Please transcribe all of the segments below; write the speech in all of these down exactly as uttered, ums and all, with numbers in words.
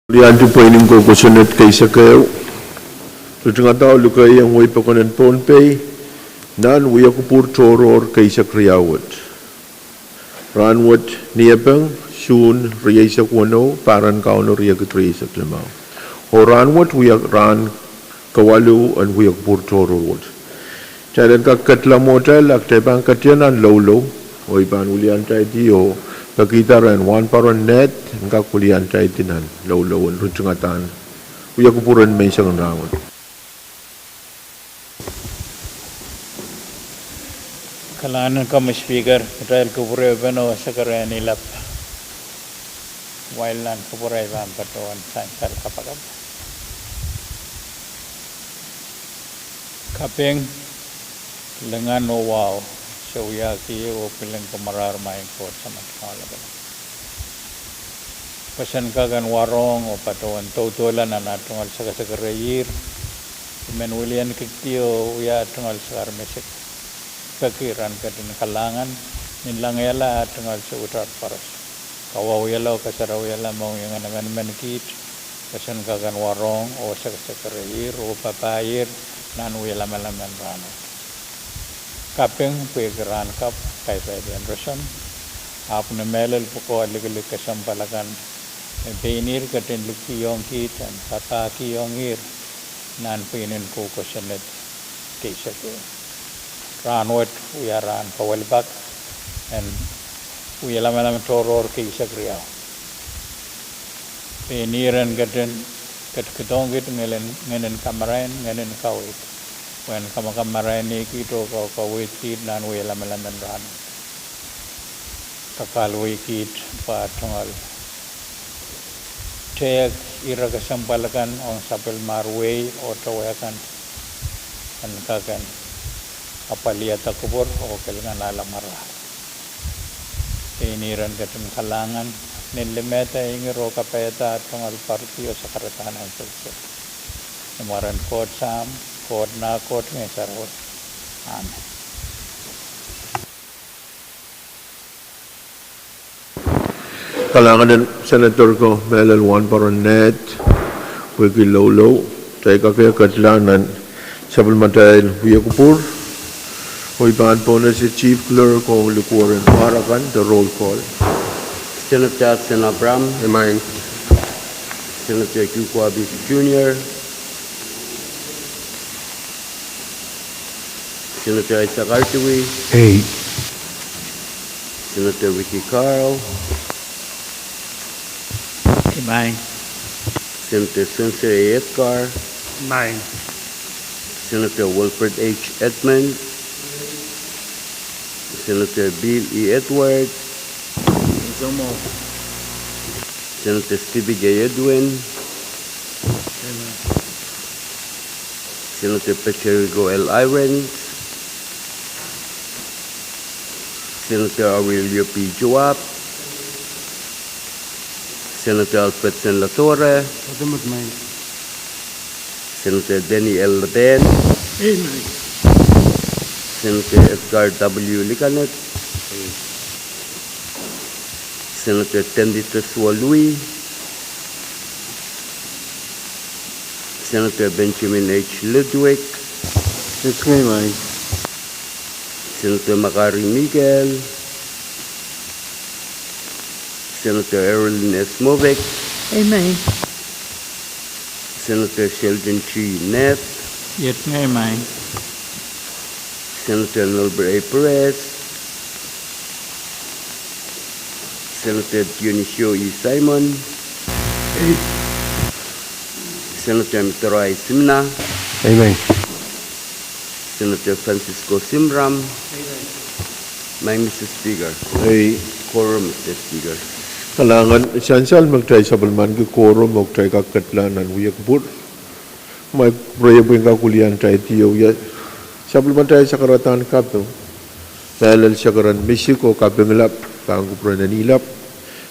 Liandi pweinen koukosonned keisek ehu. Ritingada oh likeiong wehi pokon en Pohnpei nan wiekupwur tohrohr keisek riau wet. Rahnwet Niepeng, Suhn rieisek weneu, pahr en Kauno riekid rieisek limau. Oh rahnwet wia rahn kawalu en wiekupwur tohrohr wet. Kitail en kak ketla mwohtail, a kitail pahn ketia nan loulou, oh I pahn wiliandi oh pekihda rehn wahnpoaron Ned en kak wiliandi nan loulou en ritingada wiekupwur en menseng en rahnwet. Kalahngan en komwi Speaker, kitail kupwurehpene oh sakarehn ilap. Kumwail nan kupwure, I pahn patohwan sansal kapakap. Kaping, lingan oh wahu, se wiahki oh pil kin kamarahr, Maing Koht Samat Kauno Lapalap. Koasoandi kak en warohng oh patohwan doudoula nan ah tungoal sakasakirehier. I men wiliandi oh wia tungoal sakaramasek. Peki rahn ketin kalahngan, nin langehla ah tungoal sewetail koaros. Kawauwiala oh kasarawiala mohngiong en emenemen kiht, koasoandi kak en warohng oh sakasakirehier oh papaier nan wia lamalam en rahnwet. Kaping pwehki rahn kapw, kaipaipen roson, ahpw ni mehlel pwukoa likilik kesempwal akan me pein ihr ketin likihong kiht en papahkihong ihr nan pwihnen koukosonned keisek ehu. Rahnwet wia rahn kawelipak en wia lamalam tohrohr keisek riau. Pein ihr en ketin ketikihdohng kiht ngehnen, ngehnen kamarain, ngehnen kaweid, pwehn kamakamarainih kiht oh ka-, kaweid kiht nan wia lamalam en rahnwet. Kakahlwei kiht pwe tungoal tehk ire kesempwal akan ong sapwellimahr wehi oh towe akan en kak en apwalihada kupwur oh kilkanahla marahr. Pein ihr en ketin kalahngan, nin limehda, ingir oh kapaiada tungoal poaridi oh sakarada nan selsel. Ni mwaren Koht Sahm, Koht Nah, Koht Ngehn Sarawi. Amen. Kalahngan en Senator ko mehlel wahnpoaron Ned, pwehki loulou, kitail kak ketla nan sapwellimatail wiekupwur. Oh I pahn pohnese Chief Clerk ong likwerehn mwahr akan de roll call. Senator Sen Abraham. Imaing. Senator Q Kuapis Junior. Senator Isaac Artui. Ei. Senator Ricky Carl. Imaing. Senator Spencer A. Edgar. Imaing. Senator Wilfred H. Edmund. Senator Bill E. Edwards. Senator Stephen J. Edwin. Senator Pacheco L. Irons, Senator Aurelio P. Joab, Senator Alfred Senlatore, Senator Danny L. Leben, Senator Edgar W. Licanet, Senator Tendita Suolui, Senator Benjamin H. Ludwig, Senator Makari Miguel, Senator Erwin S. Movic, Senator Sheldon G. Ned, Senator Nolbert A. Perez, Senator Dionisio E. Simon, Senator Mitorai Simina, Senator Francisco Simram. Maing Mister Speaker. Ei. Quorum, Mister Speaker. Kalahngan, sansal me kitail sapwellimaniki quorum oh kitail kak ketla nan wiekupwur. Maing, pwurehng pwihn kak wiliandi oh wia sapwellimatail sakaradahn kaping. Mehlel sakaradahn misik oh kapinglap pahn kupwuren Enihlap.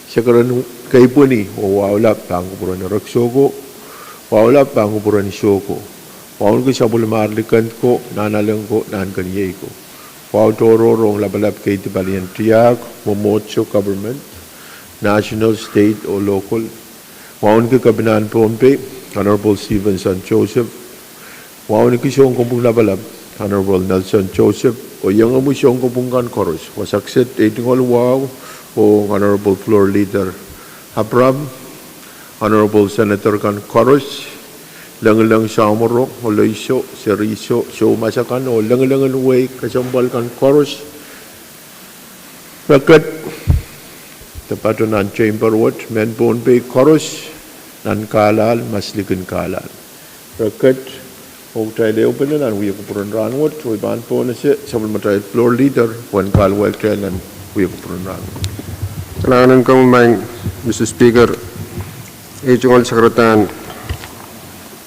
Sakaradahn keipweni oh wahulap pahn kupwuren Erekiso ko. Wahulap pahn kupwuren Iso ko. Wauneki sapwellimahr likend ko, nahnalek ko, nahnkeniei ko. Wahu tohrohr ong lapalap kei dipalien tiahk, mwomwohdiso, government, national, state oh local. Wauneki Kepinahn Pohnpei, Honorable Stevenson Joseph. Wauneki Sounkopwung Lapalap, Honorable Nelson Joseph. Oh iangahki sounkopwung kan koaros. Wasa kiset, ei tungoal wahu, oh Honorable Floor Leader Abraham, Honorable Senator kan koaros, Lengileng, Samoro, Oloiso, Seriso, Soumasakan, oh Lengileng en wehi kesempwal kan koaros. Reket, de patohwan Chamber wet, mehn Pohnpei koaros, nan kahlal, maslikin kahlal. Reket, oh kitail ehupene nan wia kupwuren rahn wet, oh I pahn pohnese sapwellimatail Floor Leader, pwehn kahluwa kitail nan wia kupwuren rahn wet. Kalahngan en komwi, Maing Mister Speaker, ei tungoal sakaradahn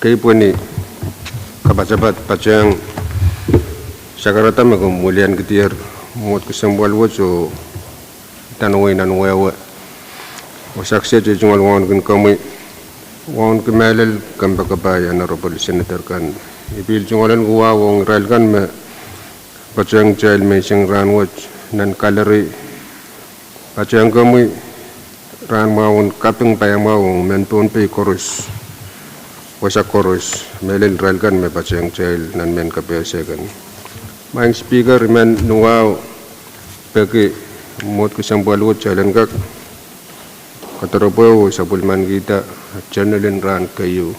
kei pweni kapasapat patehng sakarada me komw wiliankihdier mwuhr kesempwal wet oh tanwei nan wehwe. Oh sakset ei tungoal wauneki komwi, wauneki mehlel kompoakepahi Honorable Senator kan. I pil tungoal en wahu ong irail kan me patehng kitail menseng rahn wet nan gallery. Patehng komwi rahn mwahu en kaping paiamwahu ong mehn Pohnpei koaros, wasa koaros, mehlel irail kan me patehng kitail nan mehn kapehse kan. Maing Speaker, I men wahu peki mwuhr kesempwal wet kitail en kak kadoropwe oh sapwellimankihda journal en rahn keieu.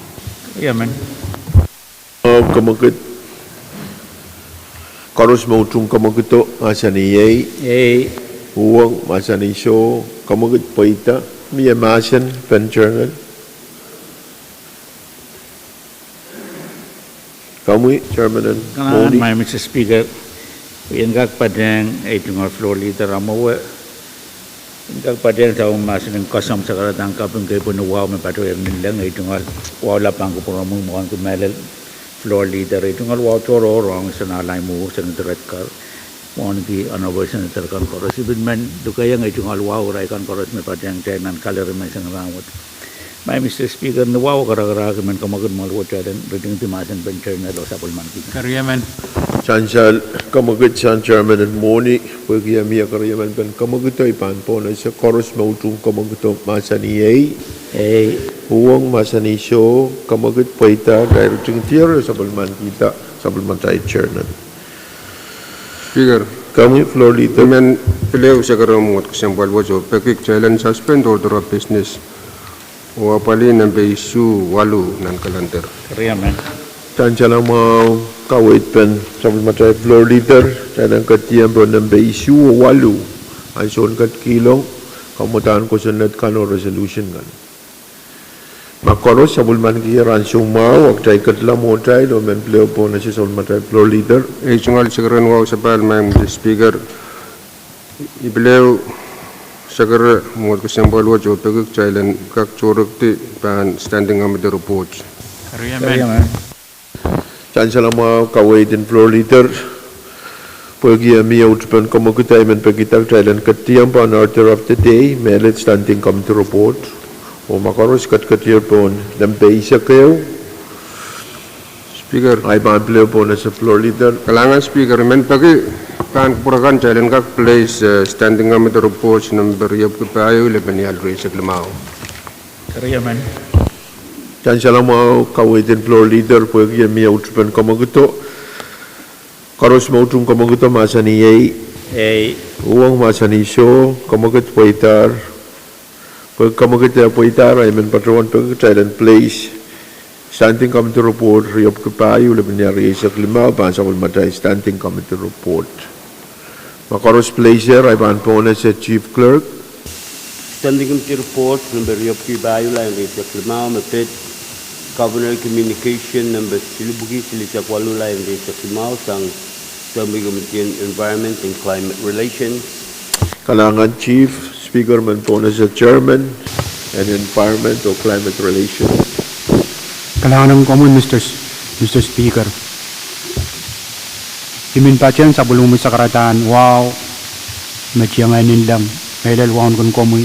Koaros me utung komwekid, mahsanih ei. Uhwong, mahsanih soh. Komwekid pweida. Mie mahsen pen journal? Komwi, Chairman en Moni. Maing Mister Speaker, I en kak patehng ei tungoal Floor Leader mwowe, I en kak patehng sapwellime mahsen en koasoandi sakaradahn kaping kei pweni wahu me patohwan inenleng, ei tungoal wahu lapalap ong kupwuromwi, wauneki mehlel Floor Leader, ei tungoal wahu tohrohr ong Senator Alain Muhu, Senator Redkar, wauneki Honorable Senator kan koaros. I pil men lukehiong ei tungoal wahu irail kan koaros me patehng kitail nan gallery menseng rahn wet. Maing Mister Speaker, ni wahu karakarahk I men komwekid mwohn wet kitail en ritingdi mahsen pen journal oh sapwellimankihda. Sansal komwekid sang Chairman en Moni, pwehki e mie keriemen pen komwekido, I pahn pohnese koaros me utung komwekido mahsanih ei. Uhwong, mahsanih soh. Komwekid pweida, kitail ritingdier oh sapwellimankihda sapwellimatail journal. Speaker, komwi Floor Leader. I men pil ehu sakarail mwuhr kesempwal wet oh peki kitail en suspend order of business oh apwalih nempe isuh waluh nan calendar. Sansal mwahu, kaweid pen sapwellimatail Floor Leader, kitail en ketiempe nempe isuh oh waluh, ansoun ketikihong kamwadahn kosonned kan oh resolution kan. Ma koaros sapwellimanikier ansou mwahu, a kitail ketila mwohtail oh men pil ehu pohnese sapwellimatail Floor Leader. Ei tungoal sakarail wahu sapahl, Maing Mister Speaker, I pil ehu sakarail mwuhr kesempwal wet oh peki kitail en kak tohrekdi pahn Standing Committee Report. Sansal mwahu, kaweid en Floor Leader, pwehki e mie uhd pen komwekid, I men pekihda kitail en ketiempe pahn order of the day, mehlel Standing Committee Report, oh ma koaros ketiketier pohn nempe eisek ehu. Speaker, I pahn pil ehu pohnese Floor Leader. Kalahngan Speaker, I men peki pahn kupwur akan kitail en kak place Standing Committee Report nempe riepwiki pahieu lepenial rieisek limau. Sansal mwahu, kaweid en Floor Leader, pwehki e mie uhd pen komwekido. Koaros me utung komwekido mahsanih ei. Uhwong, mahsanih soh. Komwekid pweidahr. Pwehki komwekid e pweidahr, I men patohwan peki kitail en place Standing Committee Report riepwiki pahieu lepenial rieisek limau pahn sapwellimatail Standing Committee Report. Ma koaros placer, I pahn pohnese Chief Clerk. Standing Committee Report nempe riepwiki pahieu, lain rieisek limau, me pid Governor Communication nempe silipwiki silihsek waluh, lain rieisek limau, sang Assembly Committee en Environment and Climate Relations. Kalahngan Chief. Speaker men pohnese Chairman en Environment oh Climate Relations. Kalahngan en komwi, Mister S-, Mister Speaker. I men patehng sapwellimomwi sakaradahn wahu me tieng inenleng, mehlel wauneki komwi,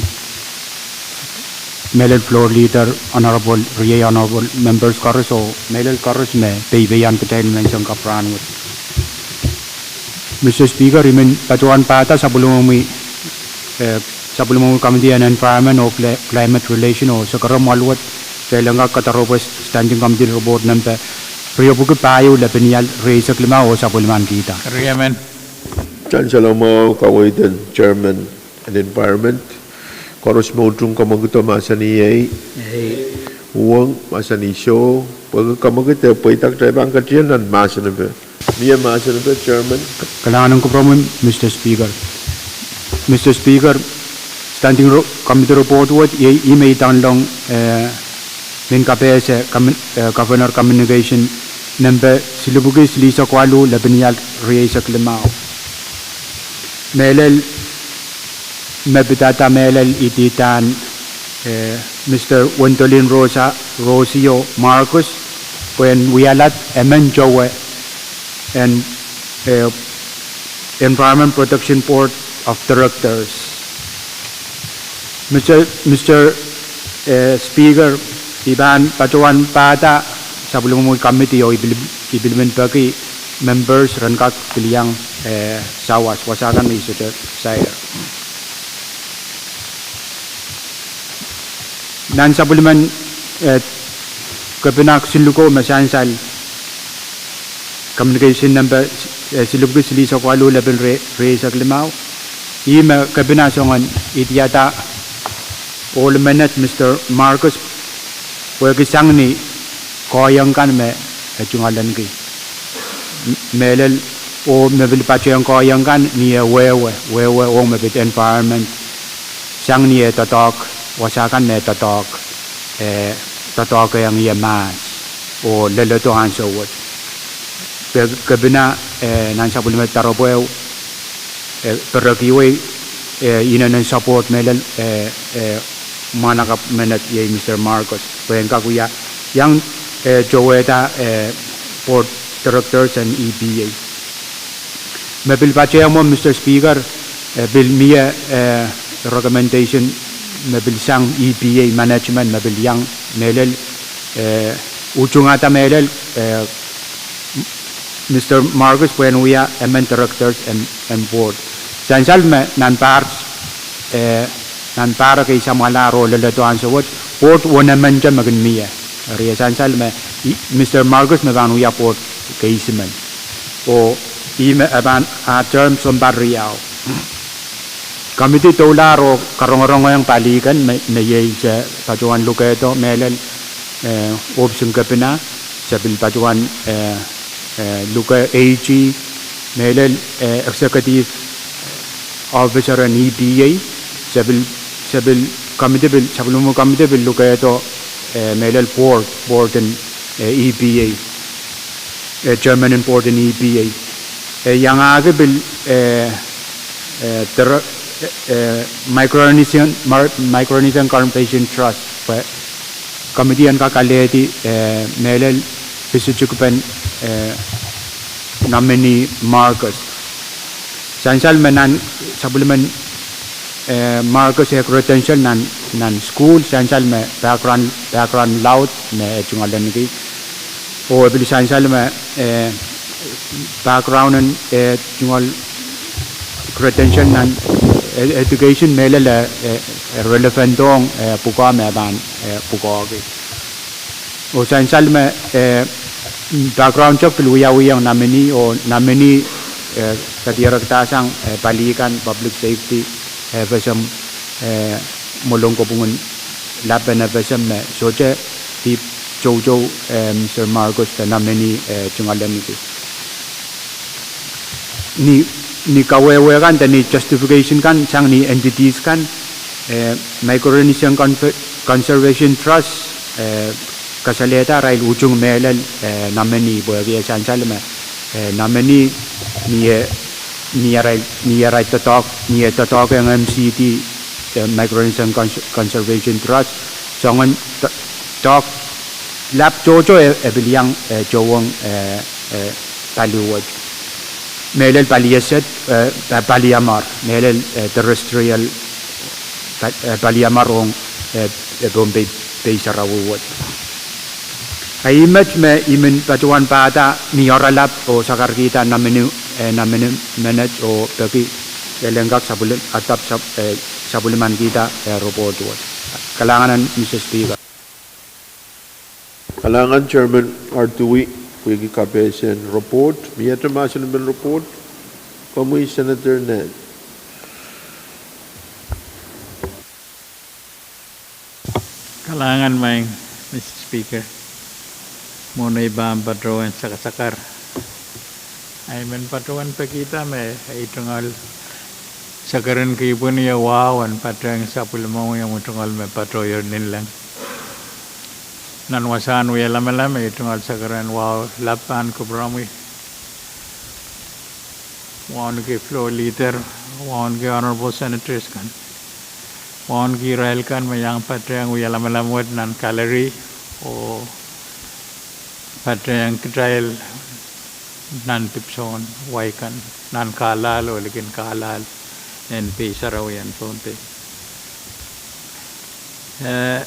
mehlel Floor Leader, Honorable, riei Honorable Members koaros oh mehlel koaros me peipeian kitail menseng kapw rahn wet. Mister Speaker, I men patohwan pahda sapwellimomwi, eh, sapwellimomwi Committee on Environment oh Cli-, Climate Relation oh Sekeromwaluwet, kitail en kak kadaropwe Standing Committee Report nempe riepwiki pahieu lepin ial rieisek limau oh sapwellimanikihda. Riemen. Sansal mwahu, kaweid en Chairman en Environment. Koaros me utung kamwekid mahsanih ei. Uhwong mahsanih soh, pwehki kamwekid e pweida kitail pahn ketier nan mahsanipe. Mie mahsanipe, Chairman. Kalahngan en kupwuromwi, Mister Speaker. Mister Speaker, Standing Ro-, Committee Report wet, iei ih me idanglong, eh, mehn kapehse, commu-, eh, Governor Communication nempe silipwiki silihsek waluh lepin ial rieisek limau. Mehlel, me pidada mehlel ididahn, eh, Mister Wendolin Rosa, Rosio Marcus, pwehn wiahla emen towe en, eh, Environment Protection Board of Directors. Mister, Mister, eh, Speaker, I pahn patohwan pahda sapwellimomwi committee oh I pil-, I pil men peki members ren kak pil iang, eh, sawas, wasa kan me I sohte sair. Nan sapwellimen, eh, kepina siluko me sansal, communication nempe, eh, silipwiki silihsek waluh lepin rie-, rieisek limau. Ih me kepina soangen idiada ohl menet Mister Marcus, pwehki sang ni koahiek kan me e tungoaleniki. M-, mehlel, oh me pil patehng koahiek kan ni eh wehwe, wehwe ong me pid environment. Sang ni eh doadoahk, wasa kan me doadoahk, eh, doadoahk ong ie mahs, oh leledo ansou wet. Pwe kepina, eh, nan sapwellime doaropwe, eh, pereki wei, eh, inenen support mehlel, eh, eh, mwahnakapw menet iei Mister Marcus. Pwe en kak wia, iang, eh, towehda, eh, board directors en E P A. Me pil patehng mwo Mister Speaker, eh, pil mie, eh, recommendation, me pil sang E P A management, me pil iang mehlel, eh, utungada mehlel, eh, Mister Marcus pwehn wia emen directors en, en board. Sansal me nan pahr, eh, nan pahr kei samwalahr oh leledo ansou wet, board wenemente me kin mie. Eri e sansal me, i-, Mister Marcus me pahn wia board kei simen. Oh ih me e pahn, ah, term sounpar riau. Committee doulahr oh karongorongohng pali kan me, me iei se patohwan lukehdo mehlel, eh, ohpis en kepina, se pil patohwan, eh, eh, luke A G, mehlel, eh, executive officer en E P A, se pil, se pil committee pil, sapwellime committee pil lukehdo, eh, mehlel board, board en, eh, E P A, eh, chairman en board en E P A. Eh, iangahki pil, eh, eh, dir-, eh, eh, Micronesian, Mar-, Micronesian Conservation Trust, pwe committee en kak alehdi, eh, mehlel pisitik pen, eh, nominee Marcus. Sansal me nan sapwellimen, eh, Marcus eh credential nan, nan sukuhl, sansal me background, background laud me e tungoaleniki. Oh e pil sansal me, eh, background en, eh, tungoal credential nan, eh, education mehlel, eh, eh, relevant ong, eh, pwukoa me pahn, eh, pwukoahki. Oh sansal me, eh, background check pil wiawihong nominee, oh nominee, eh, kadierekdahsang, eh, pali kan public safety, eh, F S M, eh, mwolong kopwungen lap en F S M me sohte dihp toutou, eh, Mister Marcus de nominee, eh, tungoaleniki. Ni, ni kawehwe kan de ni justification kan sang ni entities kan, eh, Micronesian Confe-, Conservation Trust, eh, kasalehda arail utung mehlel, eh, nominee pwehki e sansal me, eh, nominee ni e, ni arail, ni arail doadoahk, ni e doadoahk ong M C T, eh, Micronesian Cons-, Conservation Trust, soangen do-, doadoahk lap tohto e, e pil iang, eh, towehng, eh, eh, pali wet. Mehlel pali eset, eh, pa-, paliamar, mehlel, eh, terrestrial, pa-, eh, paliamar ong, eh, eh, Pohnpei, Pohnpei sarawi wet. A ih met me I men patohwan pahda ni oaralap oh sakarkihda nominee, eh, nominee menet oh peki, e len kak sapwellime, adap sap-, eh, sapwellimanikihda eh report wet. Kalahngan, Mister Speaker. Kalahngan Chairman Artui, pwehki kapehsen report. Miehte mahsen en report, komwi Senator Ned. Kalahngan maing, Mister Speaker. Mwohn ei pahn patohwan sakasakar, I men patohwan pekihda me ei tungoal sakarin kihpwin ie wahu en patehng sapwellimomwi omwi tungoal me patohier ninleng. Nan wasahn wie lamalam, ei tungoal sakarin wahu lap pahn kupwuromwi, wauneki floor leader, wauneki honorable senators kan, wauneki irail kan me iang patehng wie lamalam wet nan gallery, oh patehng kitail nan dipwisoun wai kan, nan Carlisle oh likin Carlisle, en pei sarawi en Pohnpei. Eh,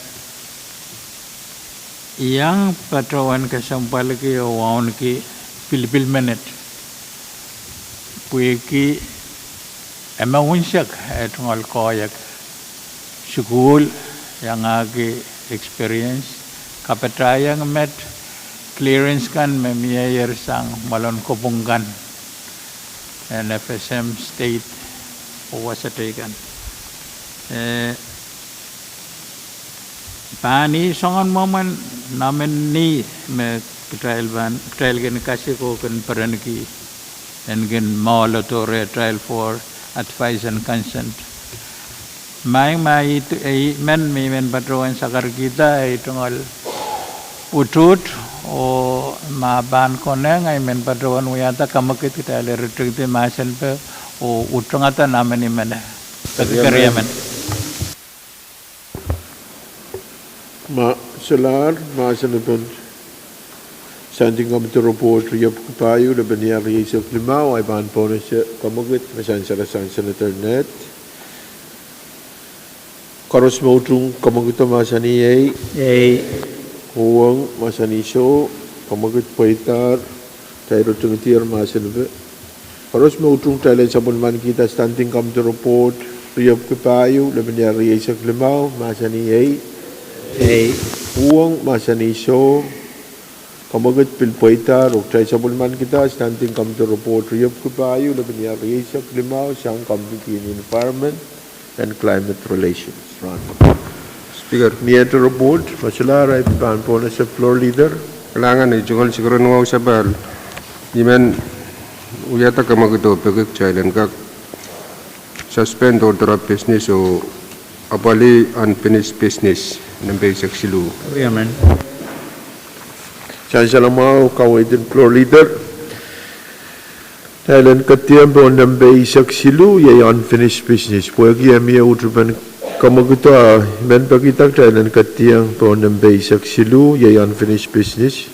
I iang patohwan kesempwalki oh wauneki pilipil menet pwehki e me unsek ei tungoal koahiek, sukuhl, iangahki experience, kapatahieng met clearance kan me mieier sang mwoalen kopwung kan en F S M, state, oh wasa teikan. Eh, pahn ih soangen mwomwen nominee me kitail pahn, kitail kin kasik oh kin perenki en kin mwohlo tohre trial for advice and consent. Maing, ma ih, ei men me I men patohwan sakarkihda ei tungoal utuht, oh ma pahn konehng I men patohwan wiahda kamwekid kitail ritingdi mahsen pe oh utungada nominee men. Peki keriemen. Ma solahr mahsen en Standing Committee Report riepwiki pahieu, lepin iar rieisek limau, I pahn pohnese kamwekid me sansal sang Senator Ned. Koaros me utung kamwekido mahsanih ei. Ei. Uhwong mahsanih soh. Kamwekid pweidahr. Kitail ritingdier mahsen pe. Koaros me utung kitail en sapwellimanikihda Standing Committee Report riepwiki pahieu, lepin iar rieisek limau, mahsanih ei. Ei. Uhwong mahsanih soh. Kamwekid pil pweidahr oh kitail sapwellimanikihda Standing Committee Report riepwiki pahieu, lepin iar rieisek limau, sang Committee on Environment and Climate Relations. Rahn. Speaker. Miehte report, ma solahr I pahn pohnese floor leader. Kalahngan, ei tungoal sakarin wahu sapahl, I men wiahda kamwekido peki kitail en kak suspend order of business oh apwalih unfinished business, nempe eisek siluh. Keriemen. Sansal mwahu, kaweid en floor leader. Kitail en ketieng pohn nempe eisek siluh, iei unfinished business. Pwehki e mie utupen kamwekido, I men pekihda kitail en ketieng pohn nempe eisek siluh, iei unfinished business.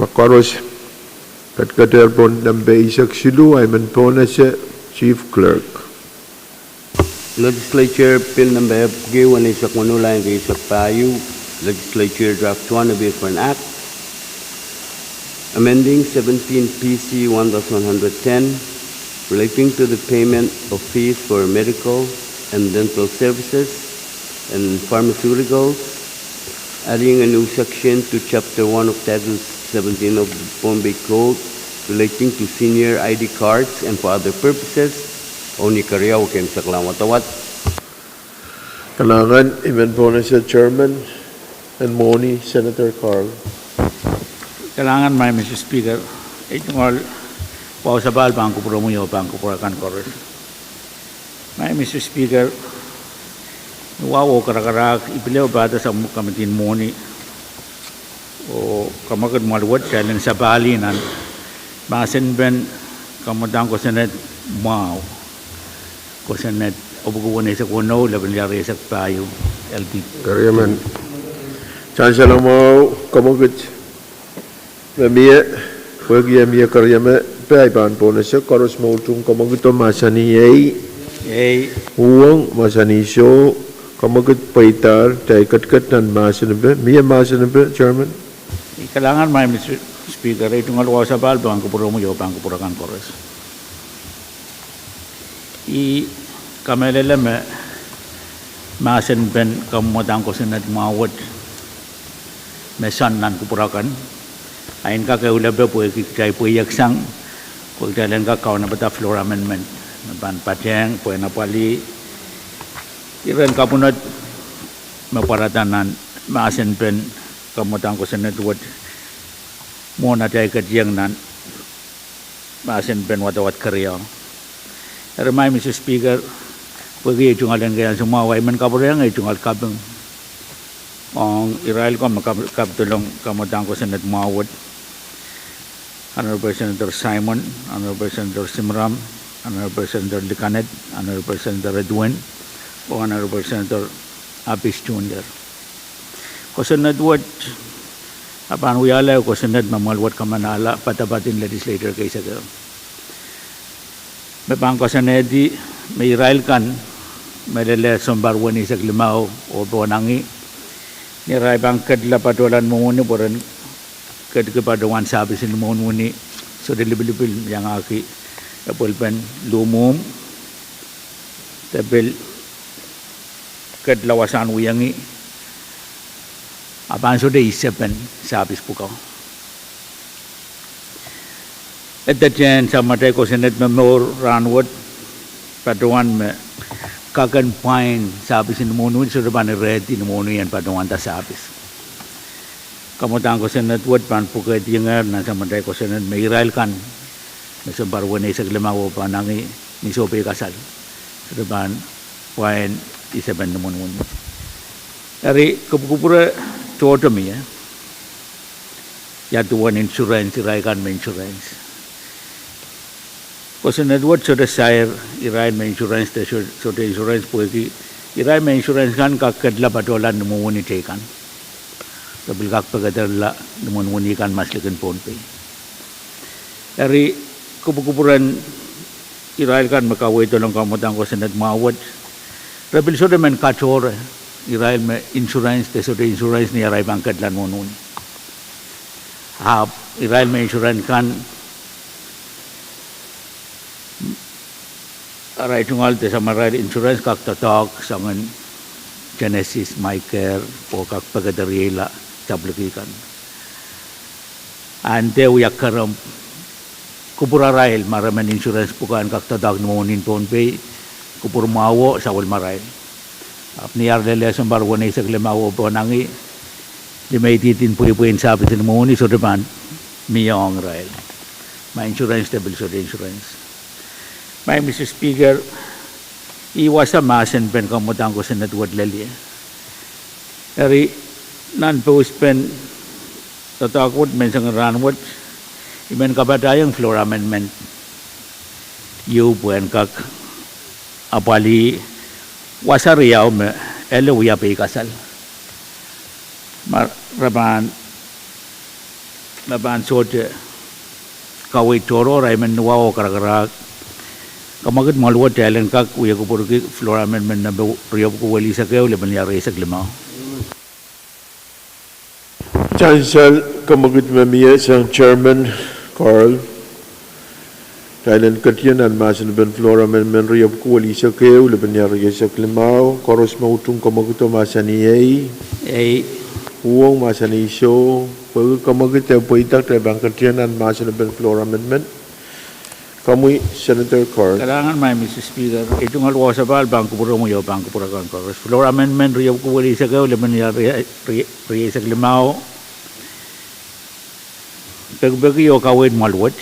Ma koaros ketiketehr pohn nempe eisek siluh, I men pohnese Chief Clerk. Legislature Bill number epwiki weneisek weneu, lain rieisek pahieu, Legislature Draft One, a bill for an act amending seventeen P C one thousand one hundred ten, relating to the payment of fees for medical and dental services and pharmaceuticals, adding a new section to Chapter One of Title seventeen of the Pohnpei Code relating to senior I D cards and for other purposes. Ong ni keriau, ken sekla wadawad. Kalahngan, I men pohnese chairman en mwohni, Senator Carl. Kalahngan, Maing Mister Speaker, ei tungoal wahu sapahl pahn kupwuromwi oh pahn kupwur akan koaros. Maing Mister Speaker, ni wahu oh karakarahk I pil ehu pahda sang committee en mwohni oh kamwekid mwoahl wet, kitail en sapahlih nan mahsen pen kamwadang kosonned mwahu, kosonned epwiki weneisek weneu, lepin iar rieisek pahieu, L P. Keriemen. Sansal mwahu, kamwekid me mie, pwehki e mie keriemen, pwe I pahn pohnese koaros me utung kamwekido mahsanih ei. Ei. Uhwong mahsanih soh. Kamwekid pweidahr, kitail ketiket nan mahsen pe. Mie mahsen pe, chairman. Kalahngan, Maing Mister Speaker, ei tungoal wahu sapahl pahn kupwuromwi oh pahn kupwur akan koaros. I Kamehlele me mahsen pen kamwadang kosonned mwahu wet me soangen nan kupwur akan, a I en kak ehulehpe pwehki kitail pweieksang, pwe kitail en kak kaunopada floor amendment me pahn patehng pwehn apwalih iren kapwunod me pwarada nan mahsen pen kamwadang kosonned wet mwohn atail ketieng nan mahsen pen wadawad keriau. Eri, Maing Mister Speaker, pwehki ei tungoal en kei ansou mwahu, I men kapwurehiong ei tungoal kaping ong irail ko me kap-, kapidolong kamwadang kosonned mwahu wet, Honorable Senator Simon, Honorable Senator Simram, Honorable Senator Licanet, Honorable Senator Edwin, oh Honorable Senator Abis Junior. Kosonned wet, a pahn wiahla ehu kosonned me mwoal wet kamanahla padapad en legislator kei seke me pahn koasoanehdi me irail kan me lel sounpar weneisek limau oh pohnangi, ni arail pahn ketla patohla ni mwohmw wini pwe ren ketki patohwan sahpis ni mwohmw wini, sohte lipilipil iangahki epwelpen luhmwuhmw, de pil ketla wasahn wiengi, a pahn sohte isepen sahpis pwukoa. Edetehn samatail kosonned me mour rahnwet patohwan me kak en pwain sahpis ni mwohmw wini sohte pahn irehdi ni mwohmw wini en patohwanda sahpis. Kamwadang kosonned wet pahn pwukehdihngehr nan samatail kosonned me irail kan me sounpar weneisek limau oh pohnangi ni sohpeikasal sohte pahn pwain isepen ni mwohmw wini. Eri kupwukupwure tohto mie, ia duwen insurance, irail kan me insurance. Kosonned wet sohte sair irail me insurance de soh-, sohte insurance pwehki irail me insurance kan kak ketla patohla ni mwohmw wini teikan, de pil kak pekederla ni mwohmw wini kan mas likin Pohnpei. Eri kupwukupwuren irail kan me kaweidolong kamwadang kosonned mwahu wet, re pil sohte men katohre irail me insurance de sohte insurance ni arail pahn ketla ni mwohmw wini. Ahpw irail me insurance kan, arail tungoal de samarail insurance kak doadoahk soangen Genesis, MyCare, oh kak pekederieila sapwelliki kan. A nde wia kerempw kupwur arail ma re men insurance pwukoa en kak doadoahk ni mwohmw wini Pohnpei, kupwur mwahuo sawelimarail. Ahpw ni ar lel sounpar weneisek limau oh pohnangi, limeidi din pweipwein sahpis ni mwohmw wini sohte pahn mie ong irail, ma insurance de pil sohte insurance. Maing Mister Speaker, ih wasa mahsen pen kamwadang kosonned wet lel ie. Eri, nan pouspen doadoahk wet menseng en rahnwet, I men kapatahiong floor amendment ieu pwehn kak apwalih wasa riau me ele wia peikasal ma re pahn, me pahn sohte kaweid tohrohr, I men nuwao oh karakarahk kamwekid mwoal wet kitail en kak wie kupwurki floor amendment nempe riepwuko welihsek ehu lepin ia rieisek limau. Sansal kamwekid me mie sang Chairman Carl. Kitail en ketien nan mahsen pen floor amendment riepwuko welihsek ehu lepin ia rieisek limau. Koaros me utung kamwekido mahsanih ei. Ei. Uhwong mahsanih soh. Pwehki kamwekid e pweida, kitail pahn ketien nan mahsen pen floor amendment. Komwi Senator Carl. Kalahngan Maing Mister Speaker, ei tungoal wasapahl pahn kupwuromwi oh pahn kupwur akan koaros. Floor amendment riepwuko welihsek ehu lepin ia rie-, rie-, rieisek limau. Pekipeki oh kaweid mwoal wet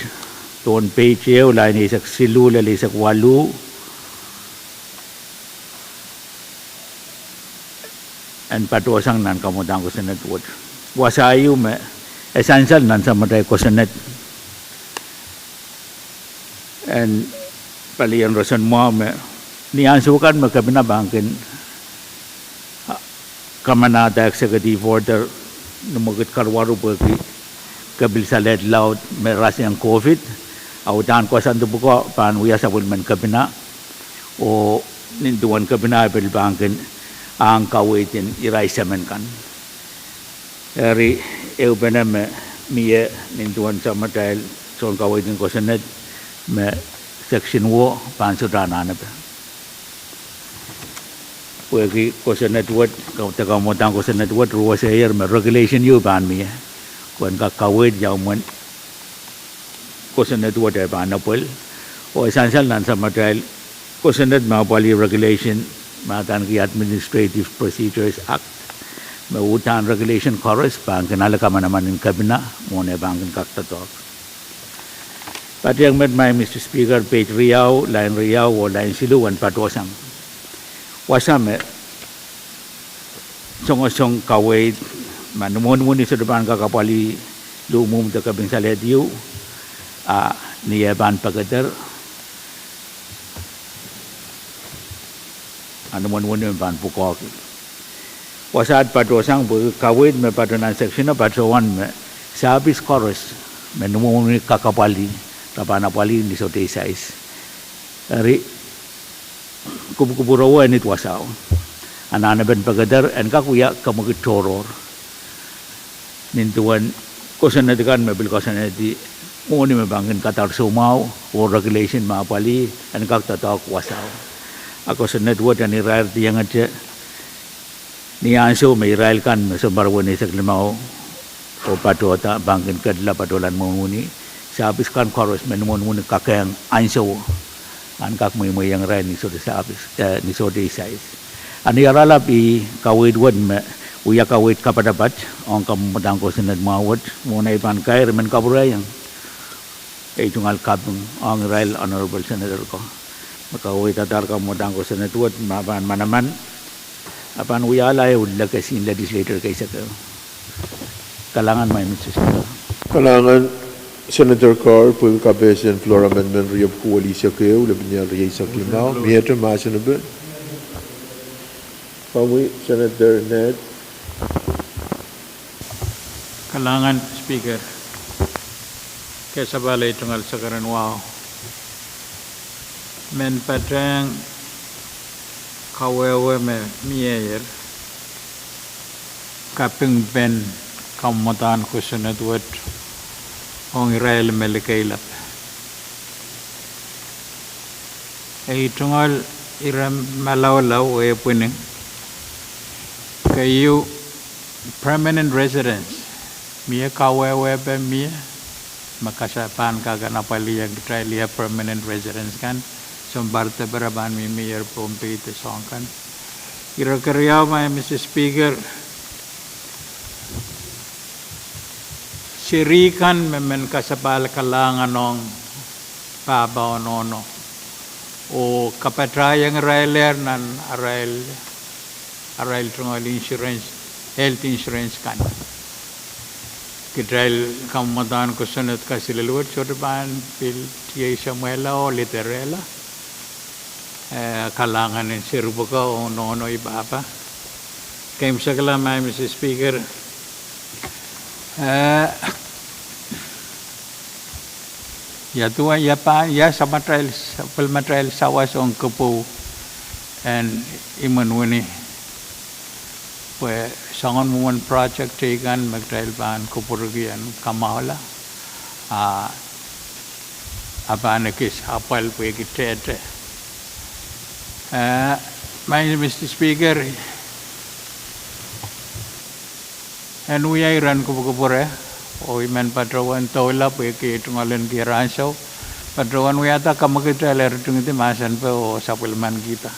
pohn page ehu, lain eisek siluh lel eisek waluh, en patohsang nan kamwadang kosonned wet. Wasa ieu me e sansal nan samatail kosonned en palien roson mwahu me ni ansou kan me kepina pahn kin kamanahda executive order ni mwekid karuwaru pwehki kepil salehd laud me rasehng COVID, a uhdahn koasoandi pwukoa pahn wia sapwellimen kepina, oh nin duwen kepina e pil pahn kin ahng kaweid en irail semen kan. Eri, ehupene me mie nin duwen samatail soun kaweid en kosonned me section wo pahn sohte anahnepe. Pwehki kosonned wet, de kamwadang kosonned wet, ruwesehier me regulation ieu pahn mie. Pwe en kak kaweid ia mwomwen kosonned wet e pahn apwal. Oh e sansal nan samatail kosonned me apwalih regulation, me adaneki Administrative Procedures Act, me uhdahn regulation koaros pahn kin ale kamanaman en kepina, mwohn e pahn kin kak doadoahk. Patehng met, Madam Speaker, page riau, lain riau oh lain siluh en patohsang wasa me songosong kaweid, ma ni mwohn wini sohte pahn kak apwalih luhmwuhmw de kepin salehd ieu, a ni e pahn pekeder, a ni mwohn wini me pahn pwukoahki. Wasaht patohsang pwehki kaweid me patoh nan section o patohwan me service koaros me ni mwohn wini kak apwalih, re pahn apwalih ni sohte isais. Eri kupwukupwur o e nit wasao. A nan e pahn pekeder, en kak wia kamwekid tohrohr nin duwen kosonned kan me pil koasoanehdi mwohni me pahn kin kadar soumwahu, oh regulation me apwalih en kak doadoahk wasao. A kosonned wet en irair diengete ni ansou me irail kan me sounpar weneisek limau oh patohda pahn kin ketla patohlahn mwohn wini, service kan koaros me ni mwohn wini kakehng ansouo, en kak mweimweiong irail ni sohte service, eh, ni sohte isais. A ni oaralap ih kaweid wet me wia kaweid kapatapat ong kamwadang kosonned mwahu wet, mwohn ei pahn kair I men kapwurehiong ei tungoal kaping ong irail Honorable Senator ko me kaweidadahr kamwadang kosonned wet me pahn manaman, a pahn wiahla ehu legacy en legislator kei seke. Kalahngan, Madam Speaker. Kalahngan Senator Carr pwehki kapehsen Floor Amendment riepwuko welihsek ehu, lepin ial rieisek limau. Miehte mahsen epen? Komwi Senator Ned. Kalahngan Speaker, kasapahl ei tungoal sakaradahn wahu. Men patehng kawehwe me mieier, kapingpen kamwadang kosonned wet ong irail me likeilap. Ei tungoal ire malaulau wehwehpwini keieu permanent residence. Mie kawehwehpe mie me kasapahl kak en apwalih ong kitail permanent residence kan, sounpar depe re pahn mihmi ier Pohnpei de soahng kan. Ire keriau, Madam Speaker, seri kan me men kasapahl kalahngan ong pahpa oh nohno oh kapatahiong irailehr nan arail tungoal insurance, health insurance kan. Kitail kamwadang kosonned kaselel wet sohte pahn pil tiei samwehla oh liderehla, eh, kalahngan en seri pwuko oh nohno oh pahpa. Keimwseklahng, Madam Speaker, eh, ia duwen, ia pahn, ia sapwellimatail sawas ong kopwou en imwen wini, pwe soangen mwomwen project teikan me kitail pahn kupwurki en kamwahula, a, a pahn ekis apwal pwehki tehte. Eh, Madam Speaker, en wia iren kupwukupwure, oh I men patohwan doula pwehki tungoal en kihong ansou, patohwan wiahda kamwekid, eri ritingidi mahsen pe oh sapwellimanikihda.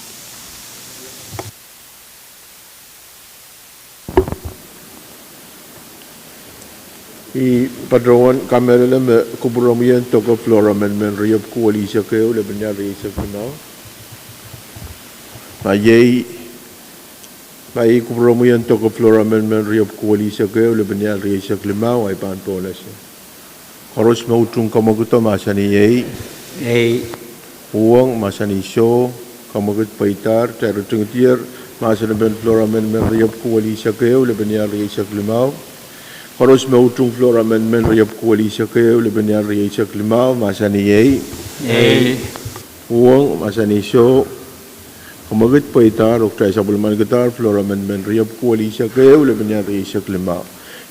I patohwan kamehlele me kupwuromwi en doko Floor Amendment riepwuko welihsek ehu, lepin ial rieisek limau. Ma iei, ma iei kupwuromwi en doko Floor Amendment riepwuko welihsek ehu, lepin ial rieisek limau, ahi pahn pohnese. Koaros me utung kamwekido mahsanih ei. Ei. Uhwong mahsanih soh. Kamwekid pweidahr. Kitail ritingdier mahsen epen Floor Amendment riepwuko welihsek ehu, lepin ial rieisek limau. Koaros me utung Floor Amendment riepwuko welihsek ehu, lepin ial rieisek limau, mahsanih ei. Ei. Uhwong mahsanih soh. Kamwekid pweidahr oh kitail sapwellimanikidahr Floor Amendment riepwuko welihsek ehu, lepin ial rieisek limau.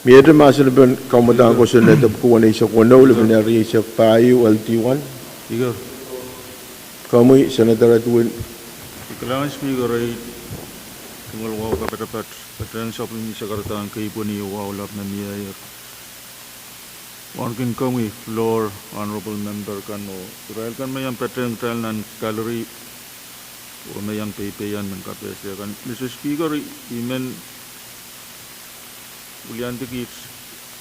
Miehte mahsen epen kamwadang kosonned epwuko weneisek weneu, lepin ial rieisek pahieu, L D one. Komwi Senator Edwin. Kalahngan Speaker, ei Tungoal wahu kapatapat, patehng sapwellime sakaradahn keipweni oh wahu lap me mieier. Wauneki komwi floor, honorable member kan oh irail kan me iang patehng kitail nan gallery oh me iang peipeian men kapehse kan. Mister Speaker, I men wiliandi kiht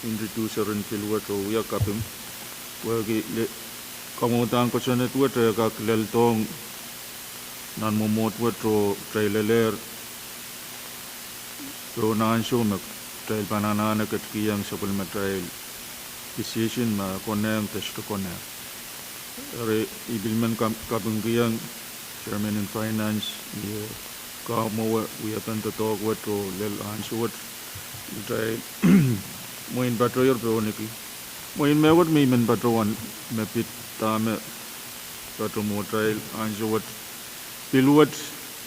introduce ren pil wet oh wia kaping, pwehki kamwadahn kosonned wet e kak leldohng nan mwomwohd wet oh kitail lelehr pohn ansou me kitail pahn anahne ketikihong sapwellimatail decision me konehng de sohte konehng. Eri I pil men kapingkihong Chairman en Finance, mie kamwowe wiepen doadoahk wet oh lel ansou wet, kitail mwein patohwer pohniki. Mwein mehkot me I men patohwan me pid dahme patohmwohtail ansou wet, pil wet,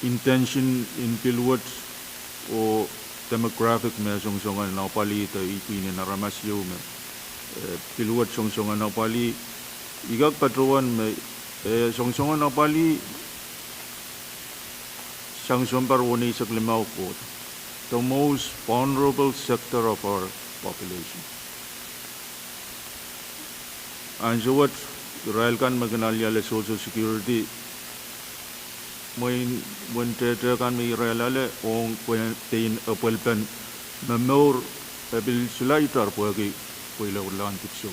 intention en pil wet oh demographic me songosongen apwalih de ipwihn en aramas ieu me pil wet songosongen apwalih. I kak patohwan me songosongen apwalih sang sounpar weneisek limau kohdo, the most vulnerable sector of our population. Ansou wet irail kan me kin ale Social Security, mwein wen tehte kan me irail ale ong pein apwalipen me mour e pil solahr pwehki pweilaudlahn dipwisou.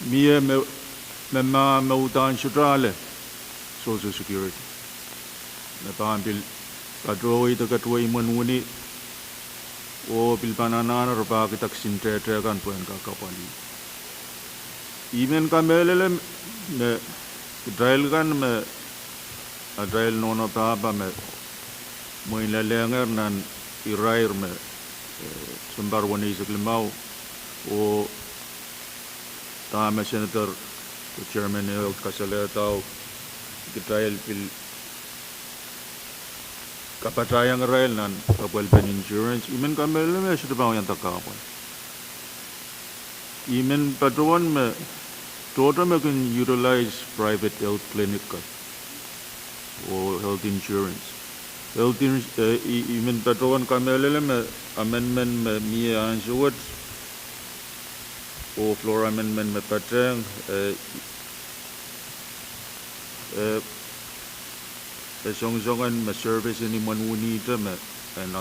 Mie me ma me uhdahn sohte ale Social Security me pahn pil patohwei de ketiwei imwen wini oh pil pahn anahne re pahn kihda kisin tehte kan pwehn kak apwalih. I men kamehlele me kitail kan me atail nohno pahpa me mwein lelehngehr nan irair me sounpar weneisek limau oh dahme Senator de Chairman Ehud kasalehdao, kitail pil kapatahiong irail nan apwalipen insurance. I men kamehlele me sohte pahn wiahda kahpwal. I men patohwan me tohto me kin utilize private health clinic kan oh health insurance. I men patohwan kamehlele me amendment me mie ansou wet oh floor amendment me patehng e songosongen me service en imwen winihte me en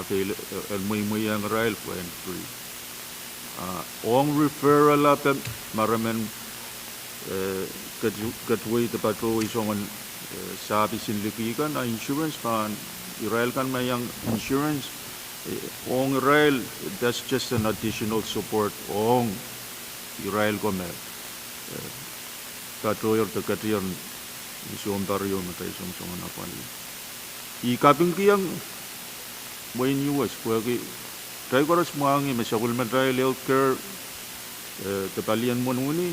mweimweiong irail pwehn free. Ong referral ape, ma re men ketiwei de patohwei soangen service en liki kan, a insurance pahn, irail kan me iang insurance ong irail, that's just an additional support ong irail ko me patohwer de ketier ni sounpar ieu me kitail songosongen apwalih. I kapingkihong wehin U S pwehki kitail koaros mwahngih me sapwellimatail health care de palien imwen wini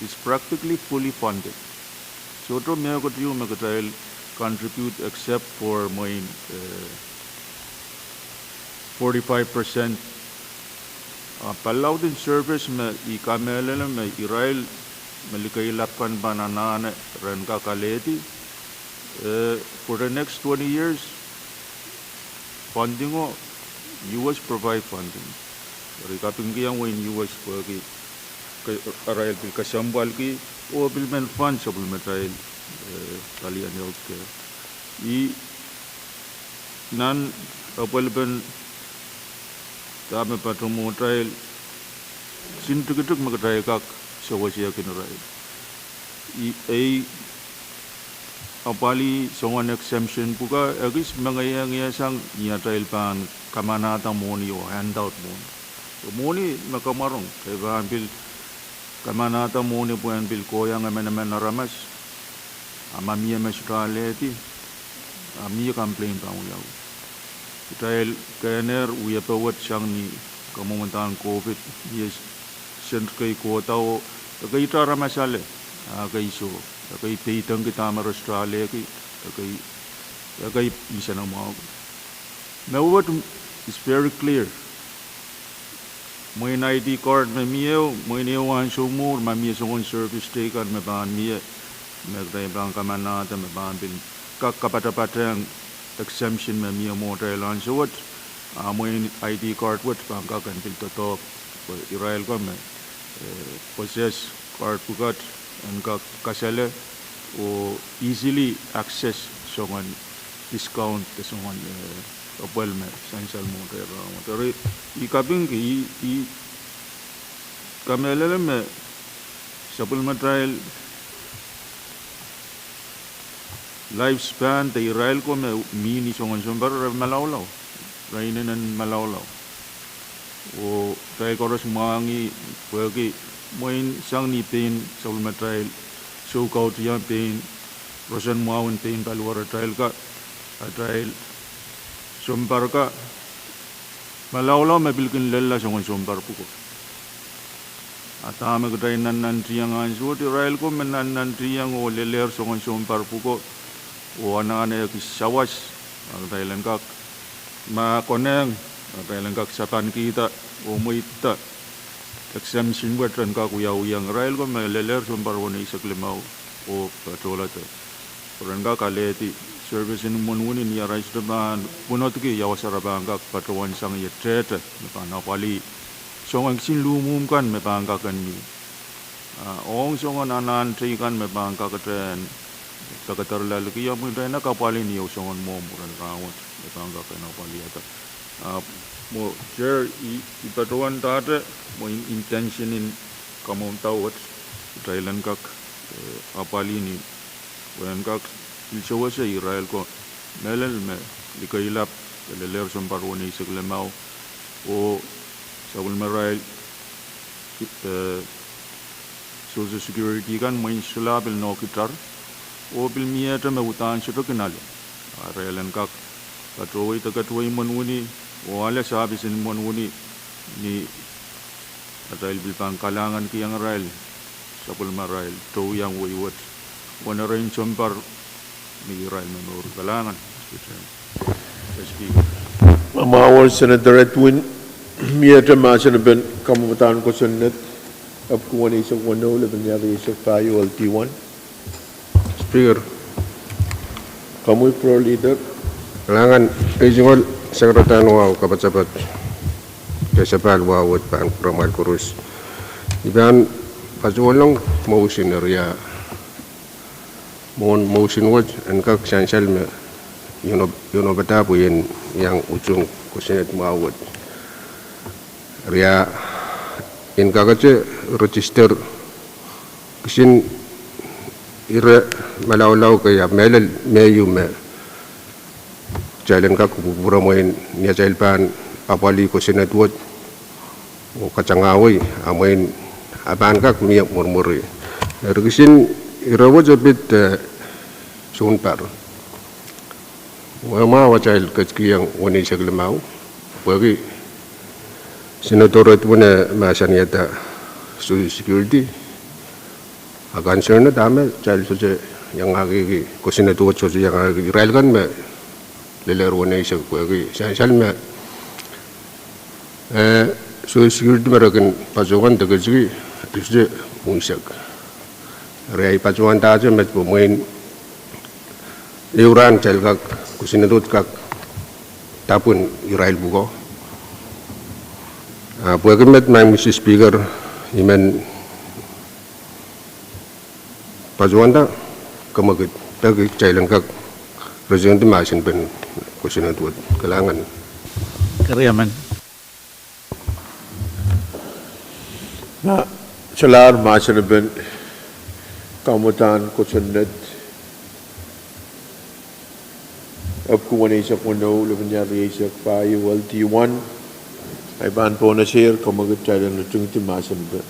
is practically fully funded. Sohte mehkot ieu me kitail contribute except for mwein forty-five percent. A palilaud en service me I kamehlele me irail me likeilap kan pahn anahne ren kak alehdi for the next twenty years, funding o, U S provide funding. Eri I kapingkihong wehin U S pwehki arail pil kesempwalki oh pil men fund sapwellimatail palien health care. I nan apwalipen dahme patohmwohtail, kisin tikitik me kitail kak sewesehkin irail. Ei apwalih soangen exemption pwuka ekis mengeiengiesang ni atail pahn kamanahda mwohni oh handout mwohni. Mwohni me kamwarong, kitail pahn pil kamanahda mwohni pwehn pil kohiong emenemen aramas, a ma mie me sohte alehdi, a mie complain pahn wiawi. Kitail kehnehr wiepe wet sang ni kamwomwdahn COVID, mie sent kei kohda oh ekei te aramas ale, a ekei soh, ekei peidengki dahme re sohte alehki, ekei nsenamwahu. Me wet is very clear. Mwein ID card me mie, mwein ehu ansou mwuhr ma mie soangen service teikan me pahn mie, me kitail pahn kamanahda me pahn pil kak kapatapatehng exemption me mie mwohtail ansou wet, a mwein I D card wet pahn kak en pil doadoahk, pwe irail ko me, eh, possess card pwukat en kak kasale oh easily access soangen discount de soangen, eh, apwal me sansal mwohtail rahnwet. Eri, I kapingki, I, I kamehlele me sapwellimatail lifespan de irail ko me mi ni soangen sounpar re malaulau, re inenen malaulau. Oh kitail koaros mwahngih pwehki mwein sang ni pein sapwellimatail soukautih pein roson mwahu en pein paliwaratail ka, atail sounpar ka, malaulau me pil kin lella soangen sounpar pwuko. A dahme kitail nannantiong ansou wet, irail ko me nannantiong oh lelehr soangen sounpar pwuko oh anahne kis sawas, a kitail en kak, ma konehng, a kitail en kak sapankihda oh mweidda exemption wet en kak wiawiong irail ko me lelehr sounpar weneisek limau oh patohlahte, pwe ren kak alehdi service en imwen wini ni arail sohte pahn pwunodki ia wasa re pahn kak patohwan sang ie tehte me pahn apwalih soangen kisin luhmwuhm kan me pahn kak en mih. A ong soangen anahn teikan me pahn kakete en pekederla liki ia mwurin kitail en kak apwalih ni ehu soangen mwomw ren rahnwet me pahn kak en apwalihada. A mwo Chair, I, I patohwandahte mwein intention en kamwomwdau wet kitail en kak, eh, apwalih ni, pwe en kak pil sewese irail ko mehlel me likeilap de lelehr sounpar weneisek limau oh sapwellimarail, eh, Social Security kan mwein solahr pil nohkitar oh pil miehte me uhdahn sohte kin ale. A irail en kak patohwei de ketiwei imwen wini oh ale service en imwen wini ni atail pil pahn kalahnganki irail sapwellimarail towe iang wei wet uwen erein sounpar ni irail me mour. Kalahngan, Speaker. Mwahu mwahu Senator Edwin, miehte mahsen en kamwadahn kosonned epwiki weneisek weneu, lepin rieisek pahieu, L D one. Speaker. Komwi Pro Leader. Kalahngan, I tungoal Secretary en wahu kapatapat, de sapahl wahu wet pahn kupwuramwail koaros. I pahn patohwan long motion eri a mwohn motion wet en kak sansal me iono, iono padahk pwe en iang utung kosonned mwahu wet. Eri a en kakete register kisin ire malaulau kei ahpw mehlel me ehu me kitail en kak kupwurpwuromwein ni atail pahn apwalih kosonned wet oh katangahwei, a mwein a pahn kak mie mwurmwuri. Eri kisin ire wet e pid, eh, sounpar. Mwahu mwahu atail ketikihong weneisek limau, pwehki Senator Edwin e mahsanihada Social Security, a concern dahme kitail sohte iangahki, kosonned wet sohte iangahki irail kan me lelehr weneisek, pwehki sansal me, eh, Social Security me re kin patohwan de ketiki, e sohte unsek. Eri I patohwandahte met pwe mwein ehu rahn kitail kak, kosonned wet kak dapwin irail pwukoa. A pwehki met, Madam Speaker, I men patohwanda, kamwekid, pwehki kitail en kak retingedi mahsenpen kosonned wet. Kalahngan. Keriemen. Ma solahr mahsenpen kamwadahn kosonned epwiki weneisek weneu, lepin rieisek pahieu, L D one, I pahn pwonehsehr, kamwekid, kitail en retingedi mahsenpen.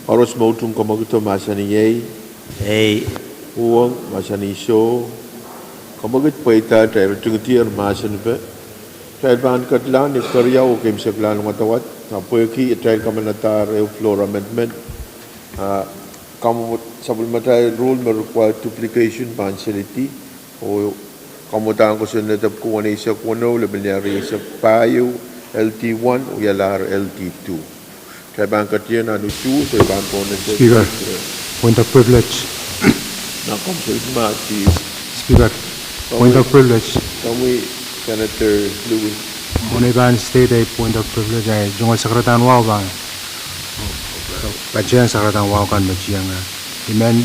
Koaros me utung kamwekido, mahsanih ei. Ei. Uhwong, mahsanih soh. Kamwekid pweida, kitail retingedier mahsenpen. Kitail pahn ketilahng ni keriau oh keimwseklahn wadawad, a pwehki kitail kamanadahr ehu floor amendment, a kam, sapwellimatail rule me require duplication pahn selidi, oh kamwadahn kosonned epwiki weneisek weneu, lepin rieisek pahieu, L D one, wialahr L D two. Kitail pahn ketin nan utuhte pahn pwonehsek. Speaker, point of privilege. Nan komw seli ma chief. Speaker, Point of privilege. Komwi Senator Louie. Mwohn ei pahn state ei point of privilege, ei tungoal sakaradahn wahu pahn, patehng sakaradahn wahu kan me tieng. I men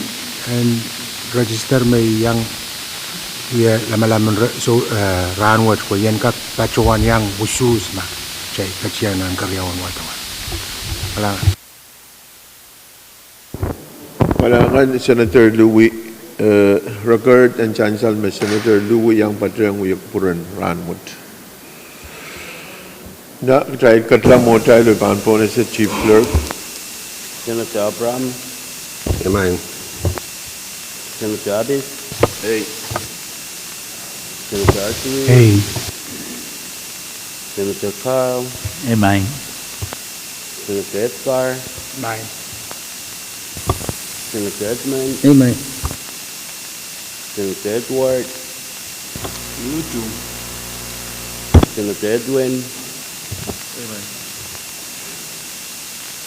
en register me I iang ie lamalam en re-, so, eh, rahnwet pwe I en kak patohwan iang usuhs ma kitail ketieng nan keriaun wadawad. Kalahngan. Kalahngan Senator Louie, eh, record en sansal me Senator Louie iang patehng wia kupwuren rahnwet. Nan kitail ketlahng mwohtail, I pahn pohnese Chief Clerk. Senator Abraham. Emen. Senator Abis. Ei. Senator Archie. Ei. Senator Carl. Emen. Senator Edgar. Emen. Senator Edmund. Emen. Senator Edward. Lutu. Senator Edwin. Emen.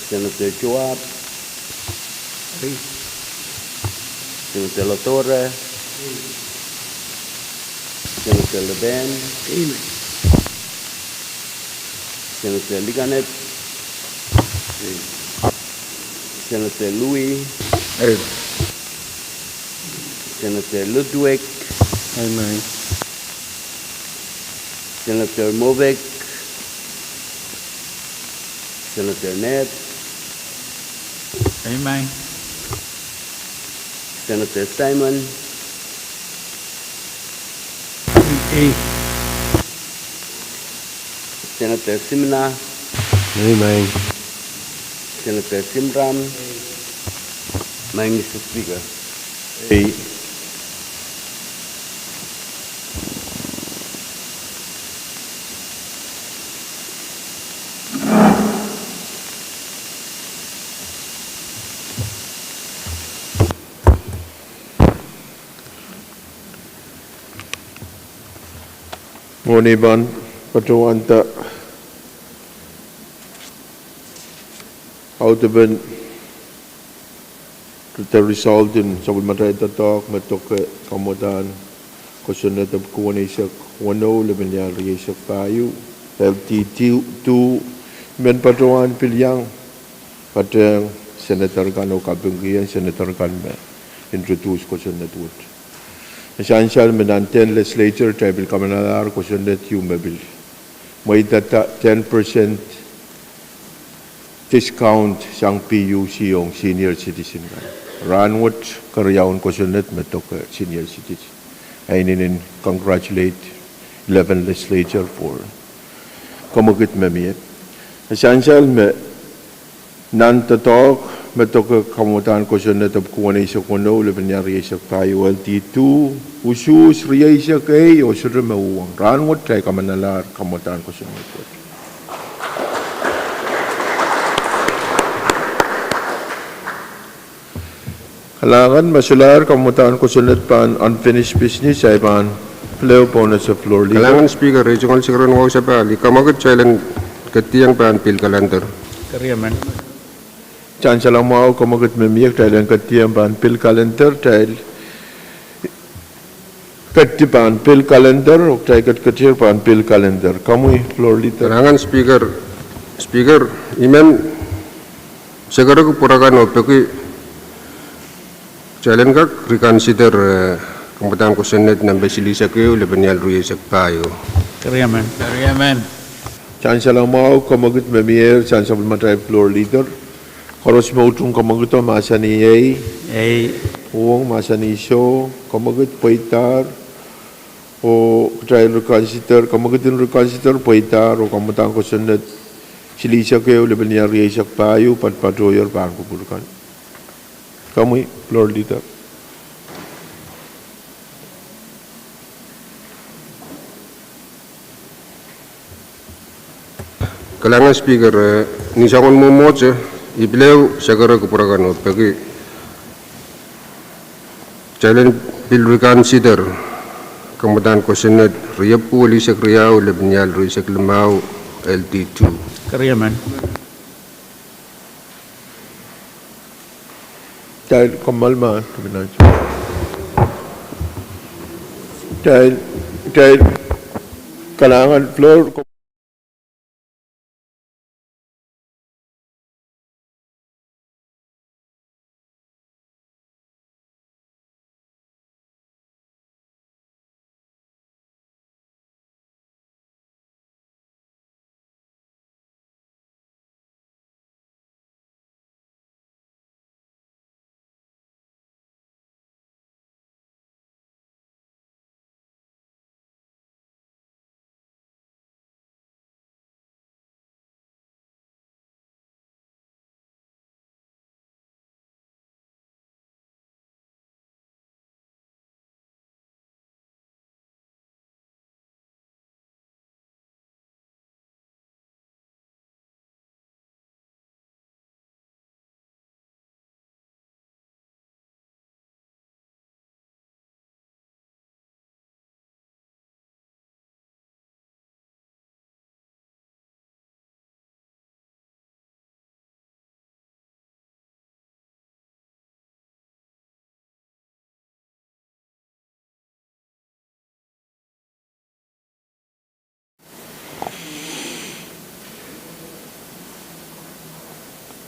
Senator Joab. Ei. Senator Ladora. Ei. Senator Leben. Emen. Senator Liganet. Ei. Senator Louie. Ei. Senator Ludwig. Emen. Senator Movic. Senator Ned. Emen. Senator Simon. Ei. Senator Simina. Emen. Senator Simram. Emen, Mister Speaker. Ei. Mwohn ei pahn patohwanda audepen the result en sapwellimatail doadoahk me doke kamwadahn kosonned epwiki weneisek weneu, lepin lial rieisek pahieu, L T two, I men patohwan pil iang patehng senator kan oh kapingkihong senator kan me introduce kosonned wet. Me sansal me nan ten legislature kitail pil kamanalahr kosonned ieu me pil mweidada ten percent discount sang P U C ong senior citizen kan. Rahnwet keriaun kosonned me doke senior citizen. I inenen congratulate eleven legislature for kamwekid me mie. E sansal me nan doadoahk me doke kamwadahn kosonned epwiki weneisek weneu, lepin lial rieisek pahieu, L T two, usuhs rieisek ehu oh sohte me uhwong. Rahnwet kitail kamanalahr kamwadahn kosonned wet. Kalahngan. Ma solahr kamwadahn kosonned pahn unfinished business, I pahn pil ehu pohnese floor leader. Kalahngan Speaker, ei tungoal sakaradahn wahu sapahl, I kamwekid kitail en ketieng pahn pil kalender. Sansal mwahu, kamwekid me mie, kitail en ketieng pahn pil kalender, kitail keti pahn pil kalender, oh kitail ketiketier pahn pil kalender. Komwi floor leader. Kalahngan Speaker, Speaker, I men sakara kupwur akan oh peki kitail en kak reconsider, eh, kamwadahn kosonned nempe silihsek ehu, lepin lial rieisek pahieu. Sansal mwahu, kamwekid me mie, sansal sapwellimatail floor leader. Koaros me utung kamwekido mahsanih ei. Ei. Uhwong mahsanih soh, kamwekid pweidahr. Oh kitail reconsider, kamwekid en reconsider pweidahr oh kamwadahn kosonned silihsek ehu, lepin lial rieisek pahieu, patpatohier pahn kupwur kan. Komwi floor leader. Kalahngan Speaker, eh, ni soangen mwomwohdiso, I pil ehu sakara kupwur akan oh peki kitail en pil reconsider kamwadahn kosonned riepwiki weneisek riau, lepin lial rieisek limau, L T two. Kitail kommoal ma, Kitail, kitail kalahngan floor.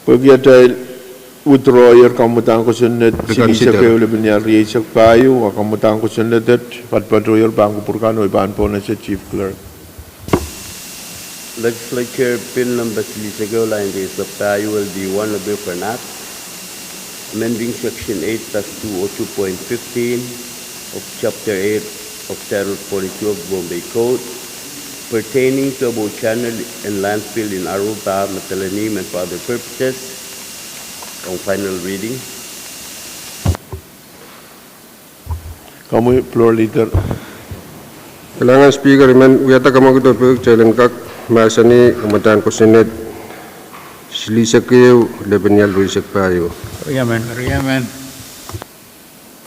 Pwehki atail withdraw-ier kamwadahn kosonned silihsek ehu lepin ial rieisek pahieu, a kamwadahn kosonned et patpatohier pahn kupwurkan oh I pahn pohnese Chief Clerk. Legislature Bill number silihsek ehu, lain rieisek pahieu, L D one, a bill for an act amending section eight dash two oh two point fifteen of chapter eight of title forty-two of Bombay Code pertaining to a boat channel and landfill in Aruba, Madolenihmw and for other purposes. On final reading. Komwi Floor Leader. Kalahngan Speaker, I men wiahda kamwakido pwehki kitail en kak mahsanih kamwadahn kosonned silihsek ehu lepin ial rieisek pahieu.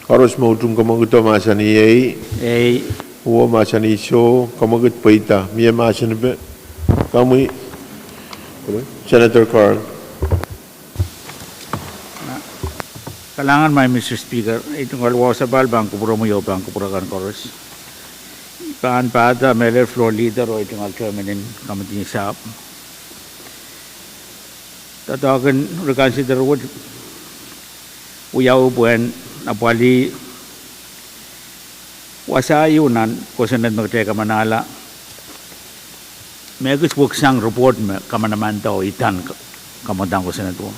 Koaros me utung kamwakido mahsanih ei. Uwo mahsanih soh, kamwakid pweida. Mie mahsenipe? Komwi Senator Carl. Kalahngan maing Mister Speaker, ei tungoal wahu sapahl pahn kupwuromwi oh pahn kupwur akan koaros. I pahn pahda mehlel Floor Leader oh ei tungoal Chairman en Committee sahpw. Doadoahk en reconsider wet wiawi pwehn apwalih wasa ieu nan kosonned me kitail kamanahla. Me kis weksang report me kamanamandahr idan kamwadahn kosonned wo.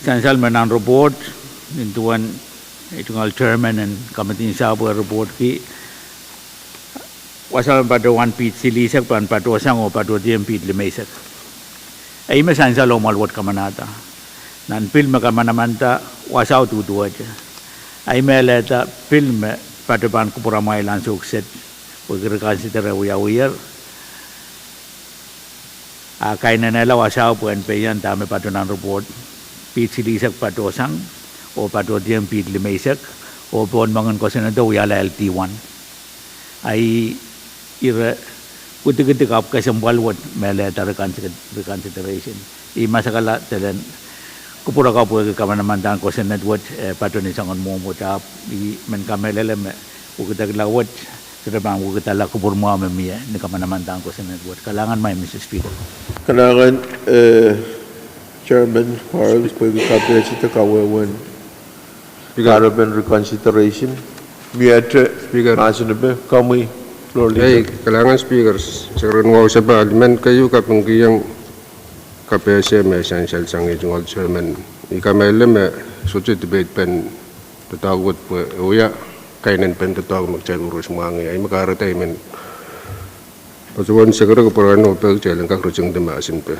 Sansal me nan report, nin duwen ei tungoal Chairman en Committee sahpw e report ki, wasa me patohwan piht silihsek pahn patohsang oh patohdiong piht limeisek. Ei me sansal omwail wet kamanahda. Nan pil me kamanamandahr wasao duduwehte. Ei me alehda pil me patohwan kupwuramwail ansou kiset pwehki reconsider e wiawiher. A kainenehla wasao pwehn peian dahme patohwan nan report. Piht silihsek patohsang oh patohdiong piht limeisek oh pohn moangen kosonnedo wiahla L D one. Ahi ire kidikidi kapw kesempwal wet me alehda reconsideration. I maskala delen kupwuroko pwehki kamanamandahr kosonned wet e patohwan ni soangen mwohmw wet ahpw I men kamehlele me wekidekla wet sohte pahn wekidala kupwur mwahu me mie ni kamanamandahr kosonned wet. Kalahngan maing Mister Speaker. Kalahngan Chairman Quarles pwehki kapehsede kawehwehn kahrepen reconsideration. Miehte mahsenipe? Komwi Floor Leader. Kalahngan Speaker, sekeren wahu sapahl, I men keieu kapingkihong kapehse me sansal sang ei tungoal Chairman. I kamehlele me sohte debate pen doadoahk wet pwe e wia kainenpen doadoahk me kitail koaros mwahngih. Ahi me kahrehda I men patohwan sekere kupwur akan oh peki kitail en kak ritingdi mahsenipe.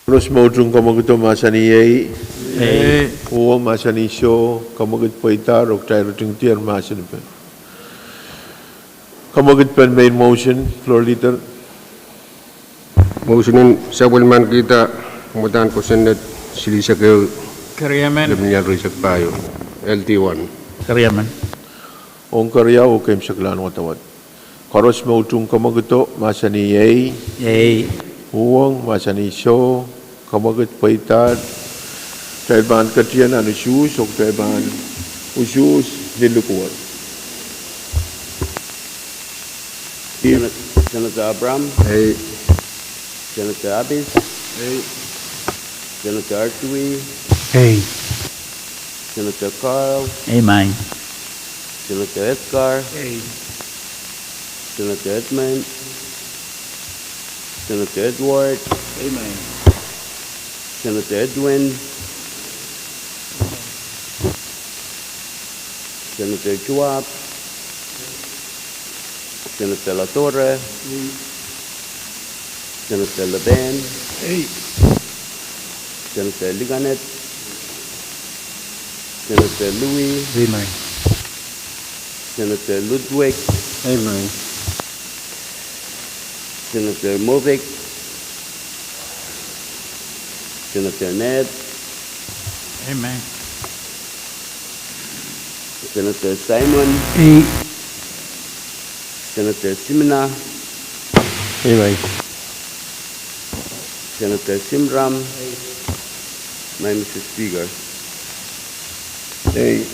Koaros me utung kamwakido mahsanih ei. Uwo mahsanih soh, kamwakid pweidahr oh kitail ritingdier mahsenipe. Kamwakidpen main motion, Floor Leader. Motion en sapwellimanikihda kamwadahn kosonned silihsek ehu lepin ial rieisek pahieu, L D one. Ong keriau oh keimwseklahn wadawad. Koaros me utung kamwakido mahsanih ei. Uwong mahsanih soh, kamwakid pweidahr. Kitail pahn ketieu nan usuhs oh kitail pahn usuhs ni likuwer. Senator Abraham. Ei. Senator Abis. Ei. Senator Artui. Ei. Senator Carl. Amen. Senator Edgar. Ei. Senator Edmund. Senator Edward. Amen. Senator Edwin. Senator Schwab. Senator Ladora. Senator Laban. Senator Liganet. Senator Louis. Amen. Senator Ludwig. Amen. Senator Movic. Senator Ned. Amen. Senator Simon. Ei. Senator Simina. Amen. Senator Simram. Ei. Mister Speaker. Ei.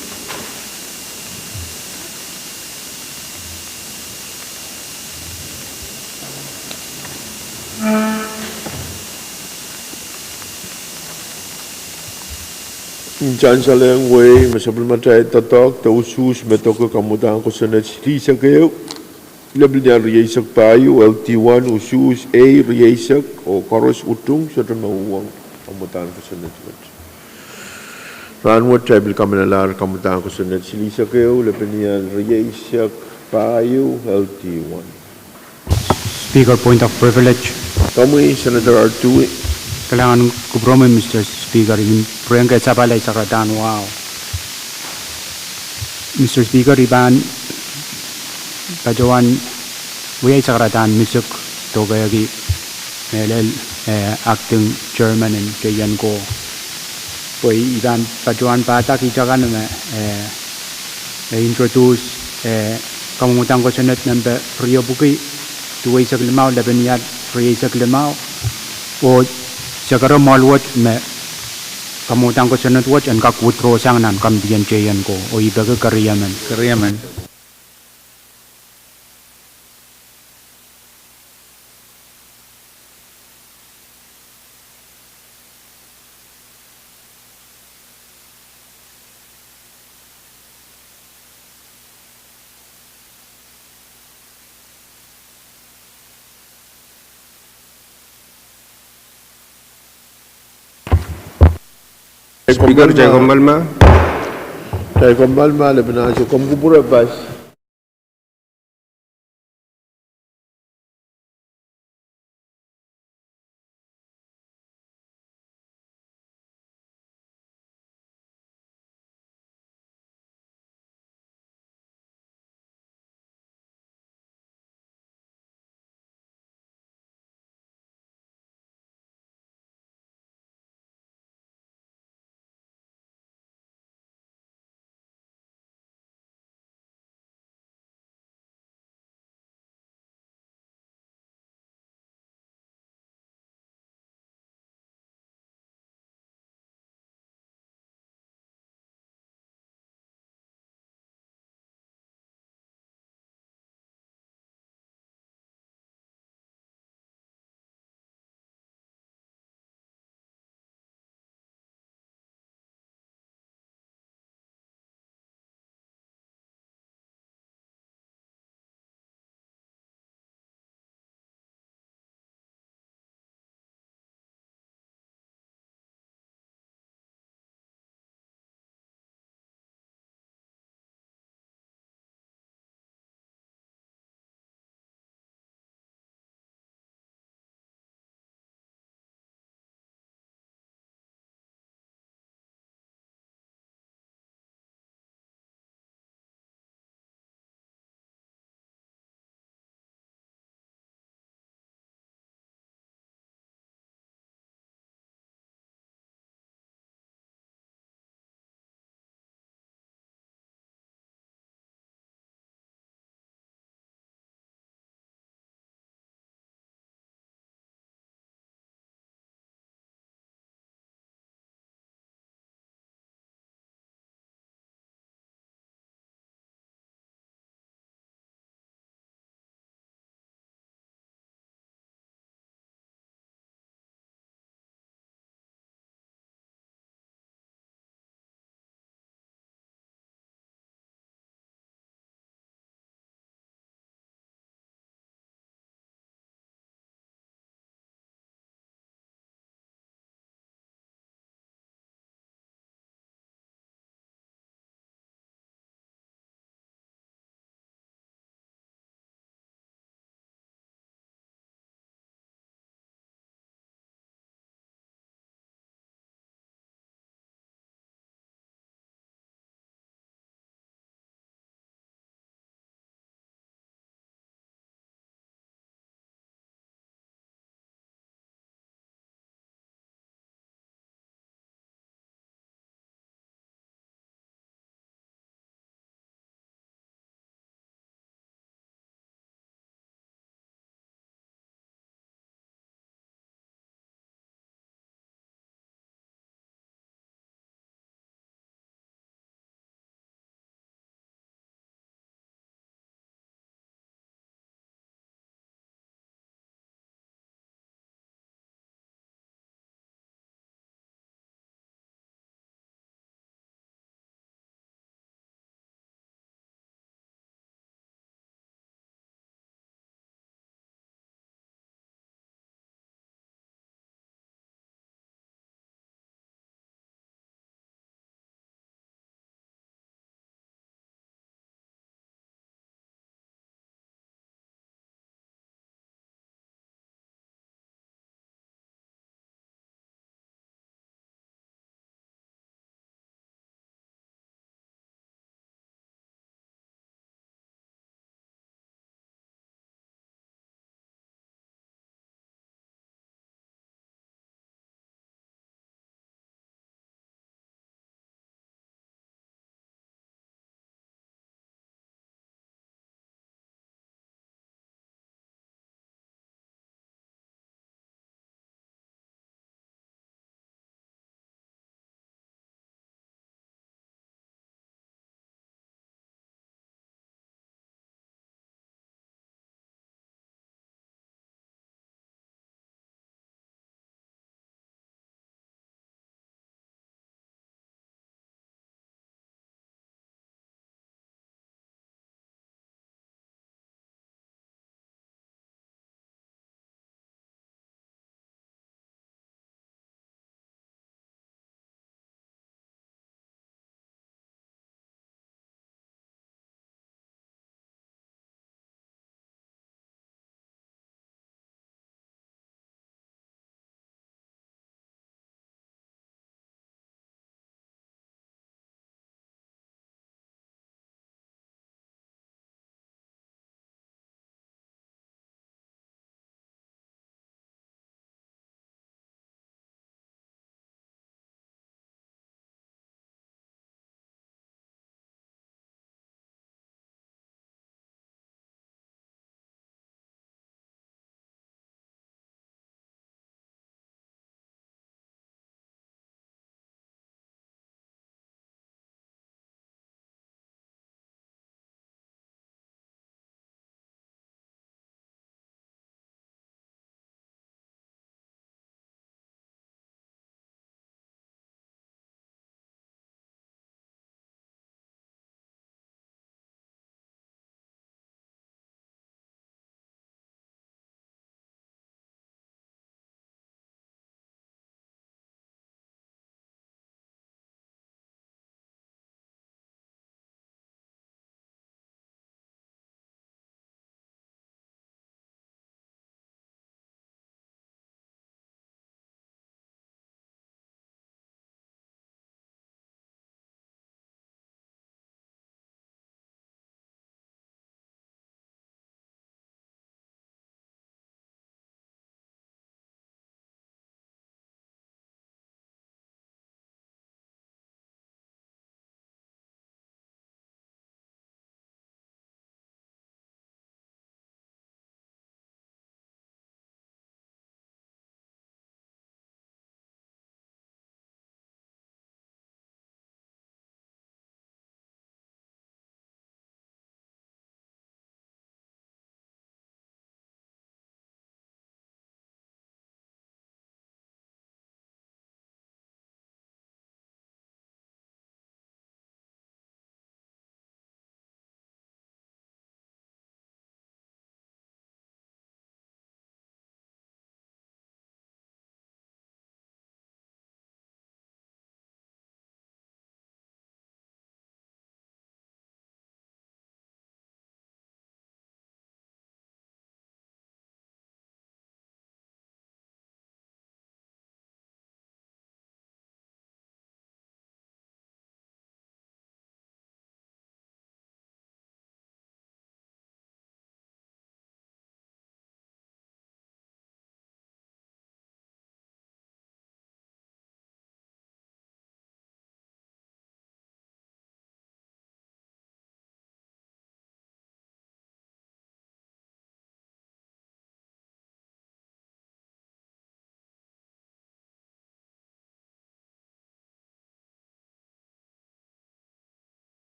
Nta saleng wei me sapwellimatail doadoahk de usuhs me doke kamwadahn kosonned silihsek ehu, lepin ial rieisek pahieu, L D one, usuhs A rieisek, oh koaros utung, sohte me uhwong kamwadahn kosonned wet. Rahnwet kitail pil kamanalahr kamwadahn kosonned silihsek ehu, lepin ial rieisek pahieu, L D one. Speaker, point of privilege. Komwi, Senator Artui. Kalahngan kupwuromwi, Mister Speaker, I men pwurehng sapwalih sakaradahn wahu. Mister Speaker, I pahn patohwan wia sakaradahn misik dohkehki mehlel, eh, acting chairman en Teien Ko. Pwe I pahn patohwan padahk kitail kan me, eh, eh, introduce, eh, kamwadahn kosonned nempe riepwiki, duweisek limau, lepin ial rieisek limau, oh sekere mwoahl wet me kamwadahn kosonned wet en kak withdraw sang nan komidien Teien Ko, oh I peki keriemen. Keriemen. Speaker, kitail komw pali ma? Kitail komw pali ma, lepin ansou komw kupwure pas.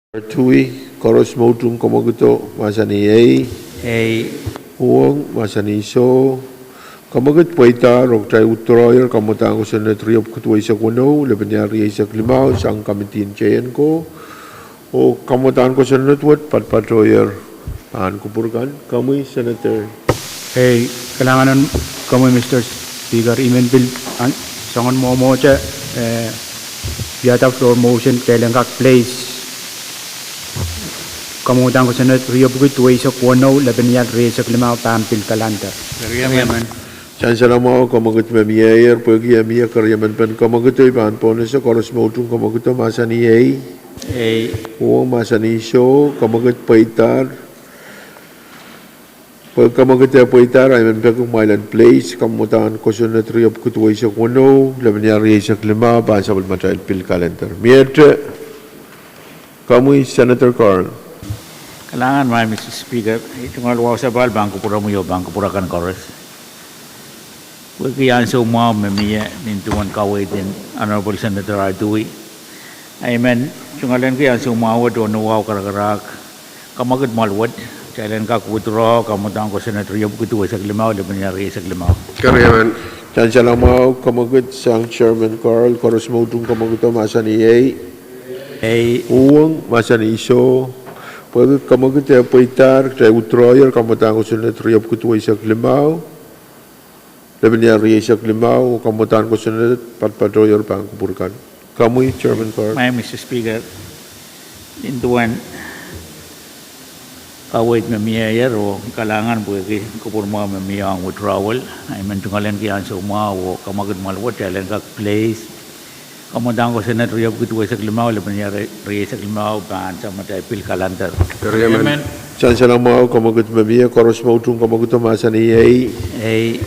Tui, koaros me utung kamwakido mahsanih ei. Ei. Uhwong mahsanih soh. Kamwakid pweida, re kitail withdrawer kamwadahn kosonned riepwiki duweisek weneu, lepin iar rieisek limau, sang kamidi en J N ko. Oh kamwadahn kosonned wet patpatohier pahn kupwur kan. Komwi Senator. Ei, kalahngan en komwi Mister Speaker, I men pil soangen mwomwohte, eh, wiahda floor motion kitail en kak place kamwadahn kosonned riepwiki duweisek weneu, lepin iar rieisek limau pahn pil kalender. Sansal mwahu, kamwakid me mieier, pwehki e mie keriemen pen kamwakido, I pahn pohnese koaros me utung kamwakido mahsanih ei. Ei. Uhwong mahsanih soh, kamwakid pweida. Pwehki kamwakid e pweida, I men peki kumwail en place kamwadahn kosonned riepwiki duweisek weneu, lepin iar rieisek limau, pahn sapwellimatail pil kalender. Miehte, komwi Senator Carl. Kalahngan, Mister Speaker, ei tungoal wahu sapahl pahn kupwuromwi oh pahn kupwur akan koaros. Pwehki ansou mwahu me mie nin duwen kaweid en Honorable Senator Tui, I men tungoalenki ansou mwahu wet oh ni wahu karakarahk, kamwakid mwahl wet, kitail en kak withdraw kamwadahn kosonned riepwiki duweisek limau, lepin iar rieisek limau. Sansal mwahu, kamwakid sang Chairman Carl, koaros me utung kamwakido mahsanih ei. Ei. Uhwong mahsanih soh, pwehki kamwakid e pweida, kitail withdrawer kamwadahn kosonned riepwiki duweisek limau, lepin iar rieisek limau, oh kamwadahn kosonned patpatohier pahn kupwur kan. Komwi Chairman Carl. Mister Speaker, nin duwen kaweid me mieier oh kalahngan pwehki kupwur mwahu me mie ong withdrawal, I men tungoalenki ansou mwahu oh kamwakid mwahl wet, kitail en kak place kamwadahn kosonned riepwiki duweisek limau, lepin iar rieisek limau, pahn sapwellimatail pil kalender. Sansal mwahu, kamwakid me mie, koaros me utung kamwakido mahsanih ei. Ei.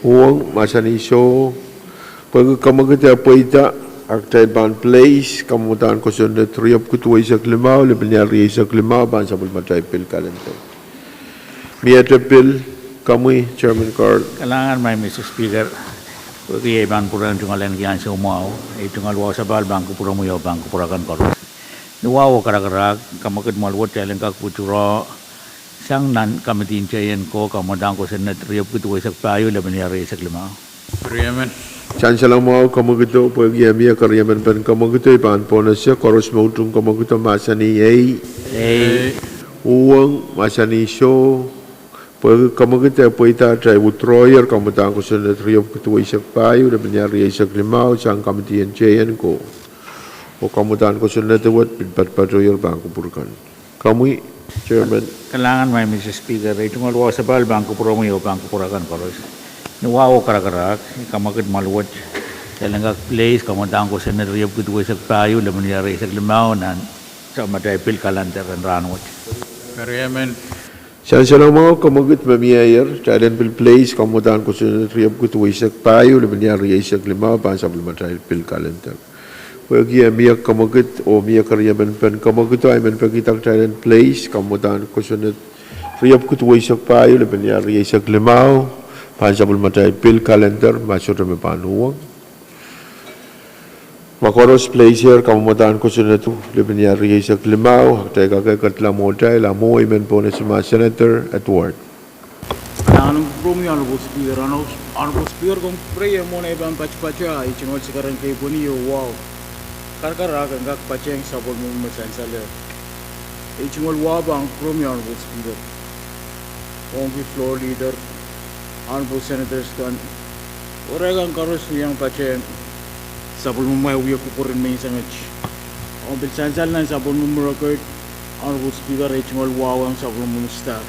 Uhwong mahsanih soh, pwehki kamwakid e pweida, a kitail pahn place kamwadahn kosonned riepwiki duweisek limau, lepin iar rieisek limau, pahn sapwellimatail pil kalender. Miehte pil, komwi Chairman Carl. Kalahngan, Mister Speaker, pwehki ei pahn pwurehng tungoalenki ansou mwahu, ei tungoal wahu sapahl pahn kupwuromwi oh pahn kupwur akan koaros. Ni wahu oh karakarahk, kamwakid mwahl wet, kitail en kak withdraw sang nan kamidi en J N ko kamwadahn kosonned riepwiki duweisek pahieu, lepin iar rieisek limau. Sansal mwahu, kamwakido, pwehki e mie keriemen pen kamwakido, I pahn pohnese koaros me utung kamwakido mahsanih ei. Ei. Uhwong mahsanih soh, pwehki kamwakid e pweida, kitail withdrawyer kamwadahn kosonned riepwiki duweisek pahieu, lepin iar rieisek limau, sang kamidi en J N ko, oh kamwadahn kosonned wet pil patpatohier pahn kupwur kan. Komwi Chairman. Kalahngan, Mister Speaker, ei tungoal wahu sapahl pahn kupwuromwi oh pahn kupwur akan koaros. Ni wahu oh karakarahk, kamwakid mwahl wet, kitail en kak place kamwadahn kosonned riepwiki duweisek pahieu, lepin iar rieisek limau, nan sapwellimatail pil kalender en rahnwet. Sansal mwahu, kamwakid me mieier, kitail en pil place kamwadahn kosonned riepwiki duweisek pahieu, lepin iar rieisek limau, pahn sapwellimatail pil kalender. Pwehki e mie kamwakid oh mie keriemen pen kamwakido, I men pekihda kitail en place kamwadahn kosonned riepwiki duweisek pahieu, lepin iar rieisek limau, pahn sapwellimatail pil kalender, ma sohte me pahn uhwong. Ma koaros place er kamwadahn kosonned, lepin iar rieisek limau, a kitail kak ketla mwohtail, a mwo I men pohnese ma Senator Edward. Kalahngan en kupwuromwi, Honorable Speaker. Honorable Speaker, komw kupwurei, e mwohn ei pahn patpato, ei tungoal sikaren kei pweni oh wahu karakarahk en kak patehng sapwellime me sansaler. Ei tungoal wahu pahn kupwuromwi, Honorable Speaker, ong ki Floor Leader, Honorable Senators kan, oh irail kan koaros me iang patehng sapwellimamwail wia kupwur en menseng wet. Ong pil sansal nan sapwellime record, Honorable Speaker, ei tungoal wahu ong sapwellime staff.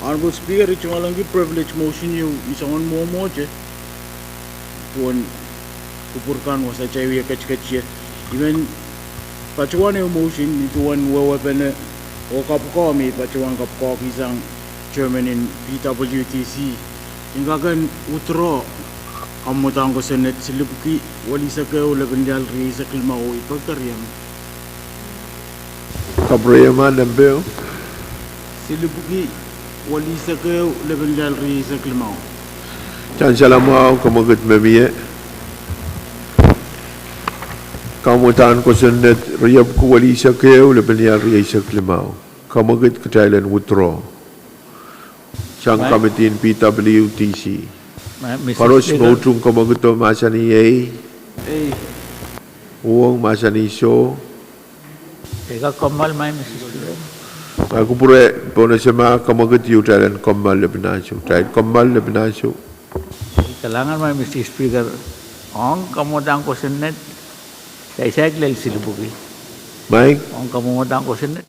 Honorable Speaker, I tungoal ong ki privilege motion ieu, I soangen mwomwohte duwen kupwur kan wasa kitail wie ketiket ie. I men patohwan ehu motion nin duwen wehwehpene oh kapwukoa me I patohwan kapwukoahki sang Chairman en P W D C, en kak en withdraw kamwadahn kosonned silipwiki welihsek ehu, lepin lial rieisek limau, oh I peki keriemen. Kapwureiema, nempe ehu. Silipwiki welihsek ehu, lepin lial rieisek limau. Sansal mwahu, kamwakid me mie. Kamwadahn kosonned riepwiki welisek ehu, lepin ial rieisek limau. Kamwekid kitail en withdraw sang committee en P W D C. Koaros me utung kamwekid oh mahsanih ei. Uhwong mahsanih soh. Kupwure pohnese ma kamwekid ieu kitail en kommoal lepin ansou. Kitail kommoal lepin ansou. Kalahngan, Mister Speaker, ong kamwadahn kosonned, kitail saik lel silipwuki. Mike. Ong kamwadahn kosonned.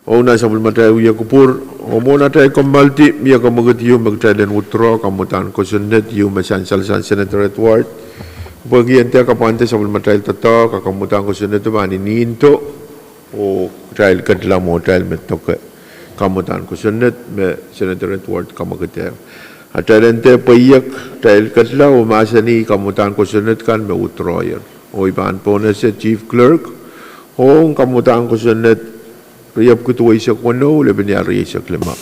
Ong nan sapwellimatail wia kupwur, oh mwohn atail kommoaldi, mie kamwekid ieu me kitail en withdraw kamwadahn kosonned ieu me sansal sang Senator Edward. Pwehki e dehr kapwaiada sapwellimatail doadoahk, a kamwadahn kosonned pahn inihdo, oh kitail ketila mwo atail me doke kamwadahn kosonned me Senator Edward kamwekid. Atail en dehr pweiek, atail ketila oh mahsanih kamwadahn kosonned kan me withdraw-ier. Oh I pahn pohnese Chief Clerk ong kamwadahn kosonned riepwiki duweisek weneu, lepin ial rieisek limau.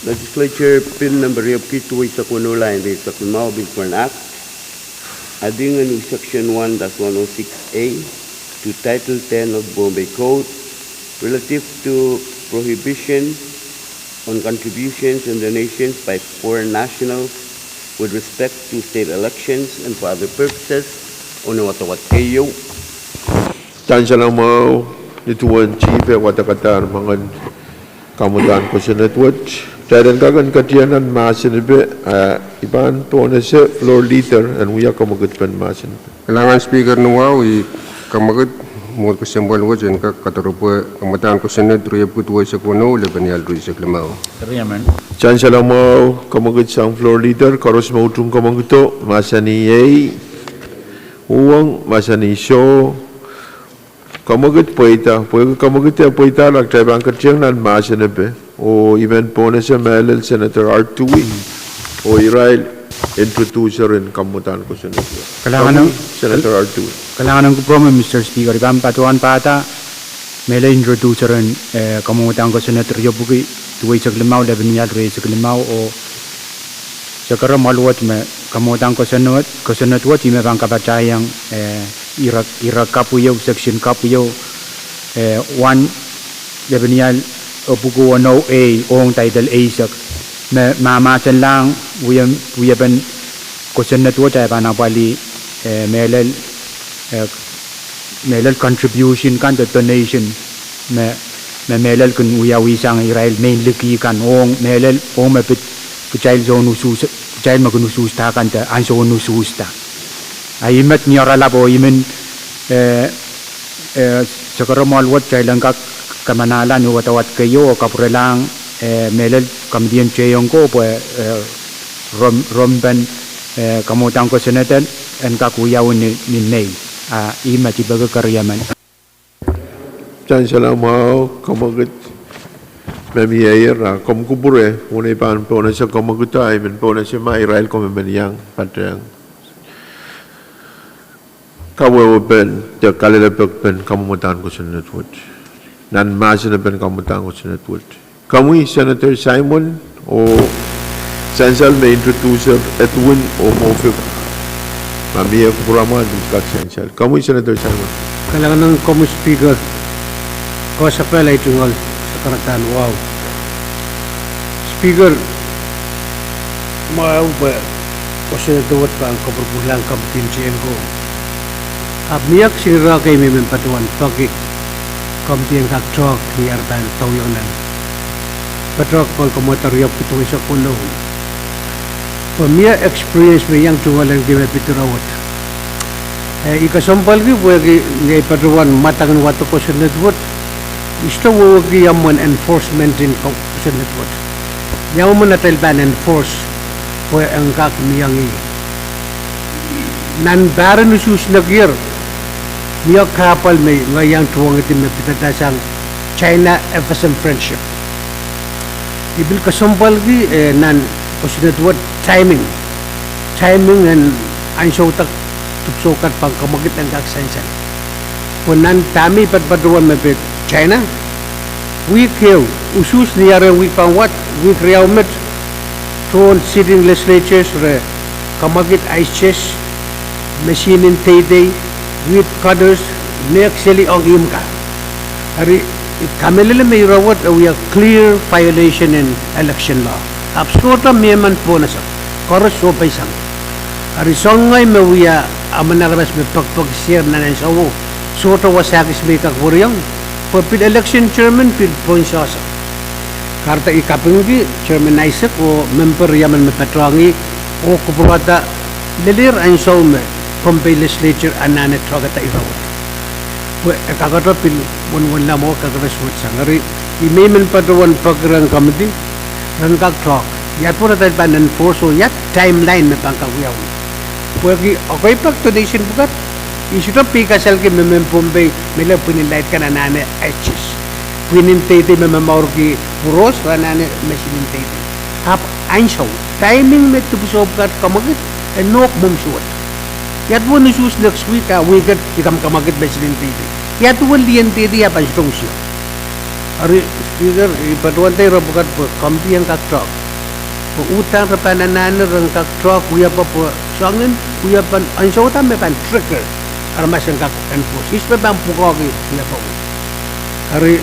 Legislature Bill Number riepwiki duweisek weneu, lain rieisek limau, Bill for an Act, adding a new Section one dash one oh six A to Title ten of Bombay Code relative to prohibition on contributions and donations by foreign nationals with respect to state elections and for other purposes. Onewadawadkeieu. Sansal mwahu, ni duwen Chief eh wadekadahr moangen kamwadahn kosonned wet. Kitail en kak en ketieng nan mahsen ipe, a I pahn pohnese Floor Leader en wia kamwekid pen mahsen ipe. Kalahngan Speaker ni wahu, I kamwekid mwohn kesempwal wet en kak kadarepwe kamwadahn kosonned riepwiki duweisek weneu, lepin ial rieisek limau. Sansal mwahu, kamwekid sang Floor Leader, koaros me utung kamwekido, mahsanih ei. Uhwong, mahsanih soh. Kamwekid pweida, pwehki kamwekid e pweida, a kitail pahn ketieng nan mahsen ipe. Oh I men pohnese mehlel Senator Artui, oh irail introducer en kamwadahn kosonned. Kalahngan ong Senator Artui. Kalahngan ong kupwuromwi Mister Speaker, I pahn patohwan pahda mehlel introducer en, eh, kamwadahn kosonned riepwiki duweisek limau, lepin ial rieisek limau, oh sakara mwahl wet me kamwadahn kosonned, kosonned wet ih me pahn kapatahiong, eh, ire, ire kapw ieu, Section kapw ieu, eh, one, lepin ial epwiki weneu A ong Title eisek. Me mahmahsenlahng wiepen kosonned wet a pahn apwalih, eh, mehlel, eh, mehlel contribution kan de donation me, me mehlel kin wiawisang irail mehn liki kan ong mehlel, ong me pid, kitail soun usuhs, kitail me kin usuhsda kan de ansoun usuhsda. A ih met ni oaralap oh I men, eh, eh, sakara mwahl wet kitail en kak kamanahla ni wadawad keieu oh kapwurelahng, eh, mehlel kamidien teiong ko pwe, eh, rom, rompen, eh, kamwadahn kosonned en kak wiawi ni, ni nei. A ih met, I peki keriemen. Sansal mwahu, kamwekid me mieier, a komw kupwure, uwen ei pahn pohnese kamwekido, I men pohnese ma irail komw men iang patehng. Kawehwepen de kalelapak pen kamwomwdahn kosonned wet. Nan mahsen pen kamwomwdahn kosonned wet. Komwi Senator Simon oh sansal me introducer Edwin oh Mofik. Ma mie kupwuramwail, kak sansal. Komwi Senator Simon. Kalahngan ong komwi Speaker. Koasoapahl ei tungoal sakaradahn wahu. Speaker, mwahu pwe kosonned wet pahn kapwurpwurlahng komidi en teiengo. Ahpw mie kisin ire kei me I men patohwan peki komidi en kak talk ni ar pahn towiohng nan patohwan komwada riepwiki duwen sokolo. Pwe mie experience me I iang tungoal ahneki me pid ire wet. Eh, I kesempwalki pwehki ngehi patohwan mwadang en wadek kosonned wet, I sohte wehwehki ia mwomwen enforcement en ko-, kosonned wet. Ia mwomwen atail pahn enforce pwe en kak mihong ih. Nan pahr en usuhs nekier, mie kahpwal me ngehi iang tuhwongidi me pidada sang China F S M Friendship. I pil kesempwalki, eh, nan kosonned wet timing. Timing en ansou da dipwisou kat pahn kamwekid en kak sansal. Pwe nan dahme I patpatohwan me pid China, wihk ehu, usuhs ni aren wihk pahn wad, wihk riau met, tohn sitting legislatures re kamwekid ICE chest, machine en deidei, weed cutters, mehkseli ong ihmw ka. Eri, I kamehlele me ire wet e wia clear violation en election law. Ahpw sohte mehmen pohnsehla, koaros sohpeisang. Eri soangen ngehi me wia emen aramas me pekipeki ser nan ansouo, sohte wasa kis me I kak weriong, pwe pil election chairman pil pohnsehla. Kahrehda I kapingki Chairman Isaac oh memper riemen me patohwanohng ih oh kupwurada lelehr ansou me Pohnpei Legislature anahne talkada ire wet. Pwe e kakete pil wenwenla mwo kakete suwed sang. Eri I men men patohwan peki rehn komidi, ren kak talk. Ia duwen atail pahn enforce oh ia timeline me pahn kak wiawi. Pwehki ekei pak donation pwukat, I sohte pei kasalki me mehn Pohnpei me lel pwihn en light kan anahne ICE chest. Pwihn en deidei me momourki pwurohs re anahne machine en deidei. Ahpw ansou, timing me dipwisou pwukat kamwekid, e nohk mwomw suwed. Ia duwen usuhs next week a wihk et I kamw- kamwekid machine en deidei. Ia duwen lien deidei a pahn sohte usia. Eri, Speaker, I patohwan dehr ire pwukat pwe komidi en kak talk. Pwe uhdahn re pahn anahne ren kak talk wiepe pwe soangen wiepen ansou da me pahn trigger aramas en kak enforce. Ihs me pahn pwukoahki wiepe wet. Eri,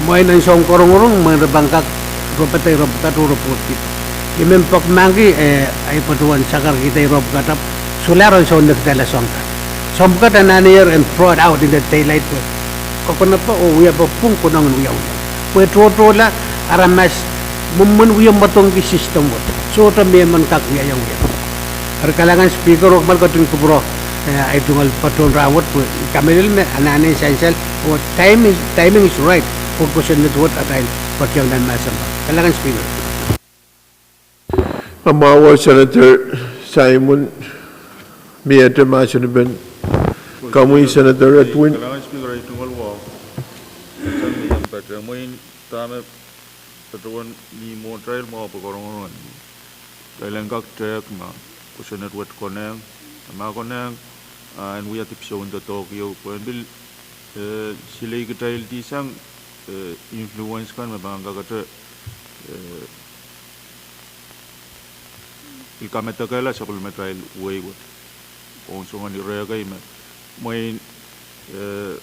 mwein ansoun korongorong, mwein re pahn kak ropade ire pwukat oh report kihda. I men peki mahkki, eh, I patohwan sakarkihda ire pwukat ahpw solahr ansoun nekidala soang kan. Soahng pwukat anahnehier en brought out in the daylight pwe kokonope oh wiepe pwung konehng en wiawi. Pwe tohtohla aramas mwomwen wie mwadangki system wet. Sohte mehmen kak wiahiong wiepe. Eri kalahngan Speaker oh kumwail ketin kupwure, eh, ei tungoal patohwan rahnwet pwe I kamehlele me anahne sansal oh timing is, timing is right oh kosonned wet atail patohwan nan mahsen. Kalahngan Speaker. Amwahu Senator Simon, miehte mahsen pen. Komwi Senator Edwin. Kalahngan Speaker, ei tungoal wahu. Sang me I iang patohwan mwein dahme patohwan ni mwohtail mwahu pwe korongorong ni. Kitail en kak tehk ma kosonned wet konehng, ma konehng, ah, en wia dipwisoun doadoahk ieu, pwe en pil, eh, sileikitaildi sang, eh, influence kan me pahn kakete, eh, pil kamedekehla sapwellimatail wehi wet. Ong soangen ire kei me mwein, eh,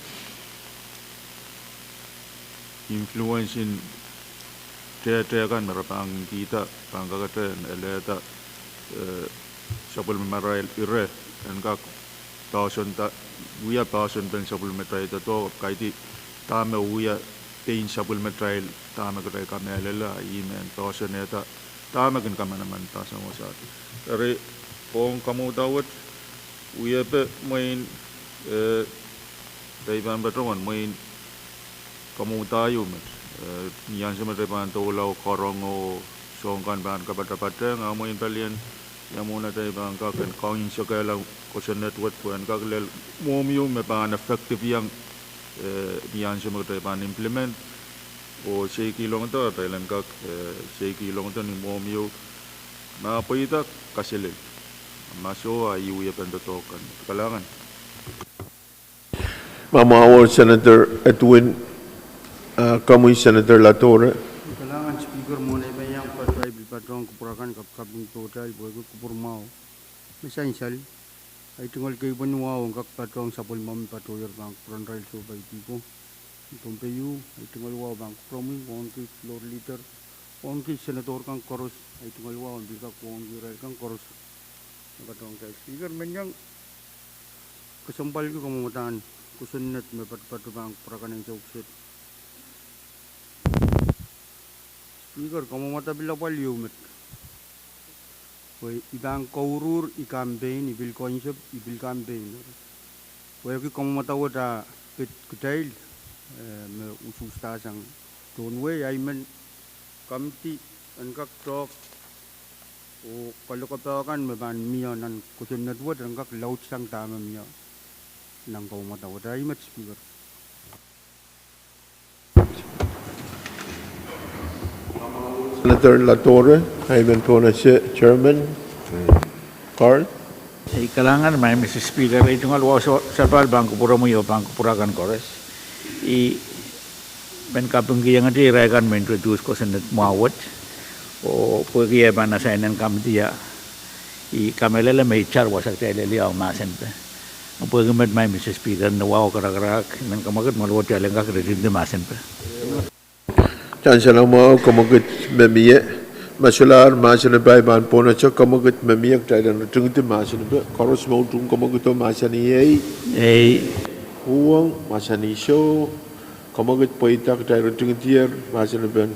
influence en tehtehkan me re pahn kihda, pahn kakete en elehda, eh, sapwellimamarail ire en kak poahsoan da, wia poahsoan pen sapwellimatail doadoahk, kaidehn dahme wia pein sapwellimatail, dahme kitail kamehlele, ih me en poahsoanehda dahme kin kamanamandahr sang wasaht. Eri, ong kamwomwada wet, wiepe mwein, eh, kitail pahn patohwan mwein kamwomwada ieu met, eh, ni ansou me kitail pahn doula oh karongo, soahng kan pahn kapatapatehng, a mwein palien ia mwomwen atail pahn kak en kaunsekehla kosonned wet pwe en kak lel mwomw ieu me pahn effective iang, eh, ni ansou me kitail pahn implement, oh seikihlongada, atail en kak, eh, seikihlongada ni mwomw ieu, ma pweida kaselel. Ma soh, a ih wiepen doadoahk kan. Kalahngan. Mamwahu Senator Edwin, ah, komwi Senator Latore. Kalahngan Speaker, mwohn ei pahn iang patohwan pil patohng kupwur akan, kapakapingkihong kitail pwehki kupwur mwahu me sansal. Ahi tungoal keieun wahu en kak patohng sapwellime me patohier pahn kupwuren irail sohpeidi ko. Pohnpei, ahi tungoal wahu pahn kupwuromwi, wauneki floor leader, wauneki senator kan koaros, ahi tungoal wahu en pil kak wauneki irail kan koaros. Patohwan kitail Speaker, men iang kesempwalki kamwomwadahn kosonned me patopato pahn kupwur akan en sohte kiset. Speaker, kamwomwada pil apwal ieu met. Pwe i pahn kauruhr, i campaign, i pil concept, i pil campaign. Pwehki kamwomwada wet ah kit kitail, eh, me usuhsdahsang tohn wehi, ahi men komidi en kak doadoahk oh kalokapakan me pahn mie nan kosonned wet en kak laudsang dahme mie nan kamwomwada wet. Ahi met Speaker. Senator Latore, ahi men pohnese Chairman, eh, Carl. Ei, kalahngan, Madam Speaker, ahi tungoal wahu sa-, sapahl pahn kupwuromwi oh pahn kupwur akan koaros. I men kapingkihong irail kan me introduce kosonned mwahu wet. Oh pwehki e pahn asainen komidi ah, I kamehlele me itar wasa kitail lel ieu mahsen pwe. Pwehki met Madam Speaker, ni wahu karakarahk, I men kamwekid mwahl wet kitail en kak ritingdi mahsen pwe. Sansal mwahu, kamwekid me mie. Ma solahr mahsen pwe I pahn pohnese kamwekid me mie, kitail en ritingdi mahsen pwe. Koaros me utung kamwekid oh mahsanih ei. Ei. Uhwong, mahsanih soh. Kamwekid pweida, kitail ritingdier mahsen pwe.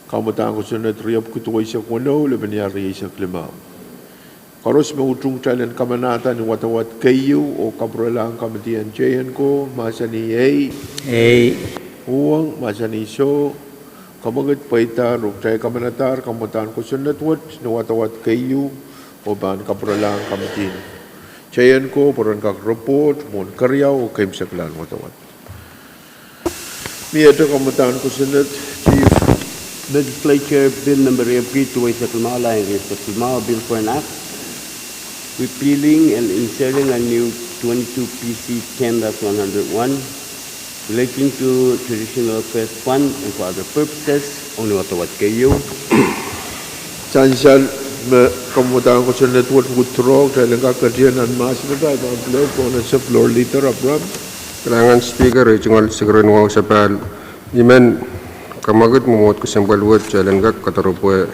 Kamwomwadahn kosonned riepwiki duweisek weneu, lepin ial rieisek limau. Koaros me utung kitail en kamanahda ni wadawad keieu oh kapwurelahng komidi en J N ko, mahsanih ei. Ei. Uhwong, mahsanih soh. Kamwekid pweida, oh kitail kamanadahr kamwomwadahn kosonned wet ni wadawad keieu oh pahn kapwurelahng komidi en J N ko pwe ren kak report mwohn keriau oh keimwseklahn wadawad. Miehte kamwomwadahn kosonned, Chief. Legislature Bill number riepwiki duweisek limau, lain rieisek limau, Bill for an Act repealing and inserting a new twenty-two P C ten dash one hundred one relating to Traditional Affairs Fund and for other purposes, ong ni wadawad keieu. Sansal me kamwomwadahn kosonned wet withdraw, kitail en kak ketin nan mahsen pwe, I pahn pil pohnese Floor Leader Abraham. Kalahngan Speaker, ahi tungoal sekeren wahu sapahl. I men kamwekid mwomwohd kesempwal wet, kitail en kak kadarepwe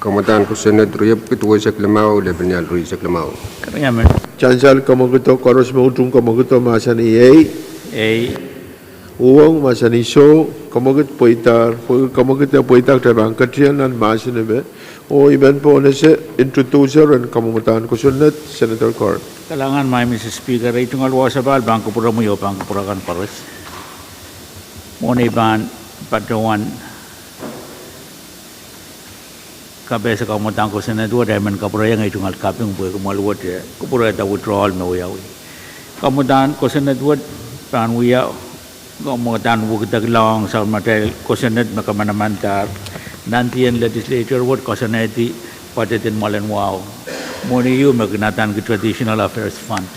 kamwomwadahn kosonned riepwiki duweisek limau, lepin ial rieisek limau. Sansal kamwekido, koaros me utung kamwekido, mahsanih ei. Ei. Uhwong, mahsanih soh. Kamwekid pweida, pwe kamwekid e pweida, kitail pahn ketin nan mahsen pwe. Oh I men pohnese introducer en kamwomwadahn kosonned, Senator Carl. Kalahngan Madam Speaker, ahi tungoal wahu sapahl pahn kupwuromwi oh pahn kupwur akan koaros. Mwohn ei pahn patohwan kapehse kamwomwadahn kosonned wet, I men kapwurehiong ei tungoal kaping pwehki mwoahl wet e kupwurehda withdrawal me wiawi. Kamwomwadahn kosonned wet pahn wia kamwomwadahn wekidekla ong sapwellimatail kosonned me kamanamandahr nantihong legislature wet koasoanehdi pwadedin mwoalen wahu. Mwohni ieu me kin adaneki Traditional Affairs Fund.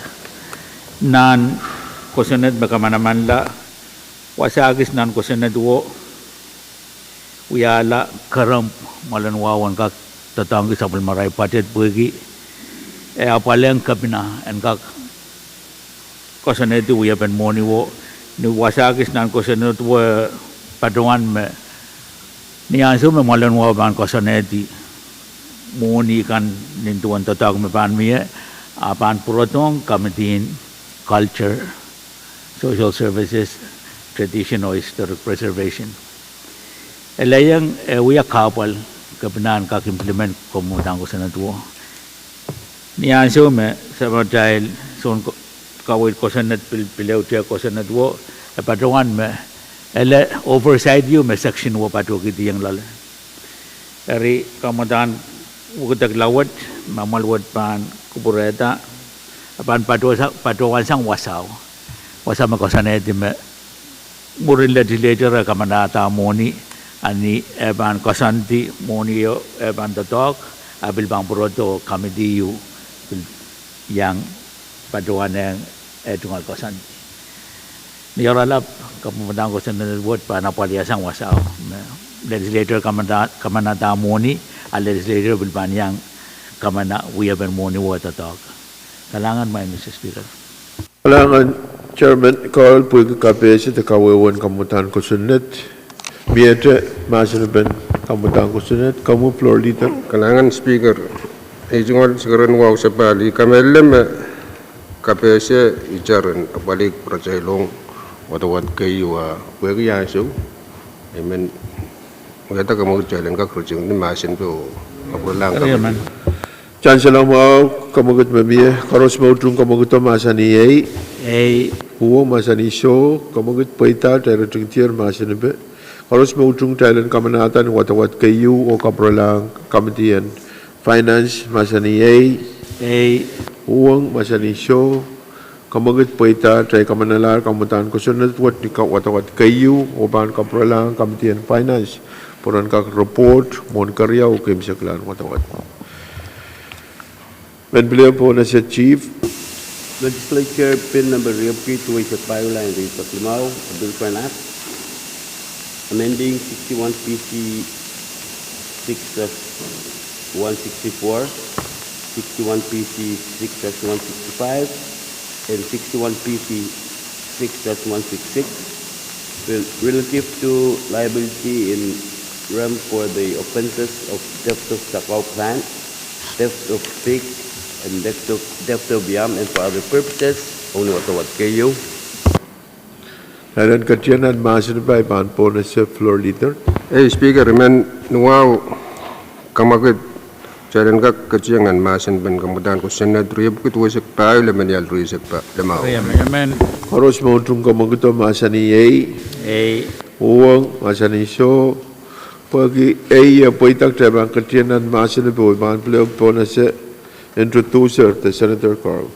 Nan kosonned me kamanamanla, wasa kis nan kosonned wet wiahla kerempw mwoalen wahu en kak doadoahngki sapwellimarail pwaded pwehki e apwalehng kepina en kak koasoanehdi wiepen mwohni wet. Ni wasa kis nan kosonned wet patohwan me ni ansou me mwoalen wahu pahn koasoanehdi mwohni kan nin duwen doadoahk me pahn mie, a pahn pwurodohng komidi en Culture, Social Services, Tradition oh Historic Preservation. Ele iang e wia kahpwal kepina en kak implement kamwomwadahn kosonned wet. Ni ansou me sapwellimatail soun kaweid kosonned pil, pil ehute kosonned wet, e patohwan me ele oversight ieu me section wet patohkihdiong loale. Eri kamwomwadahn wekidekla wet me mwoahl wet pahn kupwurehda, e pahn patohwansang wasao, wasa me koasoanehdi me mwurin legislature e kamanahda mwohni, a ni e pahn koasoandi mwohni ieu e pahn doadoahk, a pil pahn pwurodo komidi ieu pil iang patohwanehng eh tungoal koasoandi. Ni oaralap, kamwadang kosonned wet pahn apwalihasang wasao me legislator kamana-, kamanada mwohni, a legislator pil pahn iang kamana wiepen mwohni wet doadoahk. Kalahngan, Madam Speaker. Kalahngan, Chairman Carl, pwehki kapehse de kawehwe en kamwadang kosonned. Miehte mahsanipen kamwadang kosonned, komwi floor leader. Kalahngan Speaker, ei tungoal singeren wahu sapahl, I kamehlele me kapehse itar en apwalih ratailong wadawad keieu, a pwehki ansou, I men wiahda kamwekid kitail en kak riting ni mahsen pwe oh apwalih. Chancellor mwahu, kamwekid me mie. Koaros me utung kamwekido mahsanih ei. Ei. Uhwong mahsanih soh. Kamwekid pweida, kitail ritingdier mahsanipe. Koaros me utung kitail en kamanada ni wadawad keieu oh kapwurelahng Committee en Finance mahsanih ei. Ei. Uhwong mahsanih soh. Kamwekid pweida, kitail kamanalahr kamwadang kosonned wet ni ka-, wadawad keieu oh pahn kapwurelahng Committee en Finance pwe ren kak report mwohn keriau oh keimwseklahn wadawad. Mehn pil pohn ese, Chief. Legislature Bill Number riepwiki duweisek pahieu, lain rieisek limau, a Bill for an Act amending sixty-one P C six dash one sixty-four, sixty-one P C six dash one sixty-five, and sixty-one P C six dash one sixty-six, rel-, relative to liability in rem for the offenses of theft of sakau plant, theft of pig, and theft of, theft of yam, and for other purposes, ong ni wadawad keieu. Kitail en ketieng nan mahsen pwe I pahn pohn ese, floor leader. Ei Speaker, I men wahu kamwekid kitail en kak ketieng nan mahsanipen kamwadang kosonned riepwiki duweisek pahieu, lemenial rieisek pa-, limau. Koaros me utung kamwekido mahsanih ei. Ei. Uhwong mahsanih soh. Pwehki ei e pweida, kitail pahn ketieng nan mahsen pwe I pahn pil pohn ese, introducer, de Senator Carl.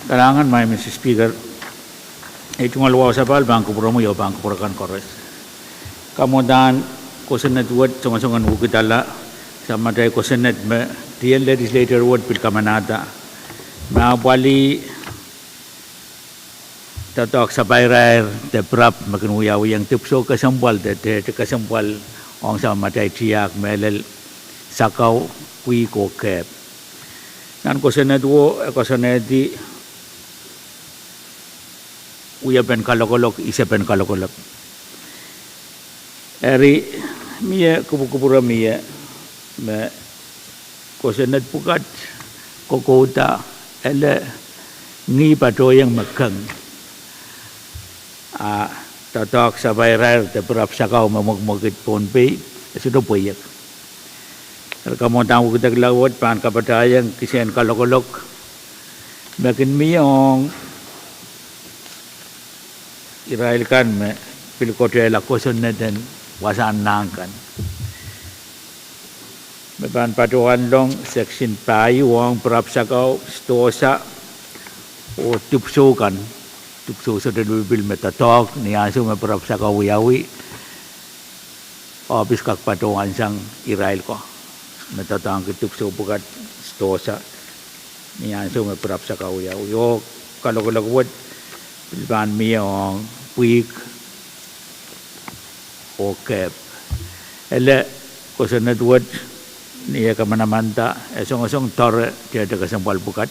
Kalahngan, Madam Speaker. Ei tungoal wahu sapahl, pahn kupwuromwi oh pahn kupwur akan koaros. Kamwadang kosonned wet songosong en wekidala samatail kosonned me tiahk legislator wet pil kamanada me apwalih doadoahk sapairair de pirap me kin wiawiong dipwisou kesempwal de, de, de kesempwal ong samatail tiahk, mehlel sakau, pwihk oh kehp. Nan kosonned wo e koasoanehdi wiepen kalokolok, isepen kalokolok. Eri mie kupwukupwure mie me kosonned pwukat kokouda ele ngih patohiong me keng, a doadoahk sapairair de pirap sakau me mwekimwekid Pohnpei e sohte pweiek. Eri kamwadang wekidekla wet pahn kapatahiong kisehn kalokolok me kin mie ong irail kan me pil kotehla kosonned en wasahn nahk kan, me pahn patohwanlong section pahieu ong pirap sakau, sidohsa, oh dipwisou kan. Dipwisou sohte lipilipil me doadoahk ni ansou me pirap sakau wiawi, ohpis kak patohwansang irail ko me doadoahngki dipwisou pwukat, sidohsa, ni ansou me pirap sakau wiawi. Oh kalokolok wet pil pahn mie ong pwihk oh kehp. Ele kosonned wet, ni eh kamanamanda, e songosong doare tiahk de kesempwal pwukat.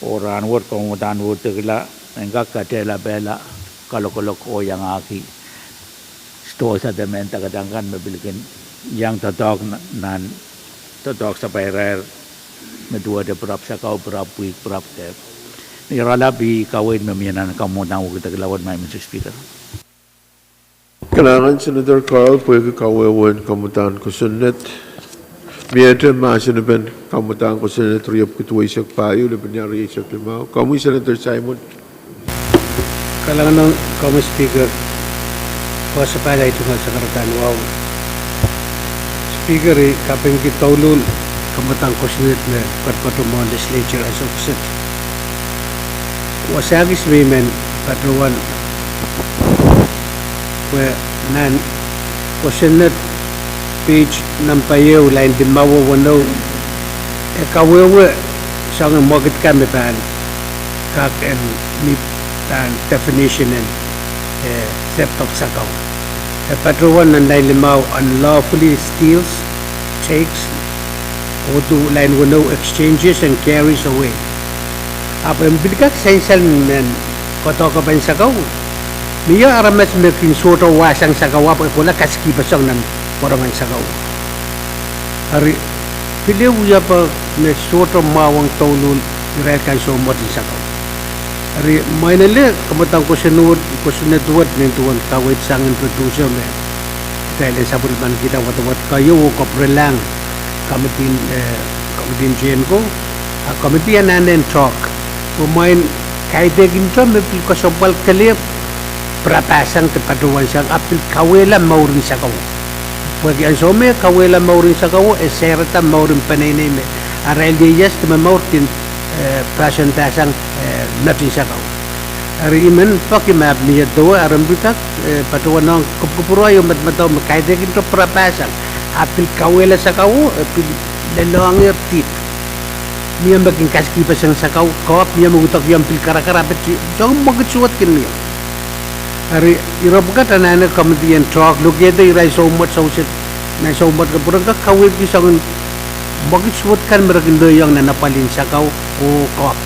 Oh rahnwet kamwadang wekidekla en kak kadehlapehla kalokolok oh iangahki sidohsa de mehn dakadang kan me pil kin iang doadoahk n-, nan doadoahk sapairair me duwehte pirap sakau, pirap pwihk, pirap kehp. Ni oaralap, I kaweid me mie nan kamwadang wekidekla wet, Madam Speaker. Kalahngan Senator Carl pwehki kawehwe en kamwadang kosonned. Miehte mahsanipen kamwadang kosonned riepwiki duweisek pahieu, lepin ia rieisek limau. Komwi Senator Simon. Kalahngan ong komwi Speaker, wahu sapahl, ei tungoal sakaradahn wahu. Speaker, I kapingki douluhl kamwadang kosonned me patopato mwohn legislature ansou kiset. Wasa kis me I men patohwan pwe nan kosonned page number ehu, lain limau oh weneu, e kawehwe soangen mwekid kan me pahn kak en mi pahn definition en, eh, theft of sakau. E patohwan nan lain limau unlawfully steals, takes, oh duh lain weneu exchanges and carries away. Ahpw e pil kak sansal nan koadoahkepen sakau. Mie aramas me kin sohte wahsang sakau ahpw e kohla kasikipeseng nan pwarongen sakau. Eri, pil ehu wiepe me sohte mwahuong douluhl irail kan soumwetin sakau. Eri, mwein ale kamwadang kosonned wet, kosonned wet nin duwen kaweid sang en producer me kitail en sapwellimanikihda wadawad keieu oh kapwurelahng committee, eh, committee en ko, a committee anahne en talk. Pwe mwein kaidehkin ihte me pil kesempwal kelehpw pirapahsang de patohwansang ahpw pil kauwehla mourin sakau. Pwehki ansou me kauwehla mourin sakau, e serihda mourin peneinei me arail ieias de momour kin, eh, pahsendahsang, eh, metin sakau. Eri I men peki ma ahpw mie dewe, eri pil kak, eh, patohwan ong kupwukupwur ehu, medemedewe me kaidehkin ihte pirapahsang ahpw pil kauwehla sakau, eh, pil lelohngehr dihp. Mie me kin kasikipeseng sakau, koapw, mie me udokiong pil karakar ahpw pil soangen mwekid suwed kin mie. Eri, ire pwukat anahne committee en talk, lokehde irail soumwet, sousehd, nan soumwet kan pwe ren kak kaweidki soangen mwekid suwed kan me re kin lelohng nan apwalin sakau oh koapw.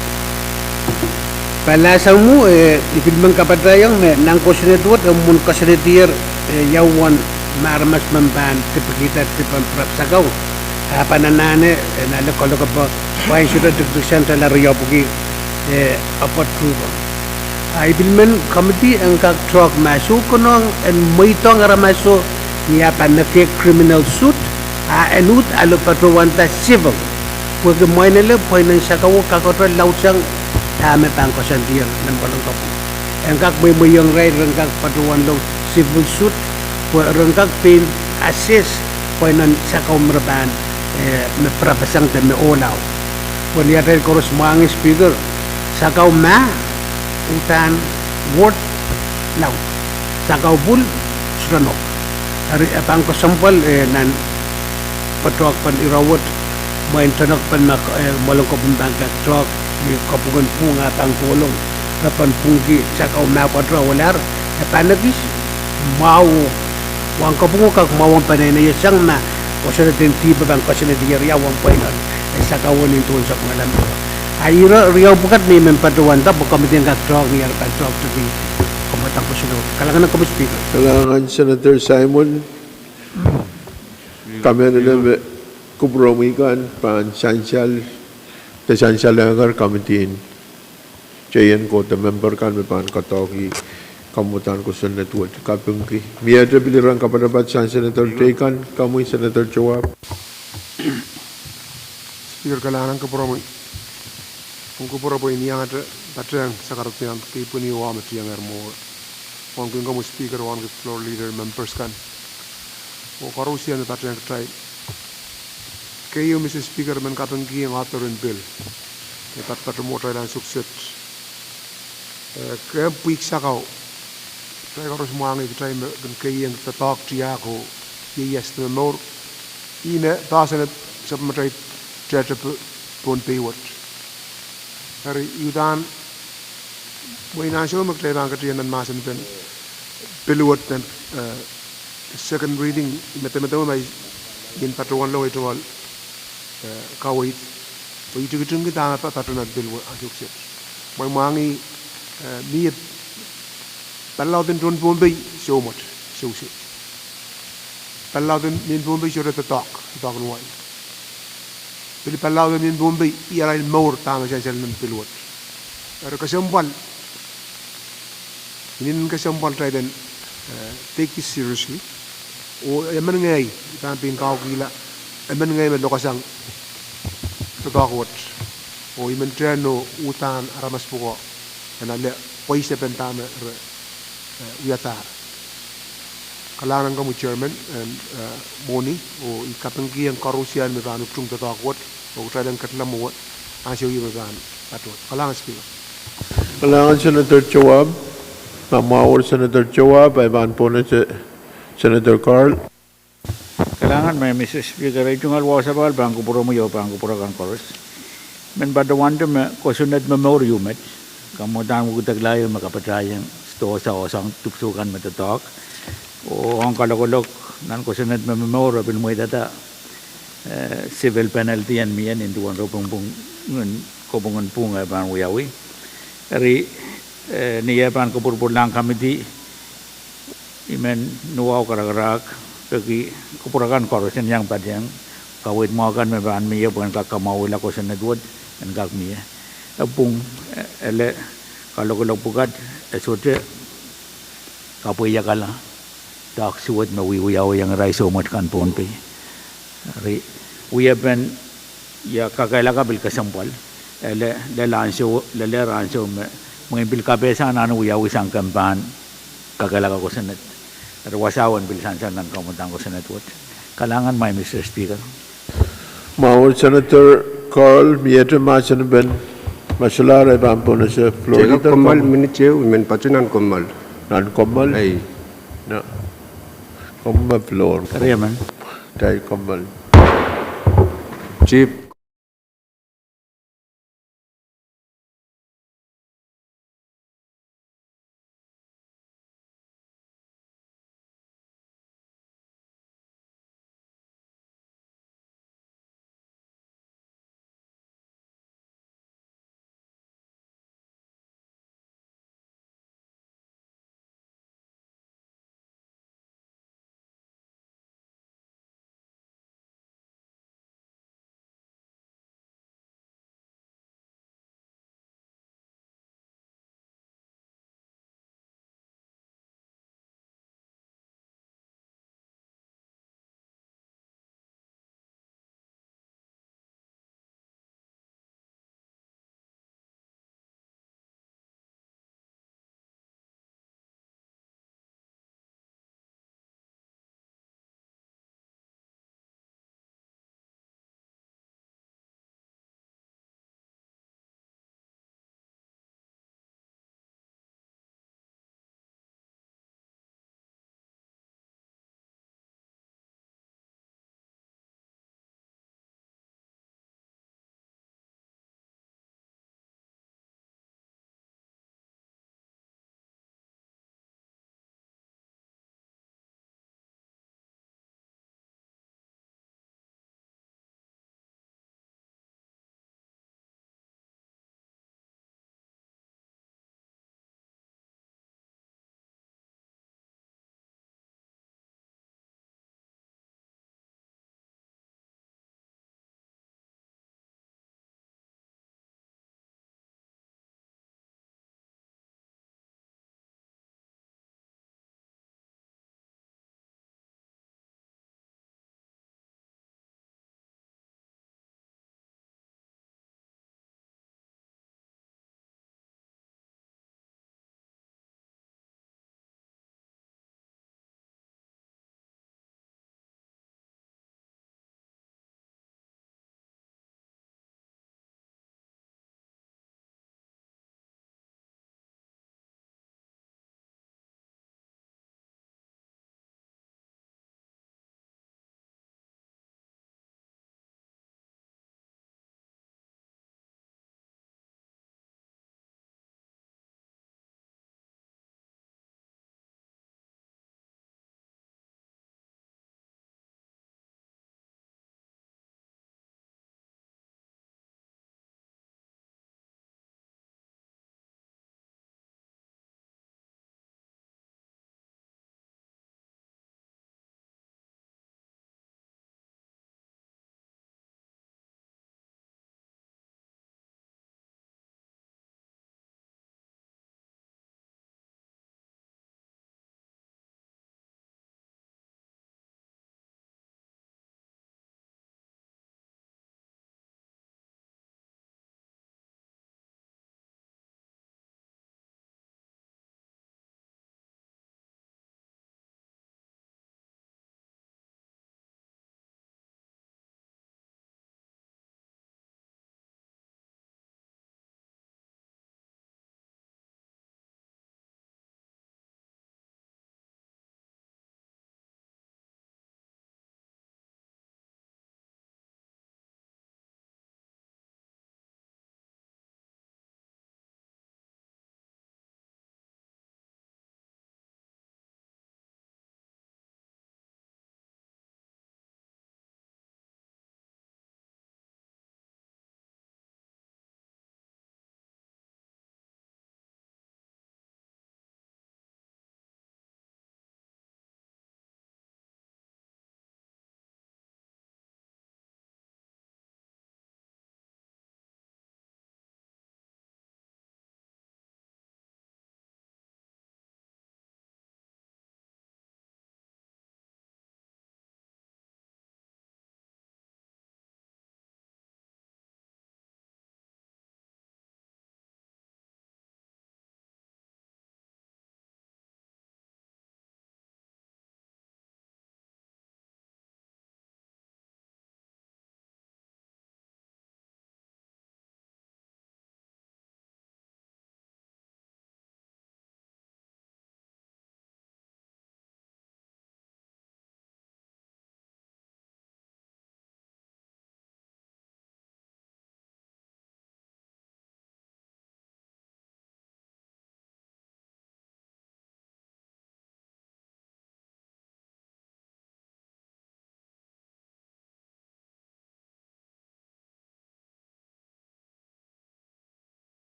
Pahn lahsang mwo, eh, I pil men kapatahiong me nan kosonned wet e mwomwen koasoanehdier, eh, ia uwen me aramas men pahn dipikihda dipen pirap sakau, a pahn anahne, eh, ale kolokope, pwe ansou me dipwisang tala riepwuki, eh, apwoat tuhke. A I pil men committee en kak talk ma soh konehng en mweidohng aramaso ni ah pahn mehkei criminal suit, a en uhd ale patohwanda civil. Pwehki mwein ale pweinen sakau kakete laudsang dahme pahn koasoandier nan pwelen kopwung. En kak mweimweiong irail, ren kak patohwanlong civil suit, pwe ren kak pein assess pweinen sakau me re pahn, eh, me pirapasang de me ohlao. Pwe ni atail koaros mwahngih Speaker, sakau mah, uhdahn ward laud. Sakau pwul, sohte nohk. Eri e pahn kesempwal, eh, nan patohwanohng ire wet, mwein tenekpen me, eh, pwelen kopwung pahn kak talk, ni kopwungen pwung ah pahn kohlong, re pahn pwungki sakau mah pwukat re welahr, e pahn ekis mwahu, wahnkohp pwung kak mwahu ong peneinei sang ma koasoanehdier dihp pahn koasoanehdier ia uwen pweinen, eh, sakau nin duwen sapwungala me. A ire riau pwukat me I men patohwanda pwe committee en kak talk ni ar pahn talk to the, kamwadang kosonned. Kalahngan komwi Speaker. Kalahngan Senator Simon. Kamehlele me kupwuromwi kan pahn sansal, de sansal eker committee en teien ko de member kan me pahn koadoahki kamwadang kosonned wet. Kapingki. Miehte pil iren kapatapat sang Senator teikan, komwi Senator Joab. Speaker, kalahngan kupwuromwi. Ong kupwure pwe I iangete patehng sakarkihong kei pwihn oh me tiengehr mwowe. Wahnken komwi Speaker, wahnken floor leader, members kan, oh koarosie me patehng kitail. Keieu, Mister Speaker, men kapingkihong author en bill me patopato mwo atail ansou kiset. Eh, kehn pwihk sakau, kitail koaros mwahngih kitail me kin keieng doadoahk tiahk oh ieias de momour. Ih me poahsoan sapwellimatail tehte pohn pei wet. Eri I uhdahn, mwein ansou me kitail pahn ketin nan mahsen pen pil wet nan, eh, second reading, I medemedewe ma I en patohwanlong ei tohn, eh, kaweid, pwe I tikitingki dahme patopato nan pil wet ansou kiset. Mwein mwahngih, eh, mie palilaud en tohn Pohnpei soumwet, sousehd. Palilaud en mehn Pohnpei sohte doadoahk, doadoahk en wai. Pil palilaud en mehn Pohnpei, ih arail mour dahme sansal nan pil wet. Eri kesempwal, inenen kesempwal kitail en, eh, take this seriously. Oh emen ngehi, I pahn pein kaukihla, emen ngehi me lokasang doadoahk wet. Oh I men tehn oh uhdahn aramas pwuko en ale pweisepen dahme re, eh, wiadahr. Kalahngan komwi Chairman, en, eh, mwohni, oh I kapingkihong koarosie me pahn utung doadoahk wet, oh kitail en ketilong mwowe ansou ieu me pahn patohdo. Kalahngan Speaker. Kalahngan Senator Joab. Ma mwahuwei Senator Joab, I pahn pohnese Senator Carl. Kalahngan me Mister Speaker, ei tungoal wasa pahn kupwuromwi oh pahn kupwure kan koaros. Men patohwante me kosonned momour ieu met. Kamwadang wukidekla ieu me kapatahieng sidohsa oh soahng dipwisou kan me doadoahk. Oh ong kalokolok, nan kosonned me momour e pil mweidada, eh, civil penalty en mie nin duwen re pwungpwung, kopwung en pwung e pahn wiawi. Eri, eh, ni eh pahn kopwurpwurlahng committee, I men nuwahu karakarahk, peki kupwur akan koaros en iang padiong, kaweid mwahu kan me pahn mie pwehn kak kamwahwihala kosonned wet en kak mie. E pwung, e, ele, kalokolok pwukat, e sohte kapweiakala doadoahk suwed me wiewiawiong irail soumwet kan Pohnpei. Eri, wiepen, ia kakehlaka pil kesempwal, ele, lel ansou, lel ansou me, mwein pil kapehse nan wiawi sang kempen kakehlaka kosonned. Eri wasahwen pil sansal nan kamwadang kosonned wet. Kalahngan, Madam Speaker. Mwahu Senator Carl, miehte mahsen en pen, ma solahr e pahn pwon ese floor leader. Kommoal, minit ehu, I men patohwan kommoal. Nan kommoal? Ei. No. Kommoal floor. Eri emen. Kitail kommoal. Chief.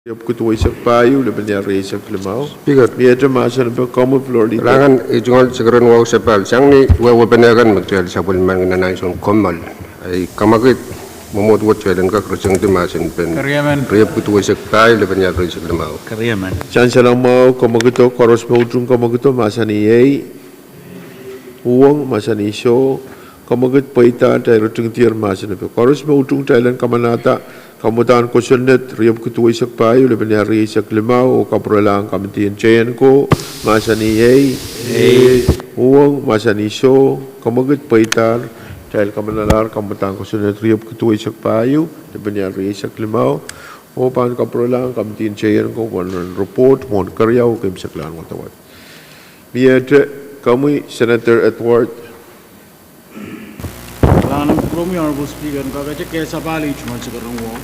Riepwiki duweisek pahieu, lepin ial rieisek limau. Speaker. Miehte mahsen en pwe komwi floor leader. Kalahngan, eh, tungoal sekeroun wahu sapahl. Sang ni wehwehpen kan me kitail sapwellimanki nan ansou en kommoal. Ahi kamwekid mwomwohd wet kitail en kak resenti mahsen en pwe. Keriemen. Riepwiki duweisek pahieu, lepin ial rieisek limau. Keriemen. Sansal mwahu, kamwekido, koaros me utung kamwekido, mahsanih ei. Uhwong, mahsanih soh. Kamwekid pweida, kitail ritingdier mahsen en pwe koaros me utung kitail en kamanahda kamwadahn kosonned riepwiki duweisek pahieu, lepin ial rieisek limau, oh kapwurelahng kamidi en teienko, mahsanih ei. Ei. Uhwong, mahsanih soh. Kamwekid pweida, kitail kamanalahr kamwadahn kosonned riepwiki duweisek pahieu, lepin ial rieisek limau, oh pahn kapwurelahng kamidi en teienko uwen report mwohn keriau oh keimwseklahn wadawad. Miehte, komwi Senator Edward. Kalahngan en kupwuromwi Honorable Speaker, en kakete kehlail tungoal sekeroun wahu.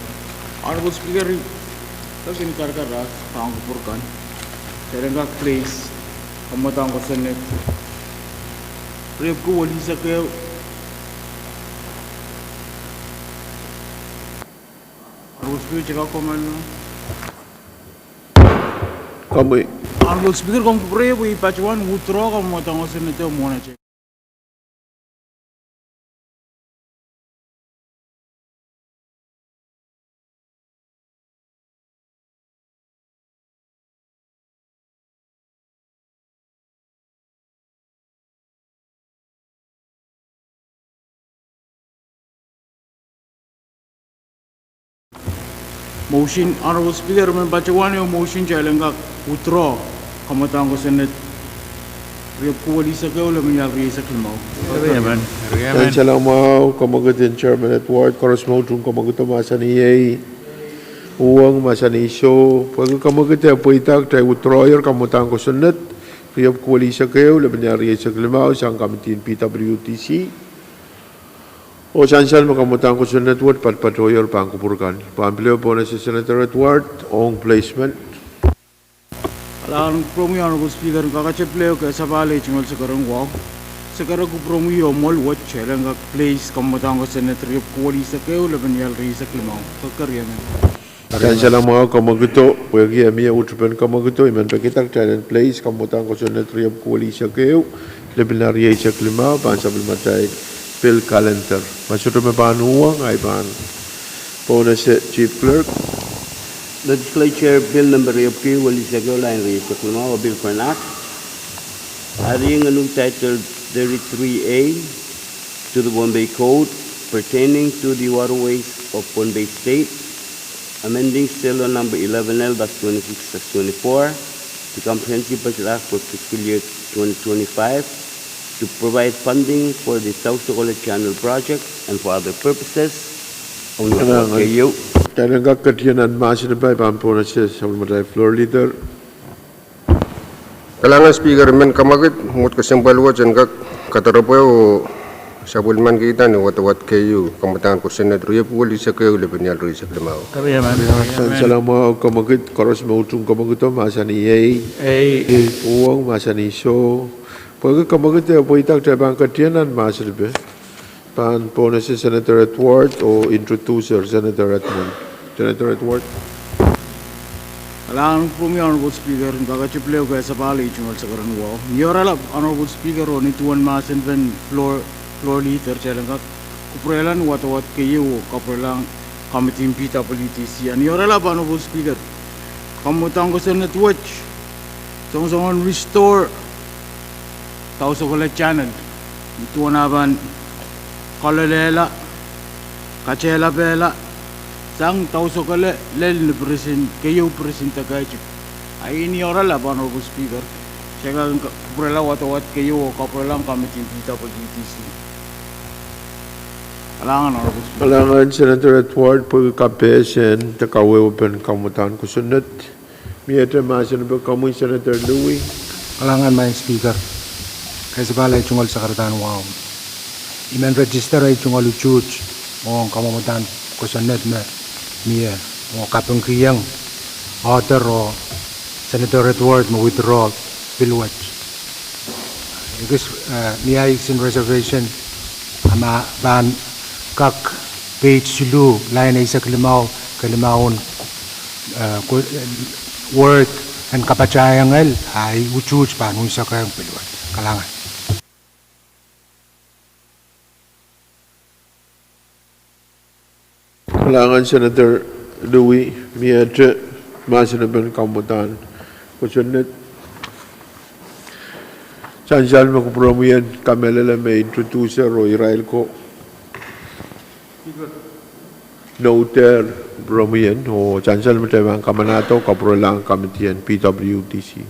Honorable Speaker, kak kin karakar pahn kupwur kan. Kitail en kak place kamwadahn kosonned riepwiki welihsek ehu. Honorable Speaker, kak komw en. Komwi. Honorable Speaker, komw kupwure pwe I patohwan withdraw kamwadahn kosonned ehu mwohn ahi. Motion, Honorable Speaker, I men patohwan ehu motion kitail en kak withdraw kamwadahn kosonned riepwiki welihsek ehu, lepin ial rieisek limau. Keriemen. Keriemen. Sansal mwahu, kamwekid en Chairman Edward, koaros me utung kamwekido, mahsanih ei. Uhwong, mahsanih soh. Pwehki kamwekid eh pweida, kitail withdrawer kamwadahn kosonned riepwiki welihsek ehu, lepin ial rieisek limau, sang kamidi en P W D C. Oh sansal me kamwadahn kosonned wet patopato ier pahn kupwur kan. Pahn pil ehu pohnese Senator Edward, ong placement. Kalahngan en kupwuromwi Honorable Speaker, en kakete pil ehu kehlail tungoal sekeroun wahu. Sekere kupwuromwi oh mwohl wet kitail en kak place kamwadahn kosonned riepwiki welihsek ehu, lepin ial rieisek limau. Keriemen. Sansal mwahu, kamwekido, pwehki eh mie uhtupen kamwekido, I men peki kitail en place kamwadahn kosonned riepwiki welihsek ehu, lepin ial rieisek limau, pahn sapwellimatail pil calendar. Ma sohte me pahn uhwong, ahi pahn pohnese Chief Clerk. Legislature Bill Number riepwiki welihsek ehu, lain rieisek limau, a bill for an act adding a new title thirty-three A to the Pohnpei Code pertaining to the waterways of Pohnpei State, amending Schedule Number eleven L dash twenty-six dash twenty-four, the Comprehensive Budget Act for fiscal year twenty twenty-five, to provide funding for the Tausokola Channel project and for other purposes. Ong wadawad keieu. Kitail en kak ketido nan mahsen en pwe pahn pohnese sapwellimatail floor leader. Kalahngan Speaker, I men kamwekid mwomwohd kesempwal wet en kak kadaropwe oh sapwellimankihda ni wadawad keieu, kamwadahn kosonned riepwiki welihsek ehu, lepin ial rieisek limau. Keriemen. Sansal mwahu, kamwekid, koaros me utung kamwekido, mahsanih ei. Ei. Uhwong, mahsanih soh. Pwehki kamwekid eh pweida, kitail pahn ketido nan mahsen en pwe pahn pohnese Senator Edward oh introducer Senator Edmund. Senator Edward. Kalahngan en kupwuromwi Honorable Speaker, en kakete pil ehu kehlail tungoal sekeroun wahu. Ni oaralap Honorable Speaker oh ni duwen mahsen en pwe floor, floor leader, kitail en kak kupwurelahng wadawad keieu oh kapwurelahng kamidi en P W D C. A ni oaralap Honorable Speaker, kamwadahn kosonned wet songosongen restore Tausokola Channel, ni duwen ah pahn kolelehla, katehlapehla sang Tausokola lel ni pirison, keieu pirison de Keitik. A ni oaralap Honorable Speaker, kitail en kak kupwurelahng wadawad keieu oh kapwurelahng kamidi en P W D C. Kalahngan Honorable Speaker. Kalahngan Senator Edward, pwehki kapehse de kawehwepen kamwadahn kosonned. Miehte mahsen en pwe komwi Senator Louis. Kalahngan Madam Speaker, kehlail tungoal sakaradahn wahu. I men register ei tungoal utuht ong kamwadahn kosonned me mie, oh kapingkihong author oh Senator Edward me withdraw bill wet. Ekis, eh, mie ekis en reservation, a ma pahn kak page siluh, lain eisek limau, kelimaun eh, ko-, eh, word en kapatahieng el, a utuht pahn unsekehng pil wet. Kalahngan. Kalahngan Senator Louis, miehte mahsen en pahn kamwadahn kosonned. Sansal me kupwuromwi en kamehlele me introduce-er oh irail ko nohder kupwuromwi en, oh sansal me kitail pahn kamanahdo kapwurelahng committee en P W D C.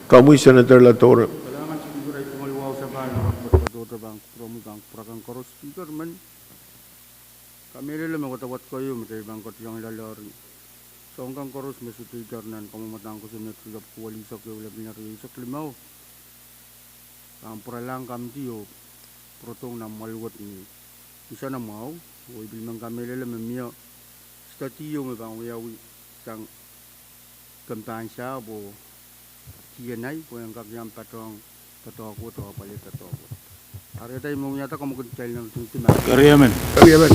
Komwi Senator Latore. Kalahngan Speaker, ei tungoal wahu sapahl, pahn kupwuromwi, pahn kupwuromwi, pahn kupwuramwail koaros, Speaker men. Kamehlele me wadawad keieu me kitail pahn ketiong loale eri. Soahng kan koaros me sohte itar nan kamwadahn kosonned riepwuko welisek ehu lepin rieisek limau. Pahn pwuralahng committee oh pwurodohng nan mwoahl wet ni Disempe mwahu, oh I pil men kamehlele me mie study ehu me pahn wiawi sang kempahn sahpw oh D N I pwe en kak iang patohng doadoahk wet oh apwalih doadoahk wet. Eri ata I men wiahda komw kin kitail nan ritingdi mahsen. Keriamen. Keriamen.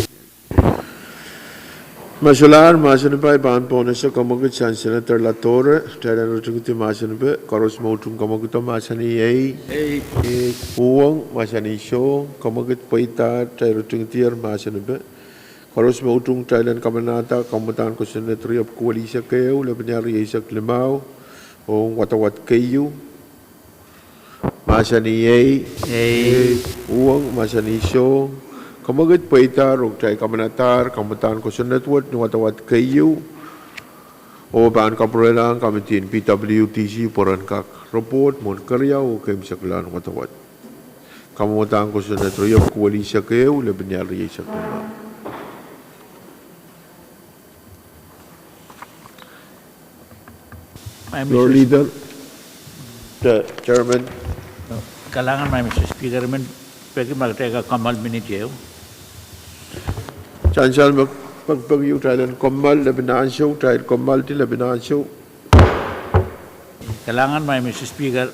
Me solahr mahsen en pai pahn pohnese kamwekid sang Senator Latore, kitail en ritingdi mahsen en pai, koaros me utung kamwekido mahsanih ei. Ei. Ei. Uhwong mahsanih soh, kamwekid pweidahr, kitail ritingdier mahsen en pai. Koaros me utung kitail en kamanahda kamwadahn kosonned riepwuko welisek ehu lepin rieisek limau, ong wadawad keieu. Mahsanih ei. Ei. Uhwong mahsanih soh. Kamwekid pweidahr oh kitail kamanahdahr kamwadahn kosonned wet ni wadawad keieu. Oh pahn kapwurelahng committee en P W D C pwe ren kak report mwohn keriau oh keimwseklahn wadawad. Kamwadahn kosonned riepwuko welisek ehu lepin rieisek limau. Your leader, the chairman. Kalahngan, Mister Speaker, I men peki ma kitail kak kamwoal minit ehu. Sansal me pekipeki kitail en kamwoal lepin ansou, kitail kamwoaldi lepin ansou. Kalahngan, Mister Speaker.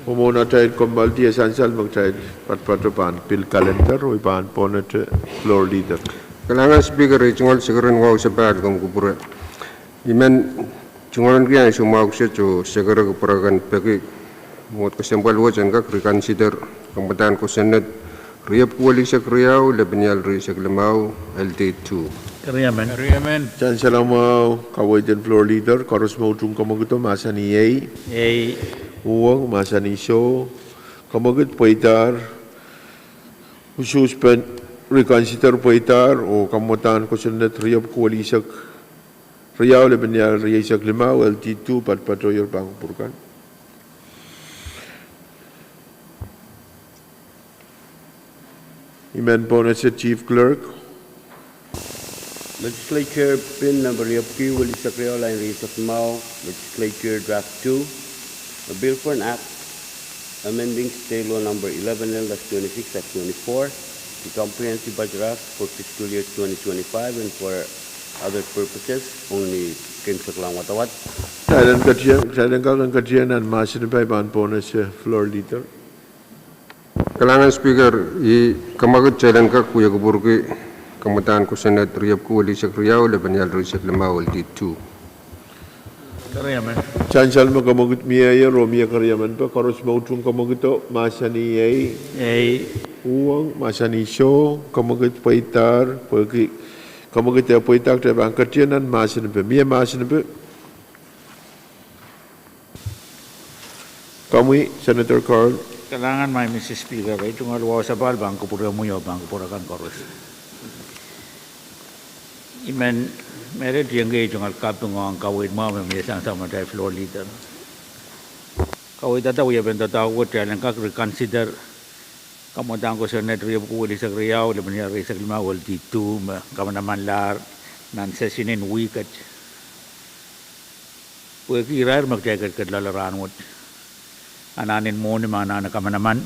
Mwomwen atail kommoaldi, e sansal me kitail patpato pahn pil kalender oh I pahn pohnete Floor Leader. Kalahngan Speaker, ei tungoal sekeren wahu sapahl komw kupwure. I men tungoal kin ansou mwahu kiset oh sekere kupwur akan peki mwohd kesempwal wet en kak reconsider kamwadahn kosonned riepwuki welihsek riau, lepenial rieisek limau, L D two. Sansal mwahu, kaweid en Floor Leader, koaros me utung kamwekid o mahsanih ei. Uhwong mahsanih soh. Kamwekid pweidahr, usuhspen reconsider pweidahr oh kamwadahn kosonned riepwuki welihsek riau, lepenial rieisek limau, L D two, patpatohier pahn kupwur kan. I men pohnese Chief Clerk. Legislature Bill number riepwuki welihsek riau, lain rieisek limau, Legislature Draft two, a bill for an act amending State Law number eleven L dash twenty-six dash twenty-four, the Comprehensive Budget Act for fiscal year twenty twenty-five and for other purposes, only kin seklong wadawad. Kitail en kak en ketieng nan mahsen pahn pohnese Floor Leader. Kalahngan Speaker, I kamwekid kitail en kak wia kupwurki kamwadahn kosonned riepwuki welihsek riau, lepenial rieisek limau, L D two. Sansal me kamwekid mieier oh mie keriemen pwe koaros me utung kamwekid o mahsanih ei. Uhwong mahsanih soh. Kamwekid pweidahr, pwehki kamwekid e pweidahr, kitail pahn ketieng nan mahsen pahn, mie mahsen pahn. Komwi, Senator Carl. Kalahngan Madam Speaker, ei tungoal wahu sapahl pahn kupwuromwi oh pahn kupwur akan koaros. I men mehlel tiengki ei tungoal kaping ong kaweid mwahu me mie sang samatail Floor Leader. Kaweid dada wiepen doadoahk wet kitail en kak reconsider kamwadahn kosonned riepwuki welihsek riau, lepenial rieisek limau, L D two, me kamanamanlahr nan session en wihk et. Pwehki irair me kitail ketiket loale rahnwet, anahnen mwohni me anahne kamanaman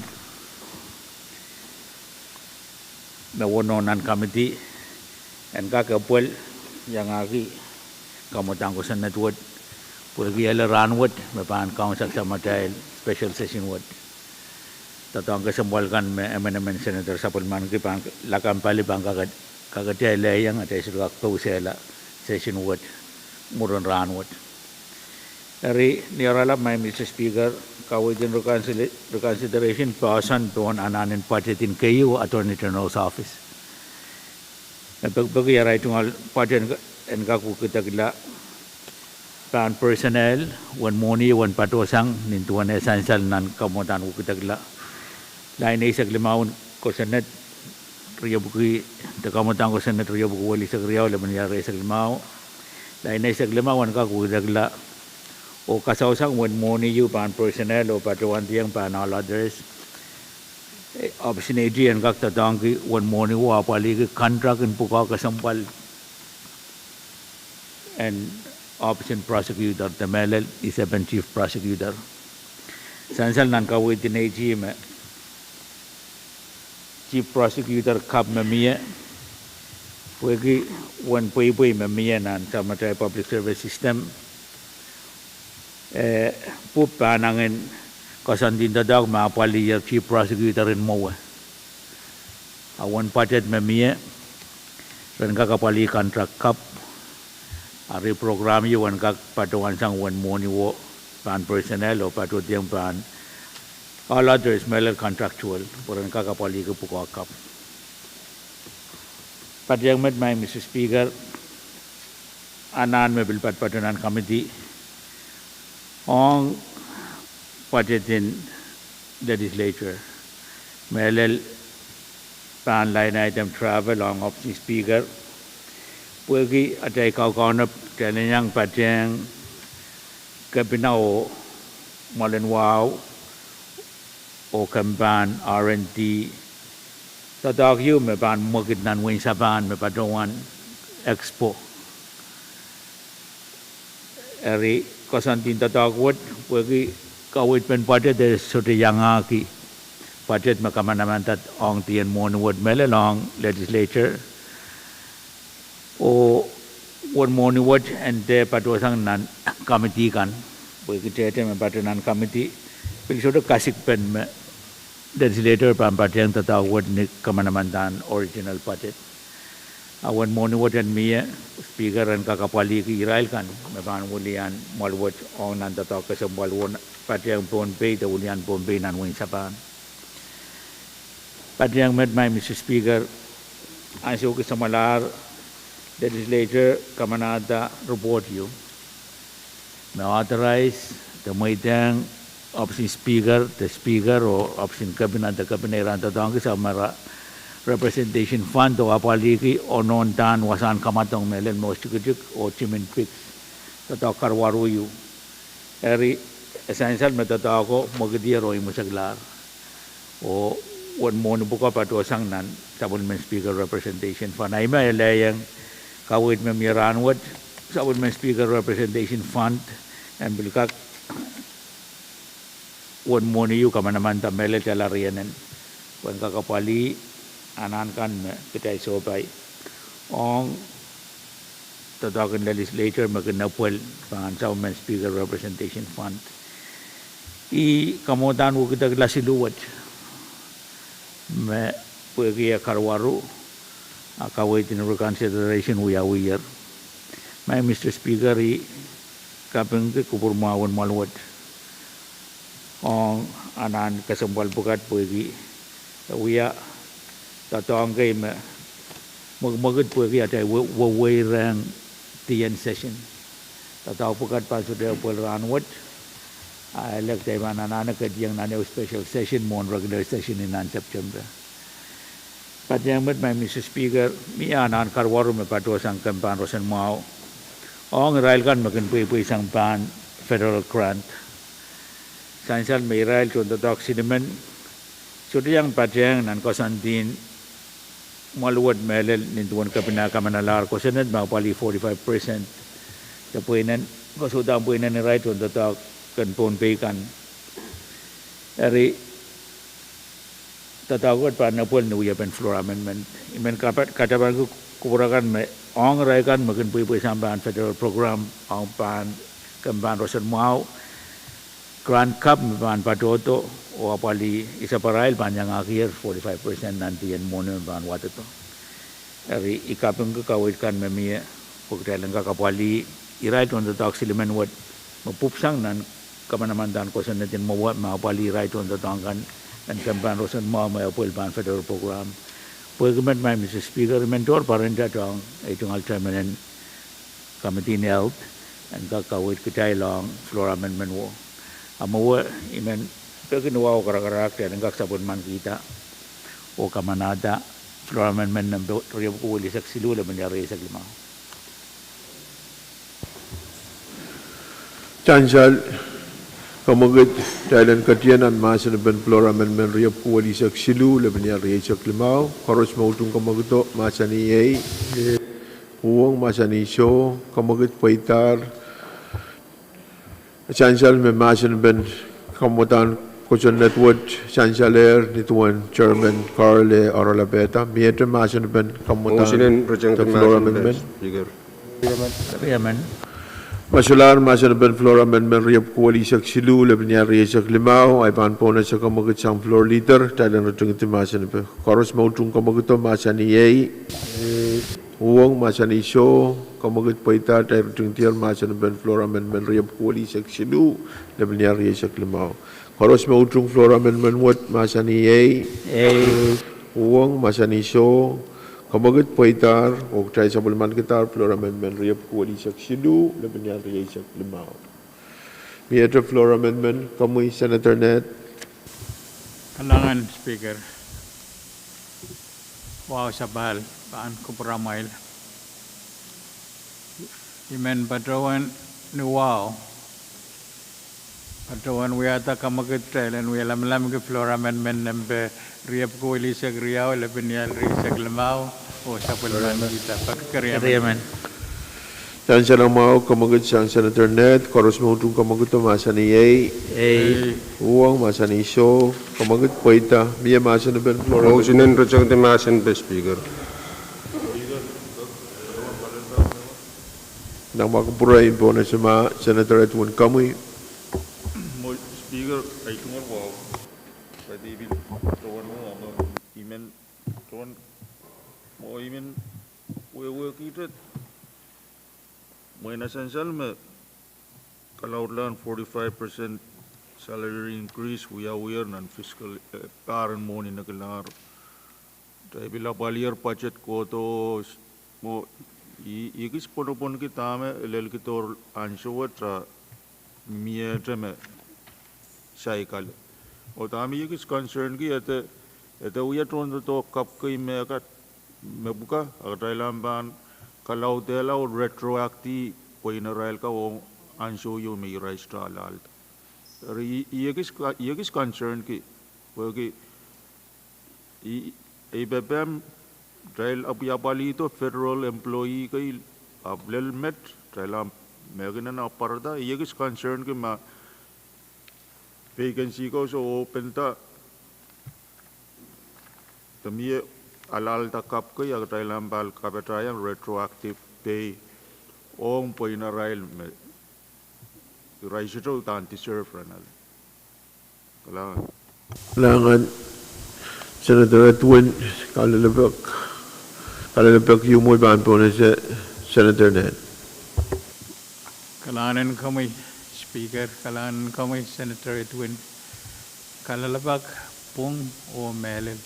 me wonohn nan committee en kak epwel iangahki kamwadahn kosonned wet, pwehki ele rahnwet me pahn kaunseksamatail special session wet. Doadoahk kesempwal kan me emenemen Senator sapwellimaniki pahn lakapw pali pahn kak, kakete lehieng atail sohte kak pousehla session wet mwurin rahnwet. Eri ni oaralap Madam Speaker, kaweid en reconsideration poahsoan pohn anahnen budget en keieu Attorney General's Office. Me pekipeki arail tungoal budget en kak wekidekla pahn personnel, uwen mwohni, uwen patohsang, nin duwen e sansal nan kamwadahn wekidekla. Lain eisek limau en kosonned riepwuki, de kamwadahn kosonned riepwuki welihsek riau, lepenial rieisek limau. Lain eisek limau en kak wekidekla oh kasausang uwen mwohni ehu pahn personnel oh patohwandiong pahn all others. Ohpis en AG en kak doadoahngki uwen mwohni wo apwalihki contract en pwukoa kesempwal en ohpis en prosecutor de mehlel esepen chief prosecutor. Sansal nan kaweid en AG me chief prosecutor kapw me mie, pwehki uwen pweipwei me mie nan samatail public service system, eh, pwuhk pahn angin koasoandi doadoahk me apwalihier chief prosecutor en mwowe. A uwen budget me mie, ren kak apwalih contract kapw, a eri program ehu en kak patohwansang uwen mwohni wo pahn personnel oh patohdiong pahn all others mehlel contractual, pwe ren kak apwalihki pwukoa kapw. Patehng met Madam Speaker, anahn me pil patpato nan committee ong budget en legislature, mehlel pahn line item travel ong ohpis en Speaker, pwehki atail kaukaunop, kitail en iang patehng kepina oh mwoalen wahu oh kempen R and D doadoahk ehu me pahn mwekid nan wein Sapan me patohwan Expo. Eri koasoandi doadoahk wet, pwehki kaweidpen budget e sohte iangahki budget me kamanamandahr ong dien mwohni wet mehlel ong legislature, oh uwen mwohni wet en dehr patohsang nan committee kan. Pwehki tehte me patohwan committee, pil sohte kasikpen me legislature pahn patohwan doadoahk wet ni kamanamandan original budget. A uwen mwohni wet en mie, Speaker en kak apwalihki irail kan me pahn wilian mwahl wet ong nan doadoahk kesempwal wet patohwan Pohnpei de wilian Pohnpei nan wehin Sapan. Patohwan met, Madam Speaker, ansou ki samwalahr legislature kamanahda report ieu me authorize de mweidehng option Speaker de Speaker oh option Kepina de Kepina iren doadoahngki samwalahro representation fund oh apwalihki oh nohndahn wasahn kamwadong mehlel me ostikitik oh timin piks doadoahk karuwaru ieu. Eri, e sansal me doadoahko mwekid ier oh imwiseklahr. Oh uwen mwohni pwuko patohsang nan supplemental Speaker Representation Fund. Ahi me e lelohng kaweid me mie rahnwet, supplemental Speaker Representation Fund en pil kak uwen mwohni ieu kamanamanda mehlel tala rienen pwehn kak apwalih anahn kan me kitail sohpai ong doadoahk en legislature me kin apwal pahn supplemental Speaker Representation Fund. Ih kamwadahn wekidekla siluh wet me pwehki e karuwaru, a kaweid en reconsideration wiawiher. Madam Speaker, I kapingki kupwurmwahwen mwahl wet ong anahn kesempwal pwukat pwehki e wia doadoahk kei me mwekimwekid pwehki atail wehwehki rehn dien session. Doadoahk pwukat pahn sohte apwal rahnwet, a ele kitail pahn anahne ketieng nan ehu special session mwohn regular session nan September. Patohwan met, Madam Speaker, mie anahn karuwaru me patohsang kempahn roson mwahu ong irail kan me kin pweipweisang pahn federal grant. Sansal me irail tohndoadoahk silimen sohte iang patohng nan koasoandi mwahl wet mehlel nin duwen Kepina kamanalahr kosonned me apwalih forty-five percent de pweinen, koasoandien pweinen irail tohndoadoahk en Pohnpei kan. Eri, doadoahk wet pahn apwal ni wiepen floor amendment. I men katapanki kupwur akan me ong irail kan me kin pweipweisang pahn federal program ong pahn kempahn roson mwahu, grant kapw me pahn patohdo oh apwalih isapwarail pahn iangahkier forty-five percent nan dien mwohni me pahn wadodo. Eri, I kapingki kaweid kan me mie pwe kitail en kak apwalih irail tohndoadoahk silimen wet me pwupwsang nan kamanamandan kosonned en mwowe me apwalih irail tohndoadoahk kan en kempahn roson mwahu me apwal pahn federal program. Pwehki met, Madam Speaker, I men tohr pwarodo ong ei tungoal chairman en committee en health en kak kaweid kitail ong floor amendment wo. A mwowe I men peki ni wahu karakarahk kitail en kak sapwellimankihda oh kamanahda floor amendment nempe riepwuko welihsek siluh lepin rieisek limau. Sansal, kemwekid, kitail en ketien nan mahsen en floor amendment riepwuko welihsek siluh lepin rieisek limau. Koaros me utung kemwekido mahsanih ei. Uhwong mahsanih soh. Kemwekid pweidahr. Sansal me mahsen en kamwadahn kosonned wet sansalehr ni duwen chairman Carl E. Aralapeta. Miehte mahsen en kamwadahn floor amendment. Me solahr mahsen en floor amendment riepwuko welihsek siluh lepin rieisek limau, ahi pahn pohnese kemwekid sang floor leader, kitail en ritingdi mahsen en. Koaros me utung kemwekido mahsanih ei. Uhwong mahsanih soh. Kemwekid pweidahr, kitail ritingdier mahsen en floor amendment riepwuko welihsek siluh lepin rieisek limau. Koaros me utung floor amendment wet mahsanih ei. Uhwong mahsanih soh. Kemwekid pweidahr oh kitail sapwellimankidahr floor amendment riepwuko welihsek siluh lepin rieisek limau. Miehte floor amendment, komwi Senator Ned. Kalahngan Speaker. Wahu sapahl pahn kupwuramwail. I men patohwan ni wahu patohwan wiahda kemwekid kitail en wie lamalamki floor amendment nempe riepwuko welihsek riau lepin rieisek limau oh sapwellimankihda. Peki riemen. Sansal mwahu, kemwekid sang Senator Ned. Koaros me utung kemwekido mahsanih ei. Uhwong mahsanih soh. Kemwekid pweida. Mie mahsen en floor amendment? Mousinen ritingdi mahsen en Speaker. Nan mwa kupwure I pohnese ma Senator Edwin Kamwi. Ai tungoal wahu, kaidehn pil tohn wahu, I men tohn, mwo I men wehwehkihte mwein sansal me kalaudlahn forty-five percent salary increase wiawiher nan fiscal, eh, pahr en mwohni nekilahr. Kitail pil apwaliher budget kohdo, mwo I, I kis pwonopwonki dahme lel kihdo ansou wet a miehte me saikale. Oh dahme I kis concern ki ede, ede wia tohndoadoahk kapw kei mehkat, mepwukat, a kitail ahpw pahn kalaudehla oh retroactive pweinen irail ka ong ansou ieu me irail sohte alahlda. Eri I, I kis, I kis concern ki, pwehki I, I pepehm, kitail apwaliapwalihdo federal employee kei, ahpw lel met, kitail ahpw mehkinen ahpw pwarada, I kis concern ki ma vacancy ko soh open da, de mie alahlda kapw kei a kitail ahpw pahn kapatahiong retroactive pay ong pweinen irail me irail sohte udahn deserve ren. Kalahngan. Kalahngan, Senator Edwin, kalelapak. Kalelapak ieu mwo pahn pohnese Senator Ned. Kalahngan en komwi, Speaker, kalahngan en komwi, Senator Edwin. Kalelapak, pwung oh mehlel.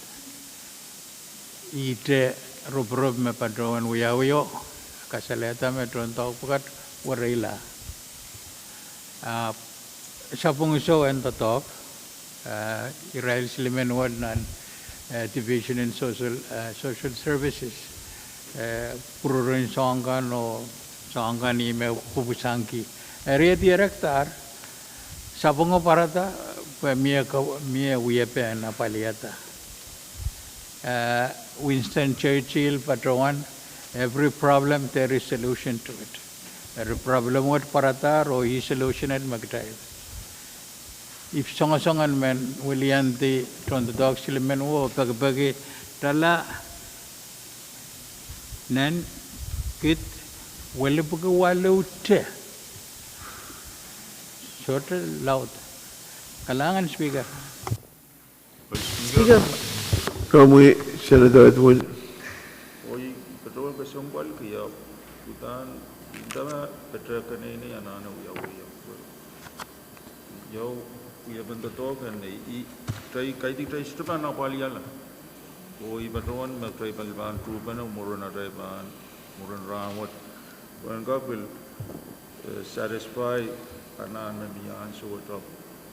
Ihte ropirop me patohwan wiawio, kasalehda me tohndoadoahk pwukat wereila. Ah, sapwung iso en doadoahk, ah, irail silimen wet nan, eh, Division in Social, eh, Social Services, eh, pwurpwuren soahng kan oh soahng kan ih me pwupwusangki. Eri e dierekdahr, sapwungo pwarada, pwe mie ko, mie wiepen apwaliada. Eh, Winston Churchill patohwan, every problem there is solution to it. Eri problem wet pwaradahr oh ih solution en me kitail. Ih soangsoangen men wiliandi tohndoadoahk silimen wo pekipeki dahla nan kid welipwiki waluhte. Sohte laud. Kalahngan, Speaker. Speaker. Komwi, Senator Edwin. Oi, patohwan kesempwal kihda, udahn, udahn patohwan keneinei anahne wiawi. Iou, wiepen doadoahk en nei, I, kitail, kaidehn kitail sohte pahn apwaliala. Oh I patohwan me kitail pahn tuhpene mwurin atail pahn, mwurin rahnwet. Pwehn kak pil, eh, satisfy anahn me mie ansou wet.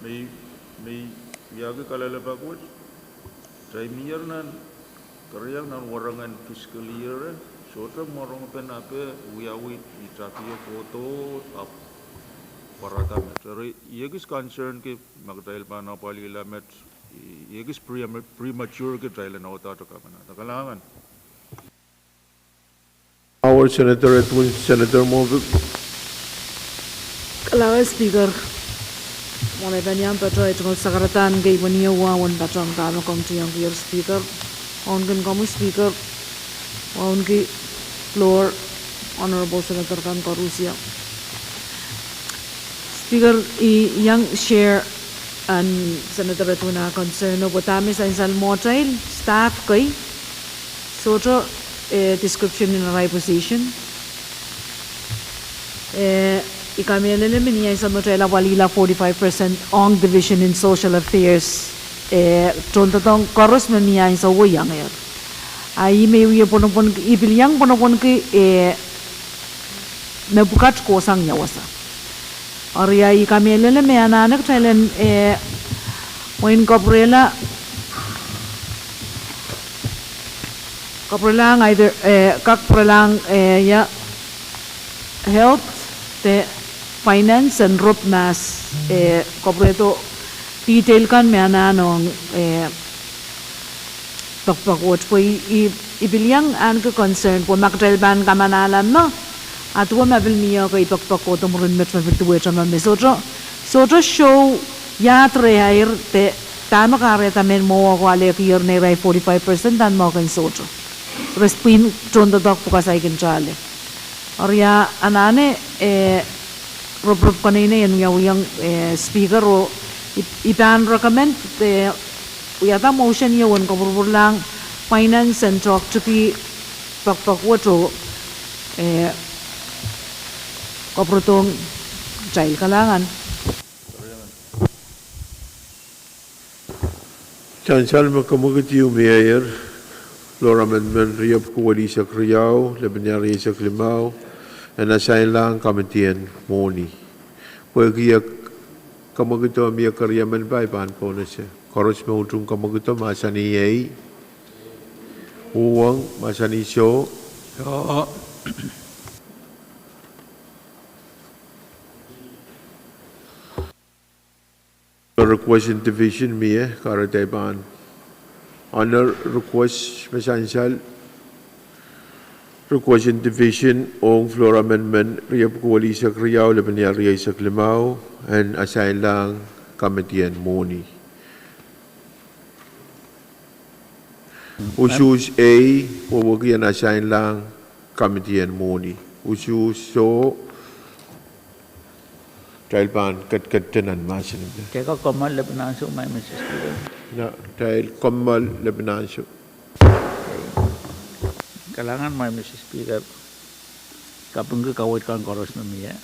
Me, me I wiahki kalelapak wet. Kitail mier nan keriau nan warangen fiscal year, sohte mworongepen ape wiawi I tapio kohdo ahpw pwarada met. Eri I ekis concern ki ma kitail pahn apwalihla met, I ekis prema-, premature ki kitail en authority kamanada. Kalahngan. Our Senator Edwin, Senator Moffitt. Kalahngan Speaker. Mwohn ei pahn iang patoh, ei tungoal sakaradahn kei pwenieu wahu en patohwan dahme komw tiongkier Speaker. Wauneki komwi Speaker. Wauneki floor, Honorable Senator kan koaros. Speaker, I iang share nan Senator Edwin ah concern pwe dahme sansal mwohtail staff kei sohte, eh, description en arail position. Eh, I kamehlele me ni ansou me kitail apwalihla forty-five percent ong Division in Social Affairs, eh, tohndoadoahk koaros me mie ansou iangehr. A I me I wie pwonopwonki, I pil iang pwonopwonki, eh, mepwukat kohsang ia wasa. Eri I kamehlele me anahne kitail en, eh, mwein kapwurehla, kapwurelahng either, eh, kak pwurelahng, eh, ia health de finance en rop mahs, eh, kapwurehdo detail kan me anahne ong, eh, pekpek wet pwe I, I, I pil iang ahneki concern pwe ma kitail pahn kamanahla me, a duwe ma pil mie ekei pekpek kohdo mwurin met me pil duwehte me, me sohte, sohte show ia dehrehier de dahme kahrehda mehn mwowe ko alehkier neirail forty-five percent en mwowe kan sohte. Res pwihn tohndoadoahk pwukat saikinte ale. Eri anahne, eh, ropirop keneinei en wiawihong, eh, Speaker oh I pahn recommend de wiahda motion ieu en kapwurpwurlahng finance en toahktuki pekpek wet oh, eh, kapwuredohng kitail. Kalahngan. Sansal me kemwekid ieu mieier, floor amendment riepwuki welisek riau, lepin ehu rieisek limau, en asainlahng kamidien mwohni. Pwehki e kemwekido mie keriemen pai pahn bonus. Koaros me utung kemwekido mahsanih ei. Uhwong mahsanih soh. Request in division mie, kahrehda I pahn honor request me sansal, request in division ong floor amendment riepwuki welisek riau, lepin ehu rieisek limau, en asainlahng kamidien mwohni. Usuhs ei, wehwehki en asainlahng kamidien mwohni. Usuhs soh, kitail pahn ketiket nan mahsen. Kitail kommoal lepin ansou, Madam Speaker. Kitail kommoal lepin ansou. Kalahngan, Madam Speaker. Kapingki kaweid kan koaros me mie.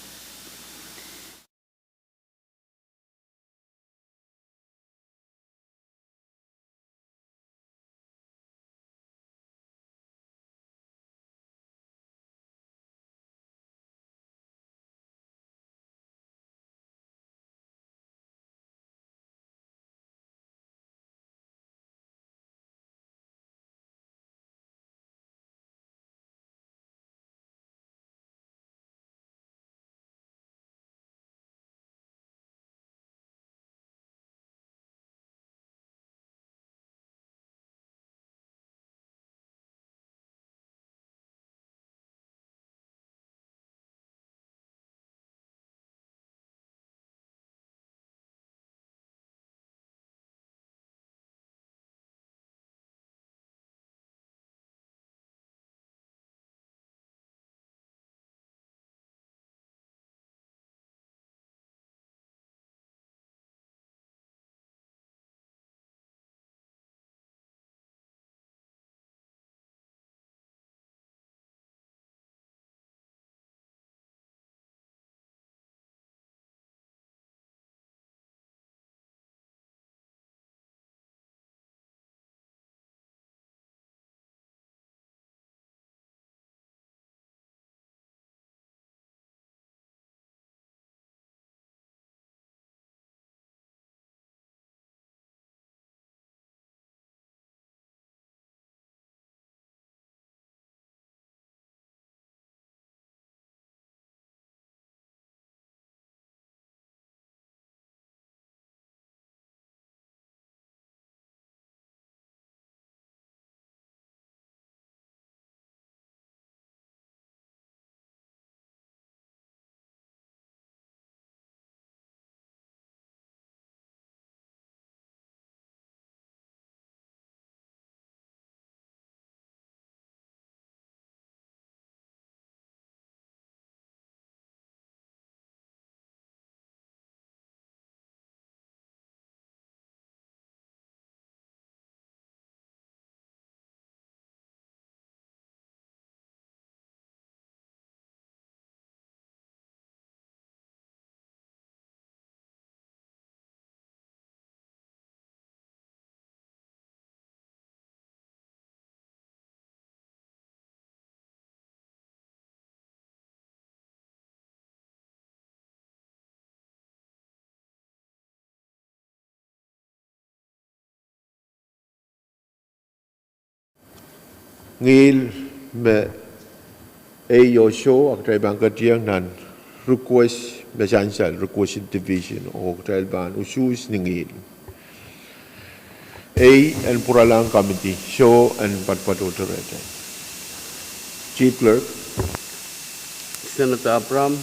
Ngihl me ei oh soh, a kitail pahn ketiong nan request me sansal, request in division, oh kitail pahn usuhs ni ngihl. Ei en pwuralahng kamidi, soh en patpatohte rehtail. Chief Clerk. Senator Abraham.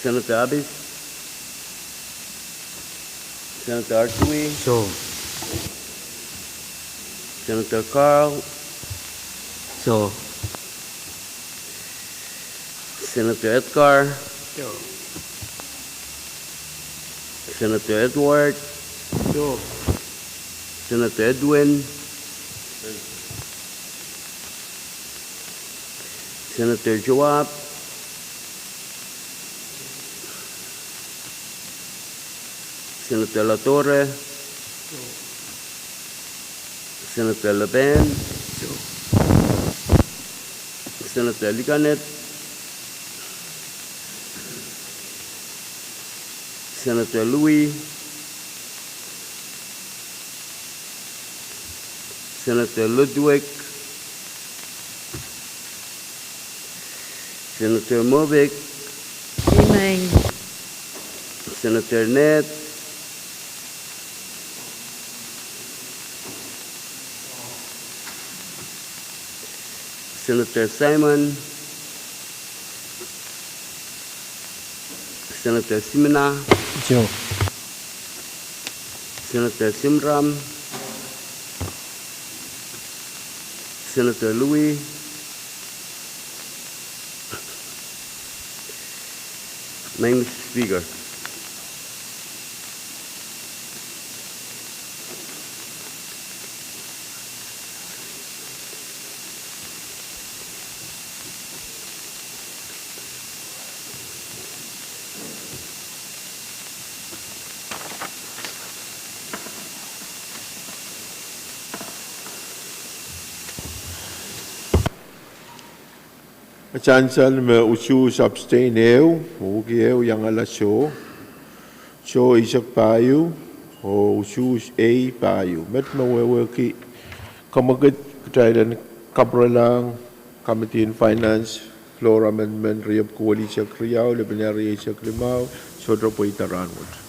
Senator Abis. Senator Artui. Soh. Senator Carl. Soh. Senator Etgar. Senator Edward. Senator Edwin. Senator Joab. Senator Latore. Senator Lepen. Senator Likanet. Senator Louis. Senator Ludwig. Senator Movic. Amen. Senator Ned. Senator Simon. Senator Simina. Senator Simram. Senator Louis. Maing Speaker. Sansal me usuhs abstain ehu, oh wiki ehu iangala soh, soh eisek pahieu, oh usuhs ei pahieu. Met me wehwehki kamwekid, kitail en kapwurelahng Committee on Finance, Floor Amendment riepwiki welihsek riau, lepin ehu rieisek limau, sohte pweida rahnwet.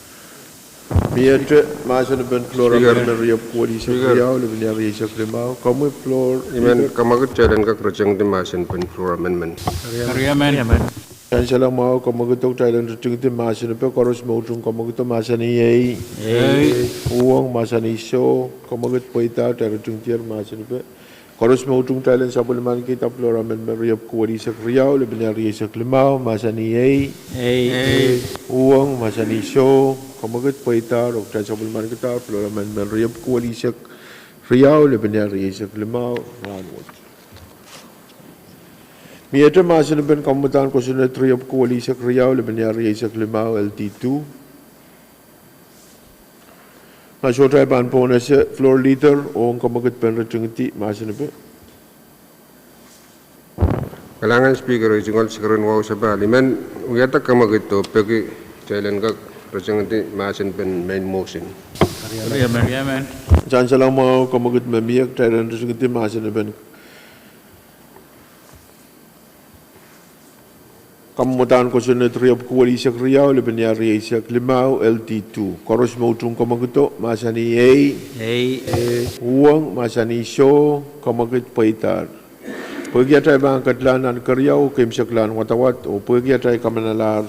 Miehte mahsen pen Floor Amendment riepwiki welihsek riau, lepin ehu rieisek limau. Komwi Floor Leader. I men kamwekid kitail en kak ritingdi mahsen pen Floor Amendment. Sansal mwahu, kamwekido kitail en ritingdi mahsen pen, koaros me utung kamwekido mahsanih ei. Uhwong mahsanih soh, kamwekid pweida, kitail ritingdier mahsen pen. Koaros me utung kitail en sapwellimanikihda Floor Amendment riepwiki welihsek riau, lepin ehu rieisek limau, mahsanih ei. Uhwong mahsanih soh, kamwekid pweida, oh kitail sapwellimanikihda Floor Amendment riepwiki welihsek riau, lepin ehu rieisek limau, rahnwet. Miehte mahsen pen kamwadahn kosonned riepwiki welihsek riau, lepin ehu rieisek limau, L D two. Ma sohte, I pahn pwonese Floor Leader ong kamwekid pen ritingdi mahsen pen. Kalahngan Speaker, ei single screen wahu sapahl. I men wiahda kamwekid oh peki kitail en kak ritingdi mahsen pen main motion. Sansal mwahu, kamwekid me mie, kitail en ritingdi mahsen pen kamwadahn kosonned riepwiki welihsek riau, lepin ehu rieisek limau, L D two. Koaros me utung kamwekido mahsanih ei. Uhwong mahsanih soh, kamwekid pweidahr. Pwehki atail pahn ketlahng nan keriau oh keimwseklahn wadawad, oh pwehki atail kamanalahr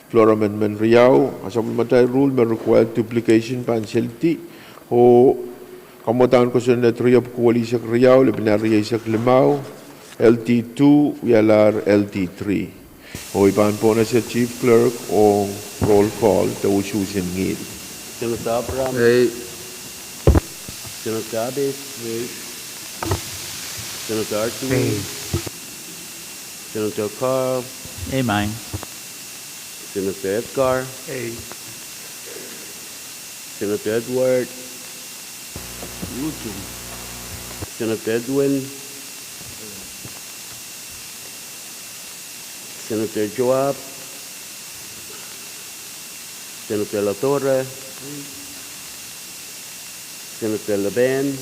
Floor Amendment riau, a sapwellimatail rule me require duplication pahn selidi, oh kamwadahn kosonned riepwiki welihsek riau, lepin ehu rieisek limau, L D two, wialahr L D three. Oh I pahn pwonese Chief Clerk ong roll call de usuhs en ngihl. Senator Abraham. Ei. Senator Abes. Ei. Senator Artui. Ei. Senator Carl. Ei, maing. Senator Edgar. Ei. Senator Edward. Utung. Senator Edwin. Senator Joab. Senator Latore. Senator Lepen.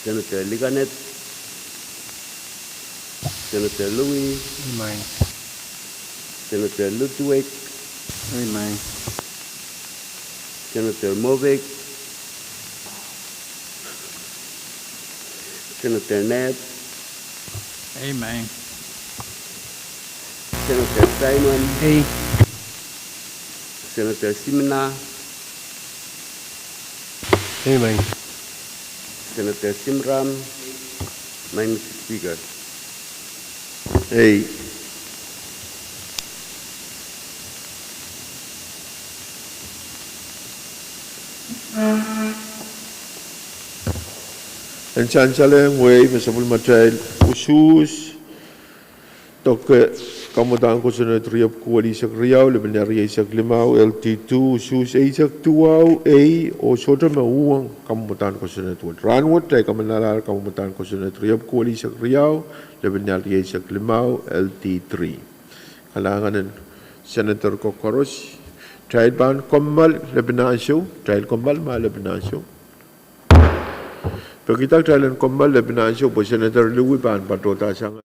Senator Likanet. Senator Louis. Ei, maing. Senator Ludwig. Ei, maing. Senator Movic. Senator Ned. Ei, maing. Senator Simon. Ei. Senator Simina. Ei, maing. Senator Simram. Maing Speaker. Ei. Sansalehng wehi me sapwellimatail usuhs, doke kamwadahn kosonned riepwuko welihsek riau, lepin rieisek limau, L D two, usuhs eisek duwau, ei, oh sohte me uhwong kamwadahn kosonned wet. Rahnwet, kitail kamwomwadahr kamwadahn kosonned riepwuko welihsek riau, lepin rieisek limau, L D three. Kalahngan en senator ko koaros, kitail pahn kommoal lepin ansou, kitail kommoal ma lepin ansou. Pekida kitail en kommoal lepin ansou pwe senator Lewi pahn patohda sang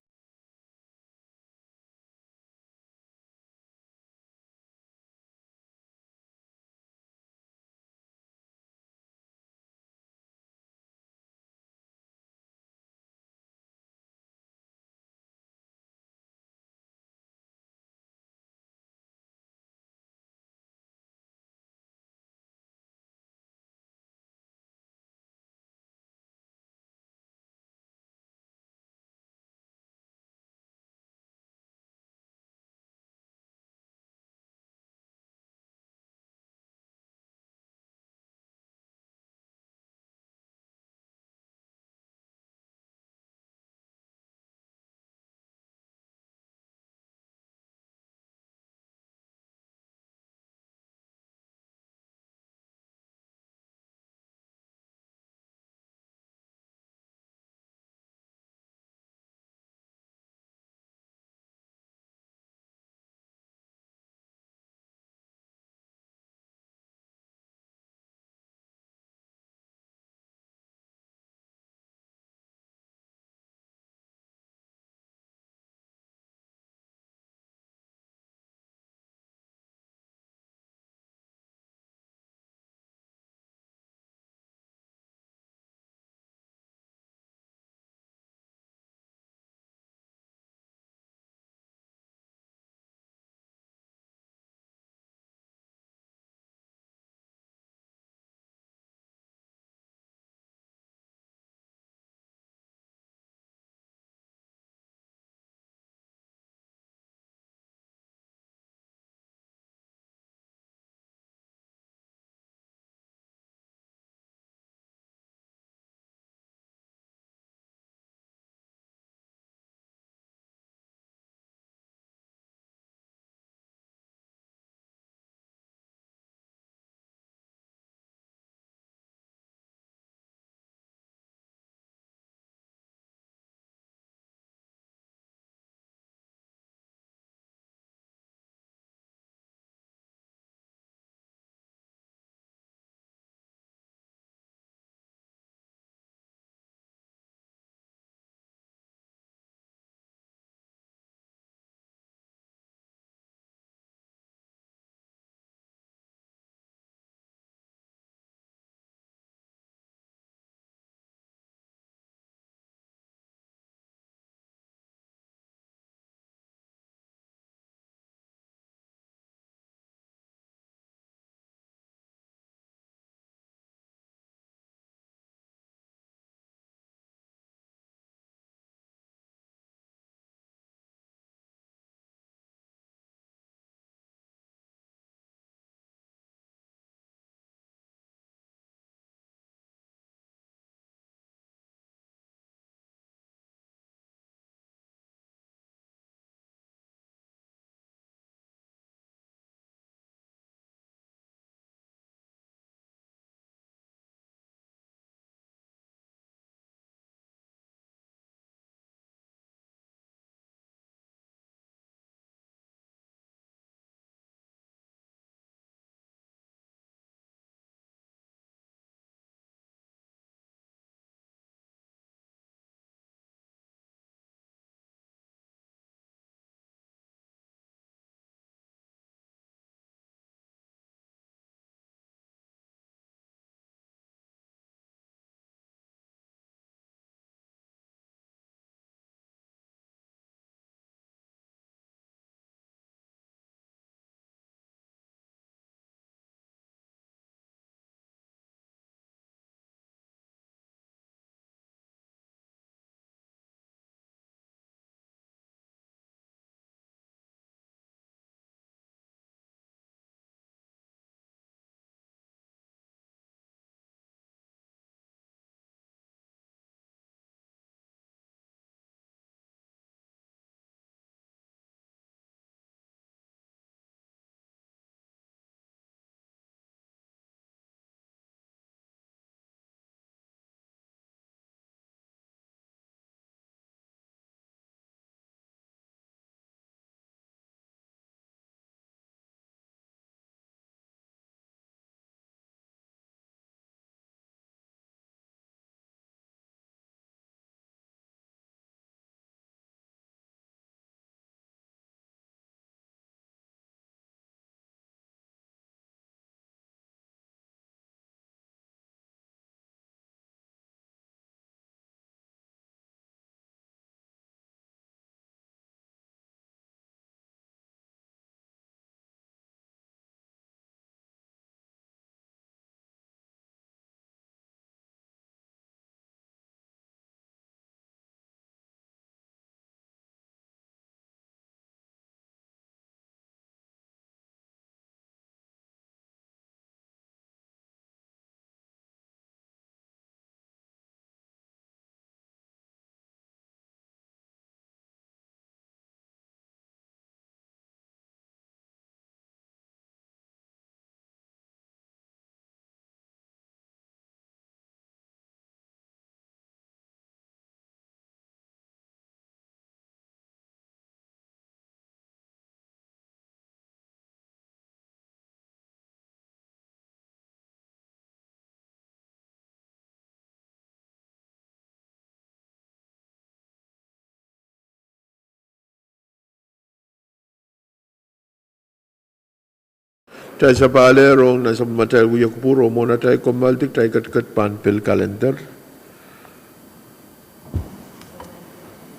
Kitail sapahl rong nan sapwellimatail wia kupwur oh mwohn atail kommoaldi, kitail ketiket pahn pil kalender.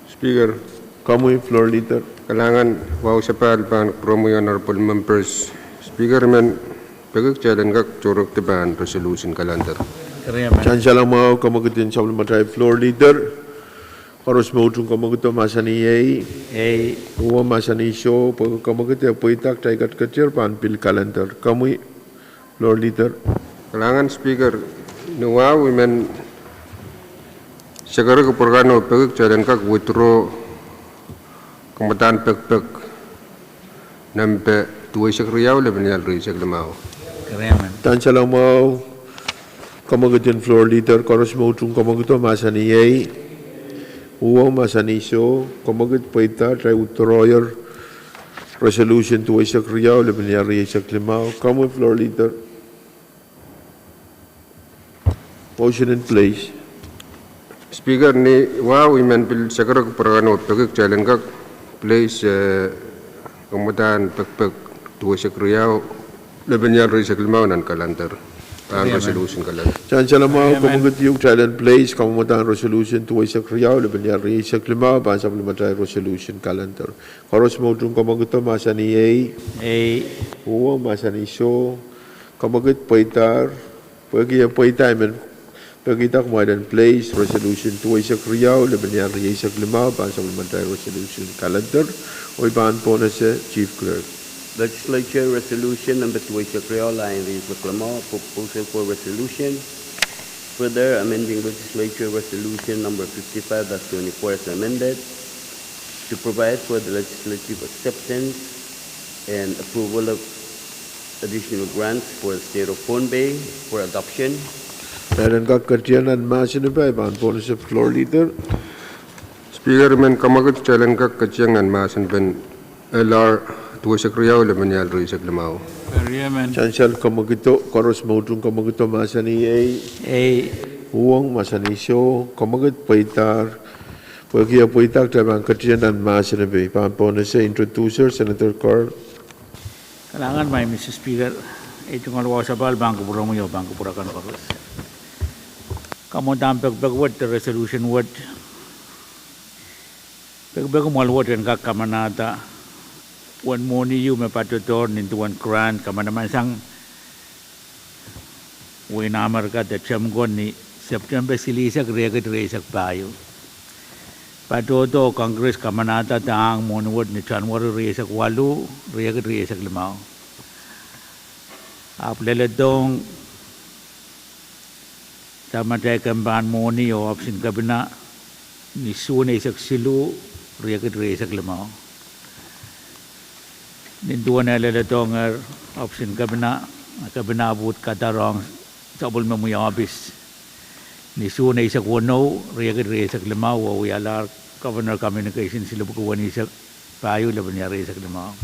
Speaker. Komwi Floor Leader. Kalahngan, wahu sapahl pahn kupwuromwi Honorable Members. Speaker, I men peki kitail en kak tohrohr pahn resolution kalender. Kitail sansal mwahu komwekid en sapwellimatail Floor Leader. Koaros me utung komwekido mahsanih ei. Ei. Uhwong mahsanih soh. Pwehki komwekid e pweida, kitail ketiketier pahn pil kalender. Komwi Floor Leader. Kalahngan Speaker, ni wahu I men sekereki pwurkano peki kitail en kak withdraw kamwadahn pekipek nempe duweisek riau, lepin riau, rieisek limau. Kitail sansal mwahu komwekid en Floor Leader. Koaros me utung komwekido mahsanih ei. Uhwong mahsanih soh. Komwekid pweida, kitail withdrawyer resolution duweisek riau, lepin riau, rieisek limau. Komwi Floor Leader. Motion in place. Speaker, ni wahu I men pil sekereki pwurkano peki kitail en kak place kamwadahn pekipek duweisek riau, lepin riau, rieisek limau nan kalender. Pahn resolution kalender. Sansal mwahu komwekid ieu, kitail en place kamwadahn resolution duweisek riau, lepin riau, rieisek limau pahn sapwellimatail resolution kalender. Koaros me utung komwekido mahsanih ei. Ei. Uhwong mahsanih soh. Komwekid pweidahr. Pwehki e pweida, I men pekihda kumwail en place resolution duweisek riau, lepin riau, rieisek limau pahn sapwellimatail resolution kalender. Oh I pahn pohnese Chief Clerk. Legislature Resolution number duweisek riau, lain rieisek limau, proposal for resolution further amending Legislature Resolution number fifty-five dash twenty-four as amended to provide for the legislative acceptance and approval of additional grants for the state of Pohnpei for adoption. Kitail en kak ketier nan mahsen epe, I pahn pohnese Floor Leader. Speaker, I men komwekid kitail en kak ketier nan mahsen pen L R duweisek riau, lepin riau, rieisek limau. Sansal komwekido, koaros me utung komwekido mahsanih ei. Ei. Uhwong mahsanih soh. Komwekid pweidahr. Pwehki e pweida, kitail pahn ketier nan mahsen epe. I pahn pohnese introducer, Senator Carl. Kalahngan, Madam Speaker. Ei tungoal wahu sapahl pahn kupwuromwi oh pahn kupwur akan koaros. Kamwadahn pekipek wet de resolution wet, pekipek mwahl wet en kak kamanahda uwen mwohni ieu me patohdohr nin duwen grant kamanaman sang wehin Amerika de Temko ni Septempe silihsek, riekid rieisek pahieu. Patohdo Congress kamanahda de ahng mwohni wet ni January rieisek waluh, riekid rieisek limau. Ahpw leledohng samatail kempen mwohni oh ohpis en kepina ni Suhn eisek siluh, riekid rieisek limau. Nin duwen e leledohngehr ohpis en kepina, kepina ahpw uhd kadarohng sapwellimomwi ohpis ni Suhn eisek weneu, riekid rieisek limau, oh wialahr Governor Communication silipwuki weneisek pahieu, lepin riau, rieisek limau.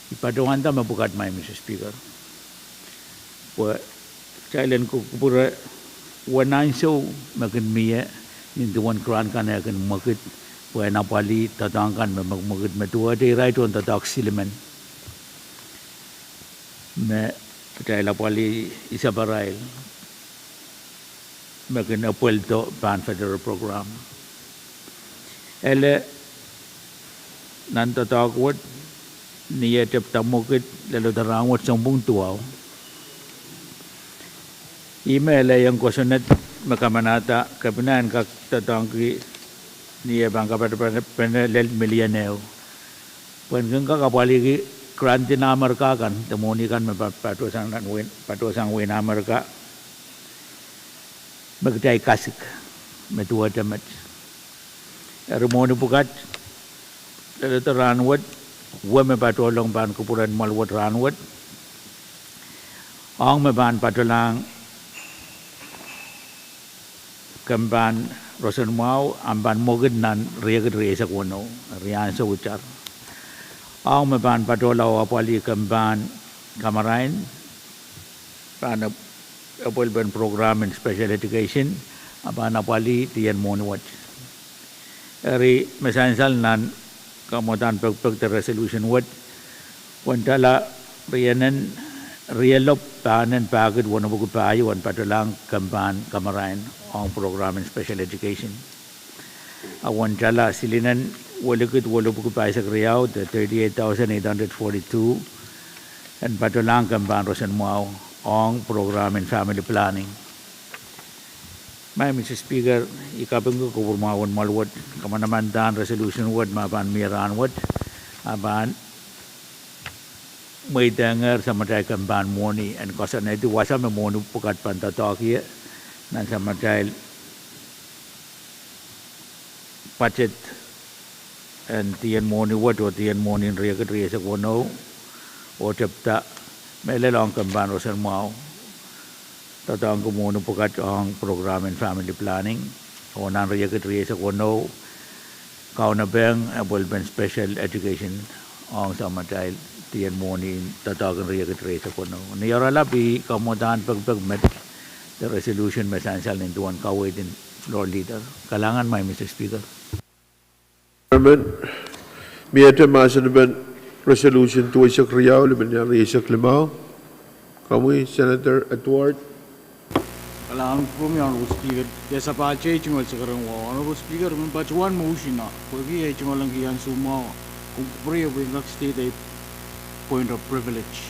I patohwanda mepwukat, Madam Speaker, pwe kitail en kupwure uwen ansou me kin mie nin duwen grant kan eh kin mwekid pwe en apwalih doadoahk kan me mwekimwekid me duwehte irail tohn doadoahk silimen me kitail apwalih isaparail me kin epweldo pahn federal program. Ele nan doadoahk wet, ni eh tepda mwekid leledo rahnwet sounpwong duwau, ih me elehieng kosonned me kamanahda kepina en kak doadoahngki ni eh pahn kapatapene lel million ehu pwehn kin kak apwalihki grant en Amerika kan de mwohni kan me patohsang wehin Amerika me kitail kasik me duwehte met. Eri mwohni pwukat leledo rahnwet, wet me patohlong pahn kupwuren mwahl wet rahnwet, ong me pahn patohlong kempen roson mwahu, ahpw pahn mwekid nan riekid rieisek weneu, riansou itar. Ong me pahn patohla oh apwalih kempen kamarain pahn epwelpen program en special education, ahpw pahn apwalih dien mwohni wet. Eri me sansal nan kamwadahn pekipek de resolution wet, pwehn tala rienen Rielopw pahnen pahkid wenepwiki pahieu en patohlahng kempahn kamarain ong program en special education. A uwen tala silinen welikid wenepwiki pahisek riau de thirty-eight thousand eight hundred forty-two en patohlahng kempahn roson mwahu ong program en family planning. Madam Speaker, I kapingki kupwur mwahu en mwoahl wet, kamanamandan resolution wet me pahn mie rahnwet, a pahn mweidehngehr samatail kempahn mwohni en koasoanehdi wasa me mwohni pwukat pahn doadoahk ie nan samatail budget en dien mwohni wet oh dien mwohni en riekid rieisek weneu oh tepda mehlel ong kempahn roson mwahu doadoahngki mwohni pwukat ong program en family planning oh nan riekid rieisek weneu kaunopehng epwelpen special education ong samatail dien mwohni doadoahk en riekid rieisek weneu. Ni oaralap I kamwadahn pekipek met de resolution me sansal nin duwen kaweid en floor leader. Kalahngan, Madam Speaker. Chairman, miehte mahsen en resolution duweisek riau, limmen rieisek limau. Komwi, Senator Edward. Kalahngan, Honorable Speaker, de sapahl teitingol sakaran wahu. Honorable Speaker, I men patohwan motion a, pwehki ei tungoal en ki ansou mwahu, kumwail kupwure pwe I en kak state ei point of privilege.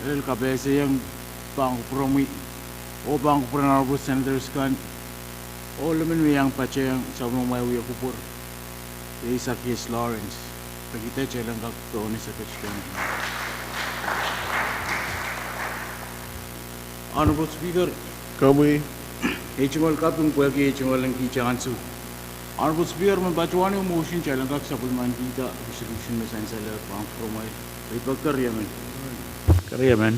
Eri kapehse I en pahn kupwuromwi, oh pahn kupwuren Honorable Senators kan, oh limmen me I en patehng sapwellimamwail wia kupwur, Isaac S. Lawrence. Pwehki de teilen kak pwounis a ketidohng. Honorable Speaker, komwi, ei tungoal kaping pwehki ei tungoal en ki ansou. Honorable Speaker, I men patohwan motion teilen kak sapwellimanikihda resolution me sansal pahn kupwuromwail. Riei pek keriemen. Keriemen.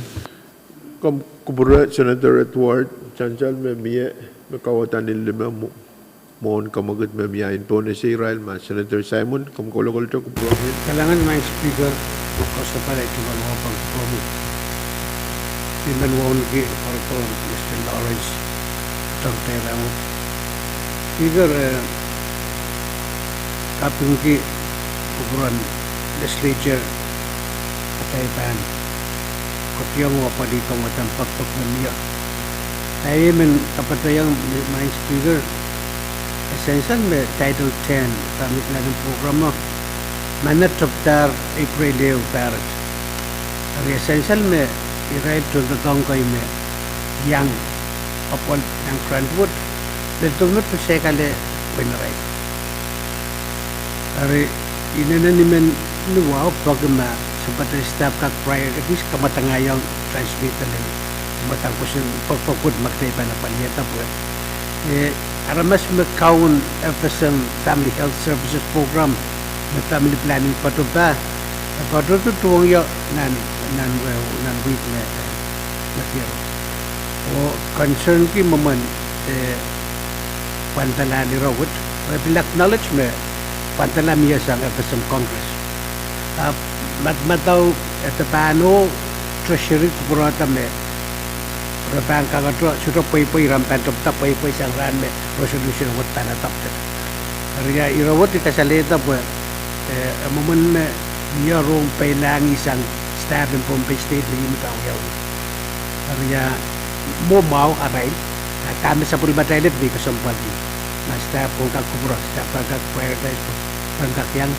Komw kupwure Senator Edward, sansal me mie me kauwada ni lime mwo- mwohn kamwekid me mie en pohnese irail ma Senator Simon, komw kolokolte kupwuromwi. Kalahngan Madam Speaker, koasoia pali ei tungoal wahu pahn kupwuromwi. I men wauneki Honorable Mister Lawrence, Doctor Rawood. Speaker, eh, kapingki kupwuren Legislature, atail pahn kohieng oh apwalih kamwadang pekipek me mie. Ei men kapatahieng Madam Speaker, e sansal me Title ten Family Planning Program me manaman tepdahr April ehu pahr wet. Eri e sansal me irail tohndoadoahk kei me iang apwal nan grant wet, lel dohme pil sehkala pwein irail. Eri inenen I men ni wahu pwehki ma sampah staff kak prioritize kamwadangaiong transmittal en kamwadang kosonned pwekpwek wet me kitail pahn apwalihada pwe, eh, aramas me kaun F S M Family Health Services Program me family planning patohdo, eh, patohdo tuhwong ie nan, nan, eh, nan wihk me, eh, me diaro. Oh concern ki mwomwen, eh, pwandala irail wet, oh e pil acknowledge me pwandala mie sang F S M Congress. Ahpw madamadau e de pahn oh Treasury kupwurehda me re pahn kak, sohte pweipwei, re pahn tepda pweipwei sang rahn me resolution wet pahn adopted. Eri ia ire wet I kasalehda pwe, eh, e mwomwen me mie rong peilahng sang staff en Pohnpei State me I men pahn wiawi. Eri ia mwo mwahu arail, a dahme sapwellimatail pil kesempwal di. Ma staff pahn kak kupwure, staff pahn kak prioritize, pahn kak iang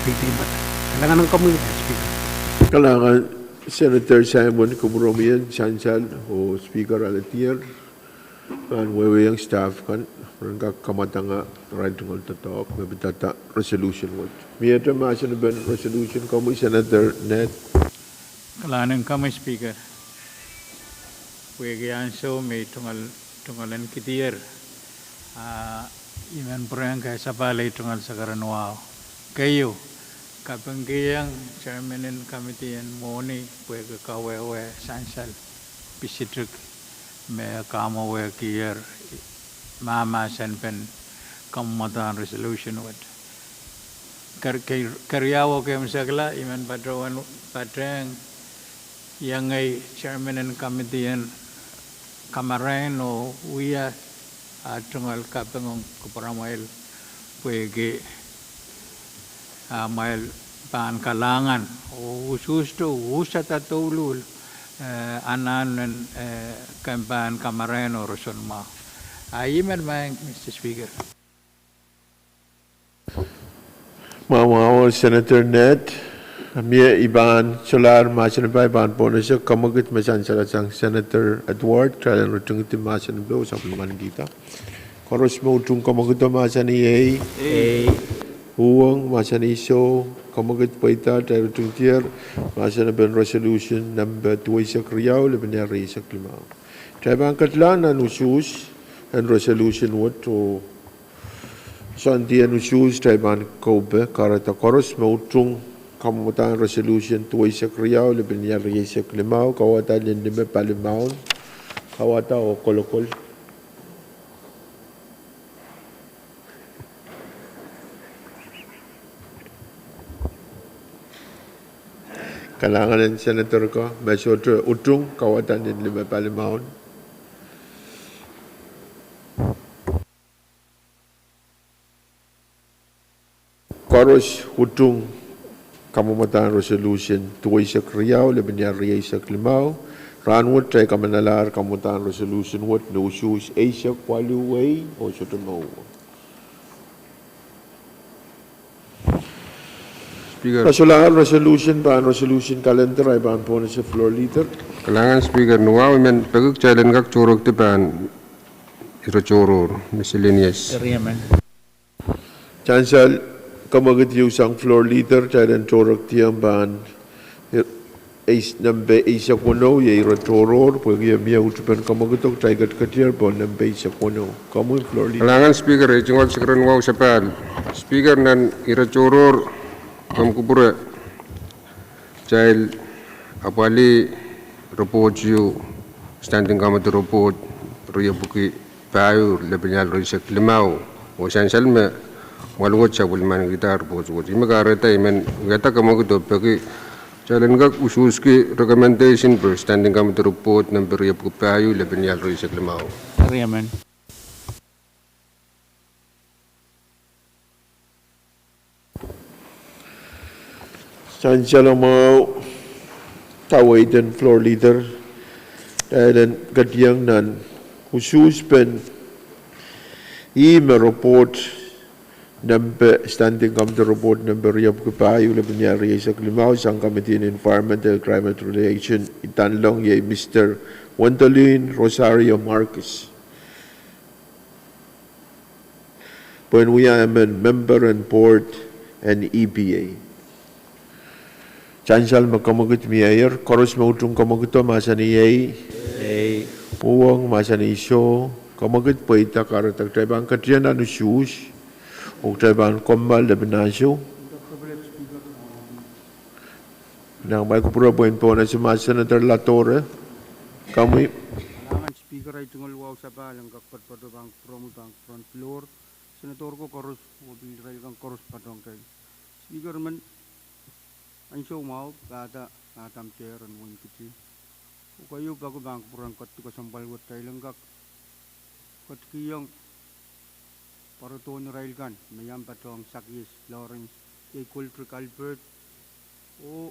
pil di mada. Kalahngan komwi Madam Speaker. Kalahngan Senator Simon, kupwuromwi en sansal oh Speaker aledier. Pahn wehwehki staff kan, ren kak kamwadanga irail tungoal doadoahk me pidada resolution wet. Miehte mahsen en resolution komwi Senator Ned. Kalahngan komwi Speaker. Pwehki ansou me I tungoal, tungoal en kidier, a I men pwurehng kasapahl ei tungoal sakaran wahu. Keieu, kapingkihong chairman en committee en mwohni pwehki kawehwe sansal Pacific me kamwowehkier mahmahsenpen kamwadang resolution wet. Ker-, ker-, keriau oh keimwseklahng, I men patohwan patehng iengei chairman en committee en kamarain oh wia ah tungoal kaping ong kupwuramwail pwehki amwail pahn kalahngan oh usuhste usada douluhl eh, anahn en, eh, kempe en kamarain oh roson mwahu. Ah, I men maing, Mister Speaker. Mwahu mwahu, Senator Ned. Mie, I pahn solahr mahsanihong, I pahn pohnese kamwekid me sansal sang Senator Edward, kitail en ritingidi mahsen en pil, oh sapwellimanikihda. Koaros me utung kamwekido mahsanih ei. Ei. Uhwong mahsanih soh, kamwekid pweida, kitail ritingdier mahsen en pil, resolution number duweisek riau, lepin iar rieisek limau. Kitail pahn ketilahng nan usuhs en resolution wet oh soandi en usuhs, kitail pahn kaupe kahrehda koaros me utung kamwadahn resolution duweisek riau, lepin iar rieisek limau, kauwada nin lime pali maun, kauwada oh kolokol. Kalahngan en senator ko me sohte utung kauwada nin lime pali maun. Koaros utung kamwadahn resolution duweisek riau, lepin iar rieisek limau. Rahnwet kitail kamanalahr kamwadahn resolution wet ni usuhs eisek waluh ei oh sohte mwo. Speaker. Solahr resolution pahn resolution calendar, I pahn pohnese floor leader. Kalahngan Speaker, ni wahu I men peki kitail en kak tohrohrki pahn ire tohrohr, miscellaneous. Sansal kamwekid sang floor leader, kitail en tohrohrkiong pahn nempe eisek weneu, iei ire tohrohr, pwehki mie utupen kamwekido, kitail ketiketier pohn nempe eisek weneu. Komwi floor leader. Kalahngan Speaker, ei tungoal sakaradahn wahu sapahl. Speaker, nan ire tohrohr, komw kupwure, kitail apwalih report ieu, standing committee report, riepwiki pahieu, lepin iar rieisek limau, oh sansal me mwahl wet sapwellimanikihda report wet. I men kahrehda I men wiahda kamwekido peki kitail en kak usuhski recommendation pwe standing committee report nempe riepwiki pahieu, lepin iar rieisek limau. Sansal mwahu, kaweid en floor leader, kitail en ketieng nan usuhspen ih me report nempe, standing committee report nempe riepwiki pahieu, lepin iar rieisek limau, sang Committee on Environment and Climate Relation, idanlong iei Mister Wendolin Rosario Marcus. Pwehn wia emen member en board en E P A. Sansal me kamwekid mieier, koaros me utung kamwekido mahsanih ei. Ei. Uhwong mahsanih soh, kamwekid pweida kahrehda kitail pahn ketieng nan usuhs, oh kitail pahn kommoal lepin ansou. Nan mwail kupwure pwehn pohnese mahs Senator Latore, komwi. Kalahngan Speaker, ei tungoal wahu sapahl en kak poatopoat pahn kupwuromwi pahn kupwuren floor, Senator ko koaros, oh pil irail kan koaros patohng kitail. Speaker men, ansou mwahu, pahda, pahda me dehr en wenkiti. Oh keieu peki pahn kupwuren ketikihong kesempwal wet kitail en kak ketikihong pwarodohn irail kan me iang patohng Sakies Lawrence, iei Goldrick Albert, oh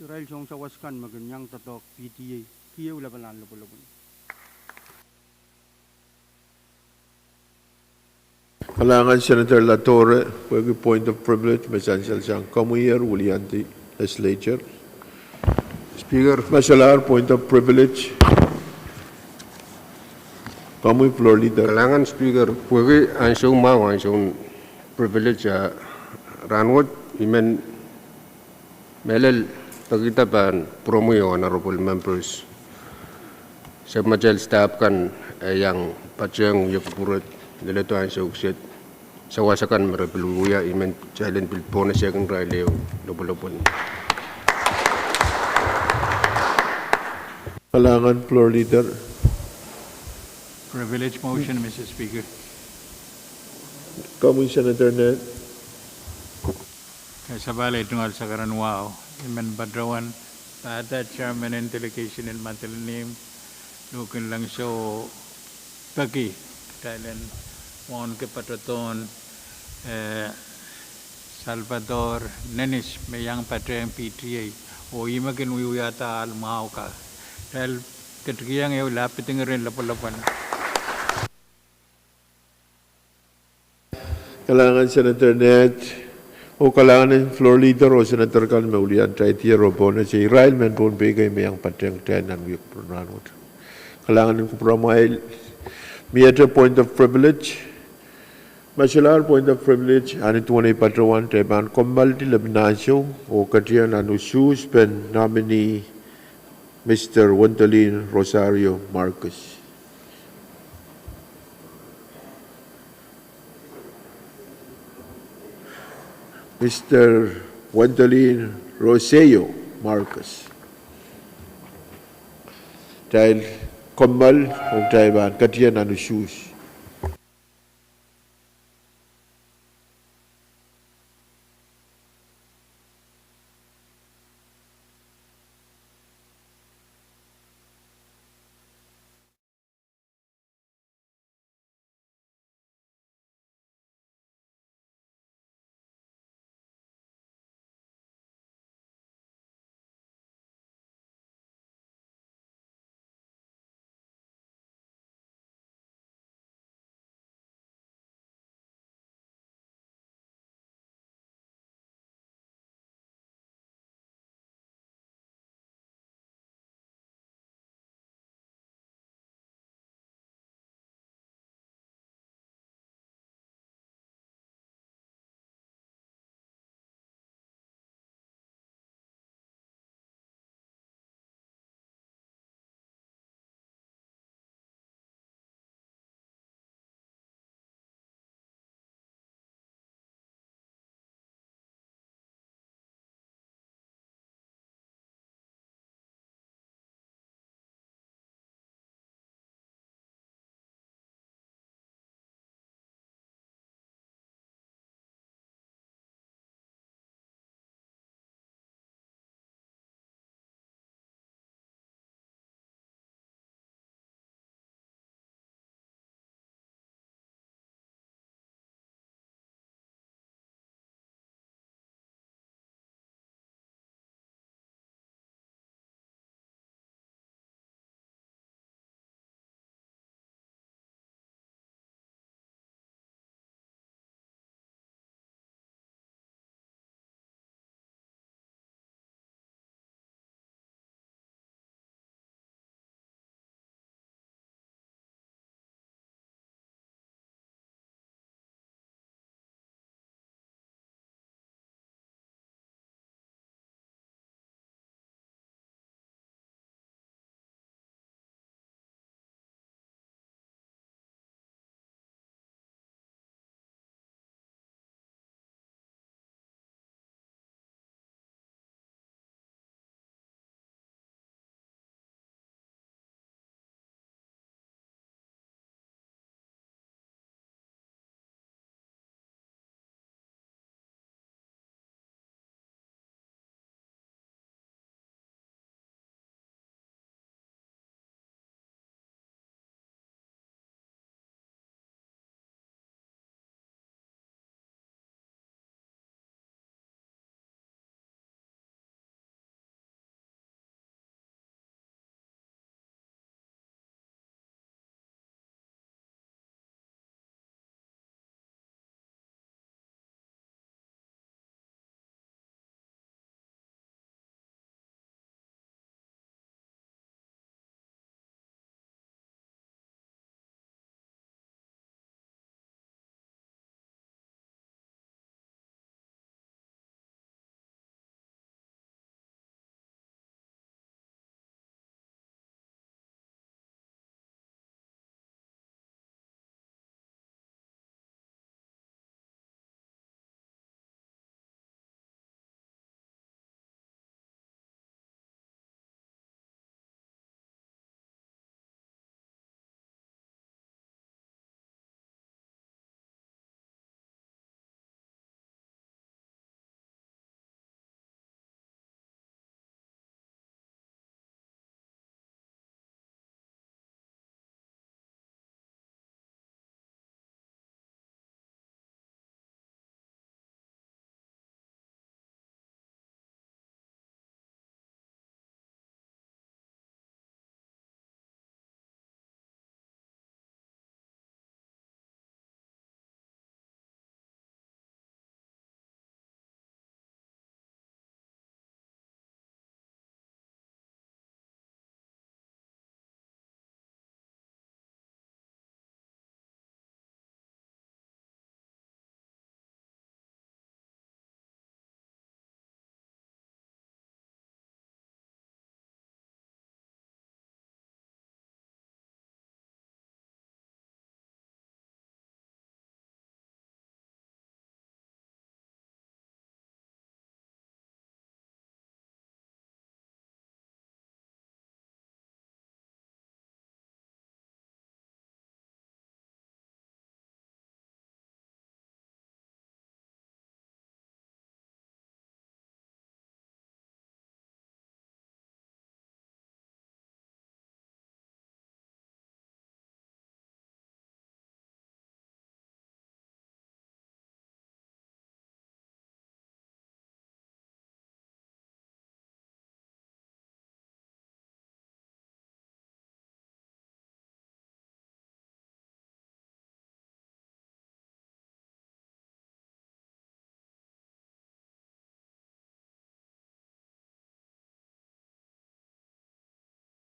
irail sounsawas kan me kin iang doadoahk P T A, keieu lapalahn lopwulopwun. Kalahngan Senator Latore, pwehki point of privilege me sansal sang komwi, wiliandi legislature. Speaker. Me solahr point of privilege. Komwi floor leader. Kalahngan Speaker, pwehki ansou mwahu, ansoun privilege, ah, rahnwet I men mehlel pekihda pahn pwuromwi honorable members, sapwmatail staff kan, eh, iang patehng ie kupwure, leledo ansou kiset, sawas akan me re pil wia, I men kitail en pil pohnese kin irail ehu lopwulopwun. Kalahngan floor leader. Privilege motion, Mister Speaker. Komwi Senator Ned. Kasapahl ei tungoal sakaradahn wahu. I men patohwan pahda chairman en delegation en Madolenihmw, Luhk en Lehngso, peki kitail en wauneki patohdohn, eh, Salvador Nenis me iang patehng P T A. Oh ih me kin wiewiahda ahl mwahu ka. Kitail ketikihong ehu lapiding iren lapalapal. Kalahngan Senator Ned, oh kalahngan en Floor Leader oh Senator kan me welian taidier oh pohnese, irail mehn Pohnpei kei me iang patehng kitail nan wiepen rahnwet. Kalahngan en kupwuramwail. Miehte point of privilege. Ma solahr point of privilege, ahn duwen ei patohwan kitail pahn kommoaldi lepin ansou oh ketieng nan usuhs pen nominee Mister Wendolin Rosario Marcus. Mister Wendolin Rosario Marcus. Kitail kommoal oh kitail pahn ketieng nan usuhs.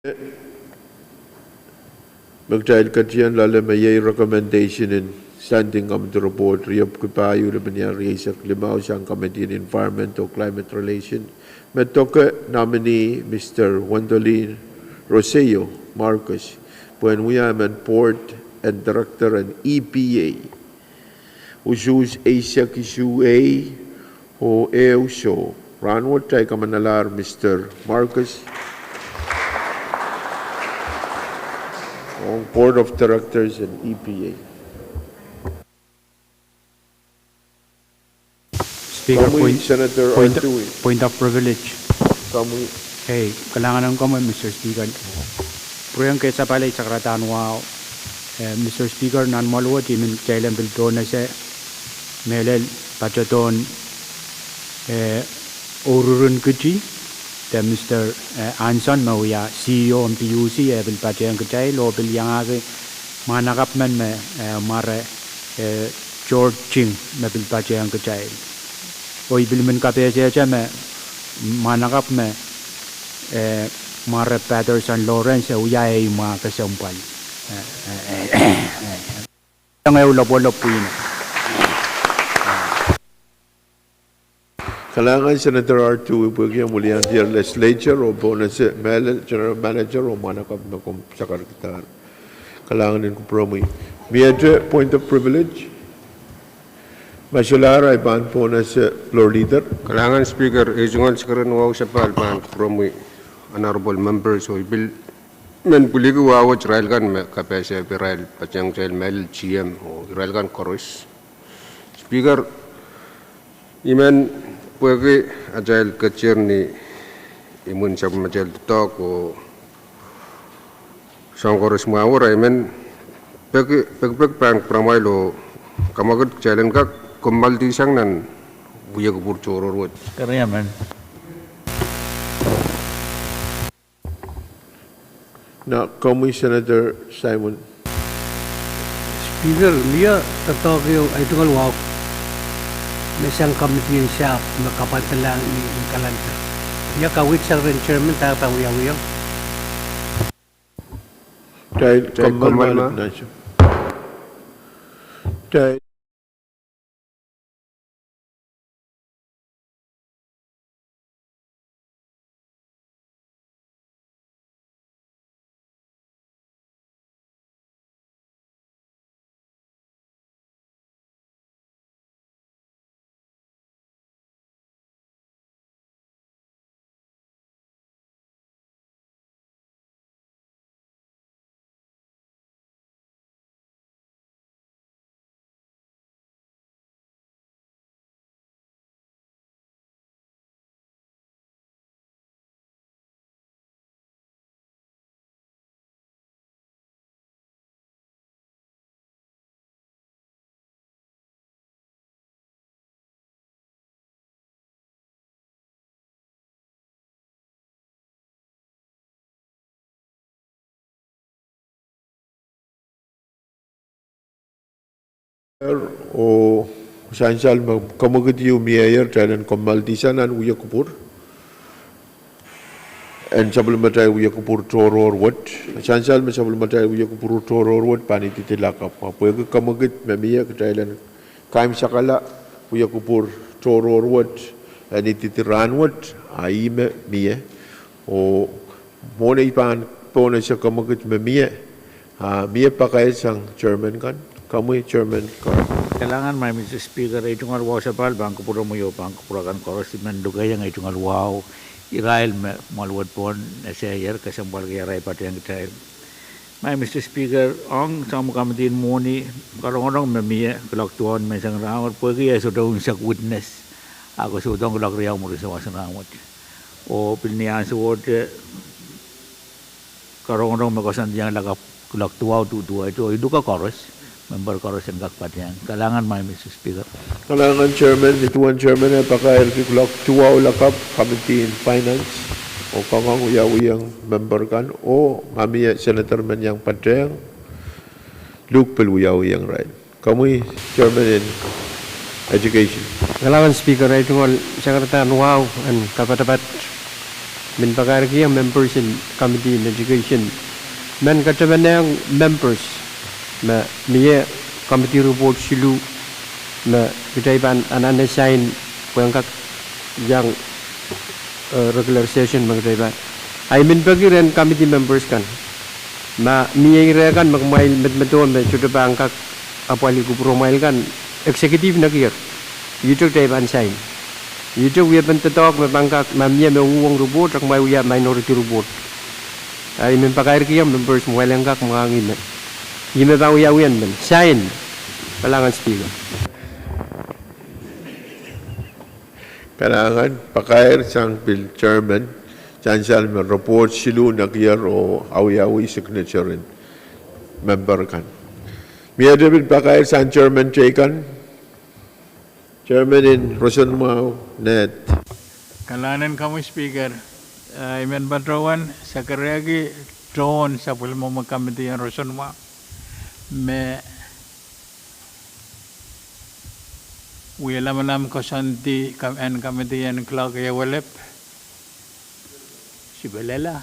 Me kitail ketin loale me iei recommendation en Standing Committee Report riepwiki pahieu lepin riau rieisek limau sang Committee en Environment oh Climate Relation, me doke nominee Mister Wendolin Rosario Marcos pwehn wia emen Board en Director en E P A. Usuhs eisek isuh ei oh ehu soh. Rahnwet kitail kamanalahr Mister Marcus ong Board of Directors en E P A. Speaker, point, Senator point, Artui. Point of privilege. Komwi. Ei, kalahngan en komwi, Mister Speaker. Pwurehng kesapale sakarada wahu. Eh, Mister Speaker, nan mwoaluwet I men kitail en pil pohnese mehlel patohdohn, eh, Oururunkiti, de Mister, eh, Anson me wia C E O en P U C, eh, pil patehng kitail, oh pil iangahki mwahnakapw men me, eh, mware, eh, George Ching me pil patehng kitail. Oh I pil men kapehsehte me mwahnakapw me, eh, mware Patterson Lawrence, eh, wia ehu mwahu kesempwal. Eh, eh, eh, eh, eh. Eng ehu lopwolopw pwihn. Kalahngan Senator Artui pwehki omw weliandi legislature oh pohnese mehlel General Manager oh mwahnakapw me komw sakarkidahr. Kalahngan en kupwuromwi. Miehte point of privilege. Ma solahr ahi pahn pohnese Floor Leader. Kalahngan Speaker, ei tungoal sakaradan wahu sapahl pahn kupwuromwi honorable members oh I pil men pwilikihdi wahu wet irail kan me kapehse pwe irail patehng kitail mehlel G M oh irail kan koaros. Speaker, I men pwehki atail ketir ni imwin sapwellimatail doadoahk oh soahng koaros mwahu, I men peki, pekipek pahn kupwuramwail oh kamwakid kitail en kak kommoaldi sang nan wia kupwur tohrohr wet. Keriamen. Na komwi Senator Simon. Speaker, mie doadoahk ehu ei tungoal wahu me sang committee en sahpw me kapwaiada ni, ni calendar. Ia kaweid sang rehn chairman dahkot pahn wiawiong. Kitail kommoal ma. Kitail Oh sansal me kamwakid ieu mie, kitail en kommoaldi sang nan wia kupwur en sapwellimatail wia kupwur tohrohr wet. Sansal me sapwellimatail wia kupwur tohrohr wet pahn ididi lakapw. Pwehki kamwakid me mie, kitail en kaimwisekala wia kupwur tohrohr wet en ididi rahnwet, a ih me mie. Oh mwohn ei pahn pohnese kamwakid me mie, a mie pakair sang chairman kan. Komwi chairman kan. Kalahngan, Madam Mister Speaker, ei tungoal wahu sapahl pahn kupwuromwi oh pahn kupwur akan koaros. I men lukehiong ei tungoal wahu irail me mwoaluwet pwon nesehier kesempwalki arail patehng kitail. Madam Mister Speaker, ong soahng me committee en mwohni, karongorong me mie kuloak duwau menseng rahnwet pwehki e sohte unsek witness, a kosoudohng kuloak riau mwuri sawas rahnwet. Oh pil ni ansou wet, eh, karongorong me koasoandiong lakapw kuloak duwau duduwehte, oh I luke koaros, member koaros en kak patehng. Kalahngan, Madam Mister Speaker. Kalahngan chairman, nin duwen chairman e pakairki kuloak duwau lakapw committee en finance, oh kangoang wiawihong member kan, oh ma mie senator men iang patehng, Luke pil wiawihong irail. Komwi chairman en education. Kalahngan Speaker, ei tungoal sakaradahn wahu en kapatapat Mehn pakairkihong members en Committee en Education, mehn katamanehng members me mie committee report siluh me kitail pahn anahne sign pwehn kak iang, eh, regular session me kitail pahn. Ahi mehn peki rehn committee members kan, ma mie ire kan me kumwail medemedewe me sohte pahn kak apwalih kupwuromwail kan, executive nekier, ihte kitail pahn sign. Ihte wiepen doadoahk me pahn kak, ma mie me uhwong report, a kumwail wia minority report. Ahi mehn pakairkihong members me kumwail en kak mwahngih me, ih me pahn wiawi en men sign. Kalahngan Speaker. Kalahngan. Pakair sang pil chairman, sansal me report siluh nekier oh awiawi signature en member kan. Mie pil pakair sang chairman teikan, chairman en roson mwahu, Ned. Kalahngan en komwi Speaker. Eh, I men patohwan sakarehki tohn sapwellimomwi committee en roson mwahu me wie lamalam koasoandi en committee en clerk ieu welep, sipelehla.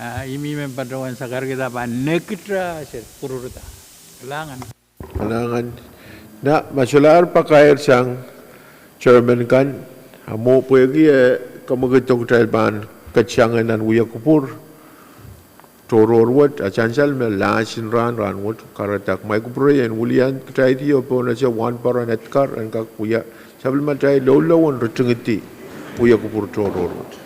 Ah, I men patohwan sakarkihda pahn nekita se pwururda. Kalahngan. Kalahngan. Na ma solahr pakair sang chairman kan, a mwo pwehki e kamwekid kitail pahn ketidohng nan wia kupwur tohrohr wet, a sansal me lahs en rahn, rahn wet, kahrehda kumwail kupwurei en wiliandi kitail oh pohnese wahnpoaron Edgar en kak wia sapwellimatail loulou en ritingidi wia kupwur tohrohr wet.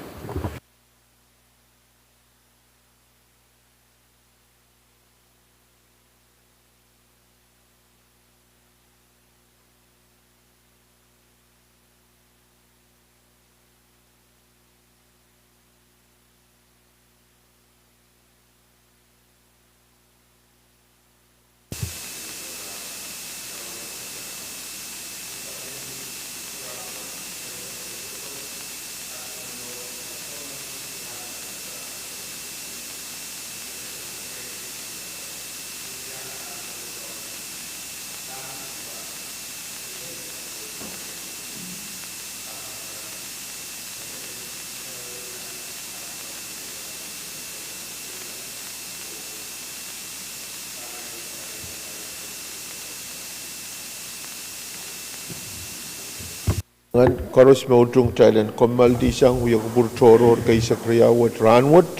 Ngehi koaros me utung, kitail en kommoaldihsang wia kupwur tohrohr keisek riau wet rahn wet.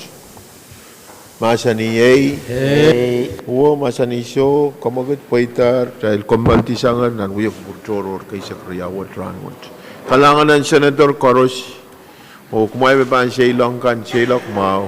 Mahsanih ei. Ei. Uwe mahsanih soh, kamwekid pweidahr, kitail kommoaldihsang nan wia kupwur tohrohr keisek riau wet rahn wet. Kalahngan en senator koaros, oh kumwail me pahn seiloak kan, seiloak mwahu.